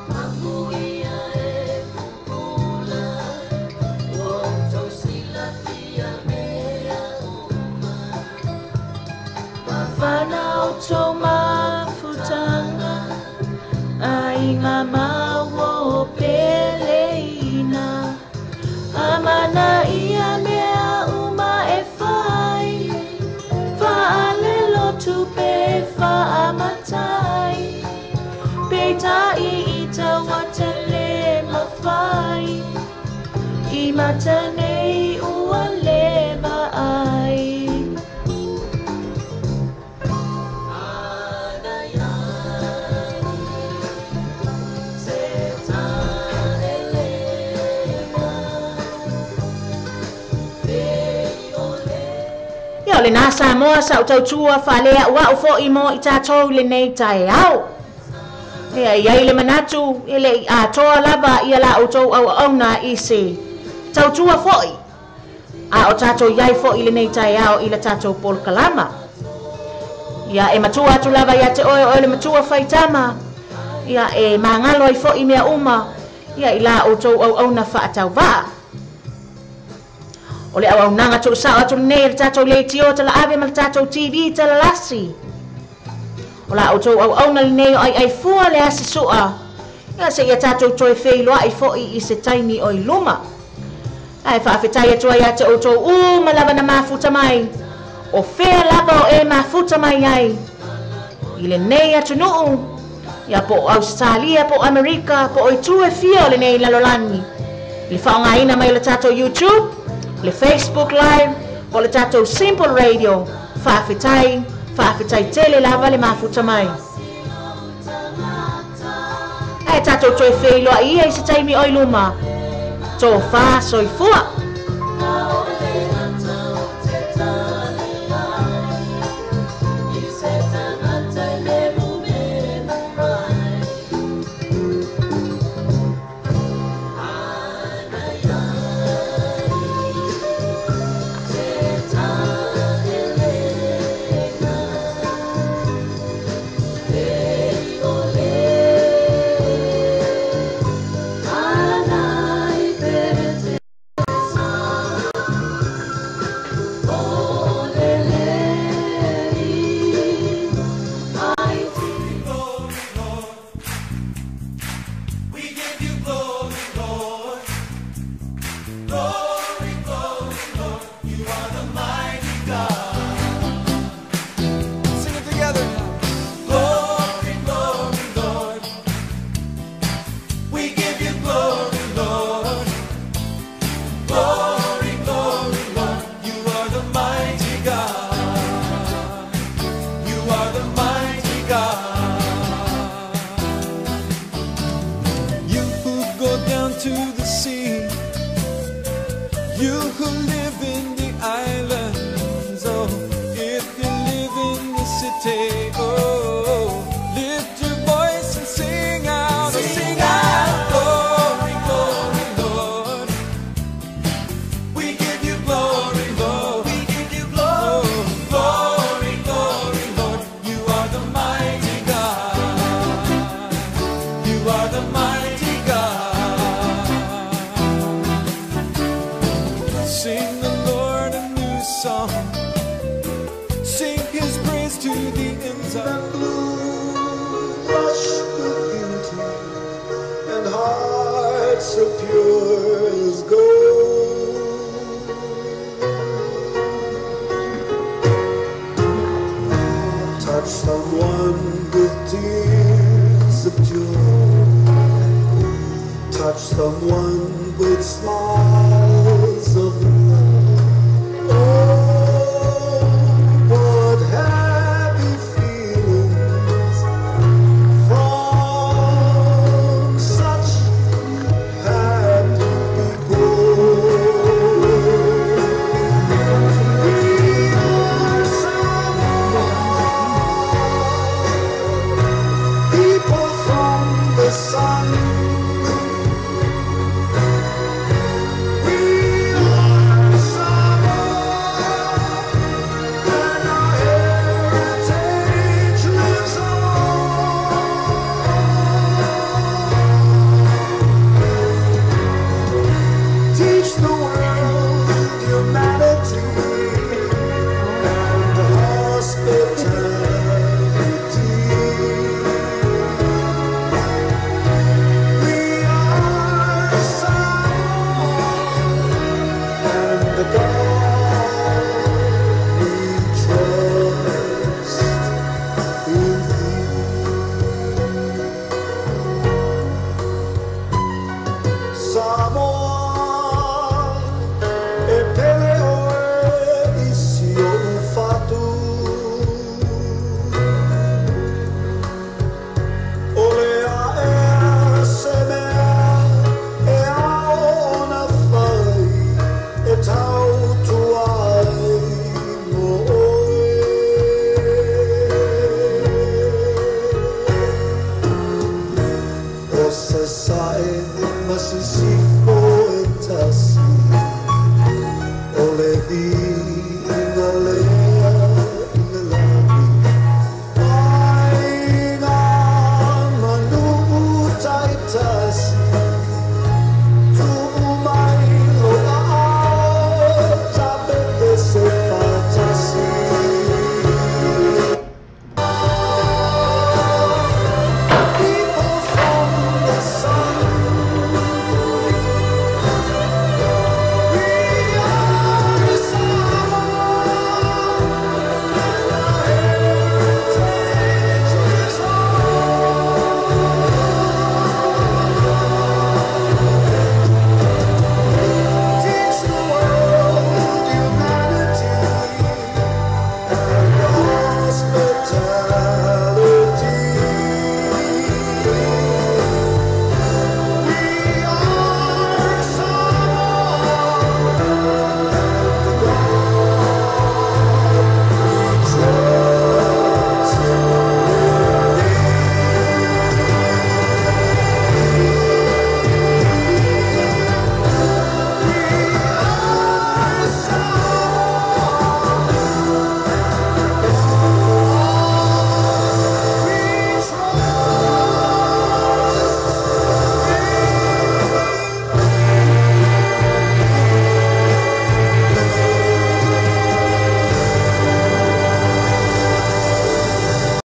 Mamuia e pupula, o tau silafia mea uma. Mawhana o tō mafutanga, aiga mau o peleina. Amana ia mea uma e whai, whaalelo tupe whaamatai. Peitai i taua tele mawhai, i mata nei ua le maai. Anai ai, te taelega, te ole. Ia o lenā Samoa sa o tautua faalea ua'u foʻi mo i tatou lenei taeao. Ia iai le manatu e leʻi atoa lava ia la outou auaauna i se tautua foʻi, a o tatou iai foʻi lenei taeao i la tatou polokalama. Ia e matua atu lava ia te oe oe le matua faitama, ia e magalo ai foʻi mea uma ia i la outou auauna faatauvaa. O le auaunaga tuusao atu lenei le tatou leitio talaave ma le tatou TV talalasi. O la outou auauna lenei o aiaifua le asi sua Ia seia tatou toe feiloai foi i se taimi o i luma. Ae faafetai atu ai ia te outou uma lava na mafuta mai, o fea lava o e mafuta mai ai i lenei atunuu, ia po o Ausetalia, po o Amerika, po o itu e fia o lenei lalolagi, i le faaaogaina mai o le tatou YouTube, le Facebook Live, po o le tatou Simple Radio. Faafetai, faafetai tele lava le mafuta mai. Ae tatou toe feiloai ia i se taimi o i luma. Tofa soifua. Touch someone with smiles.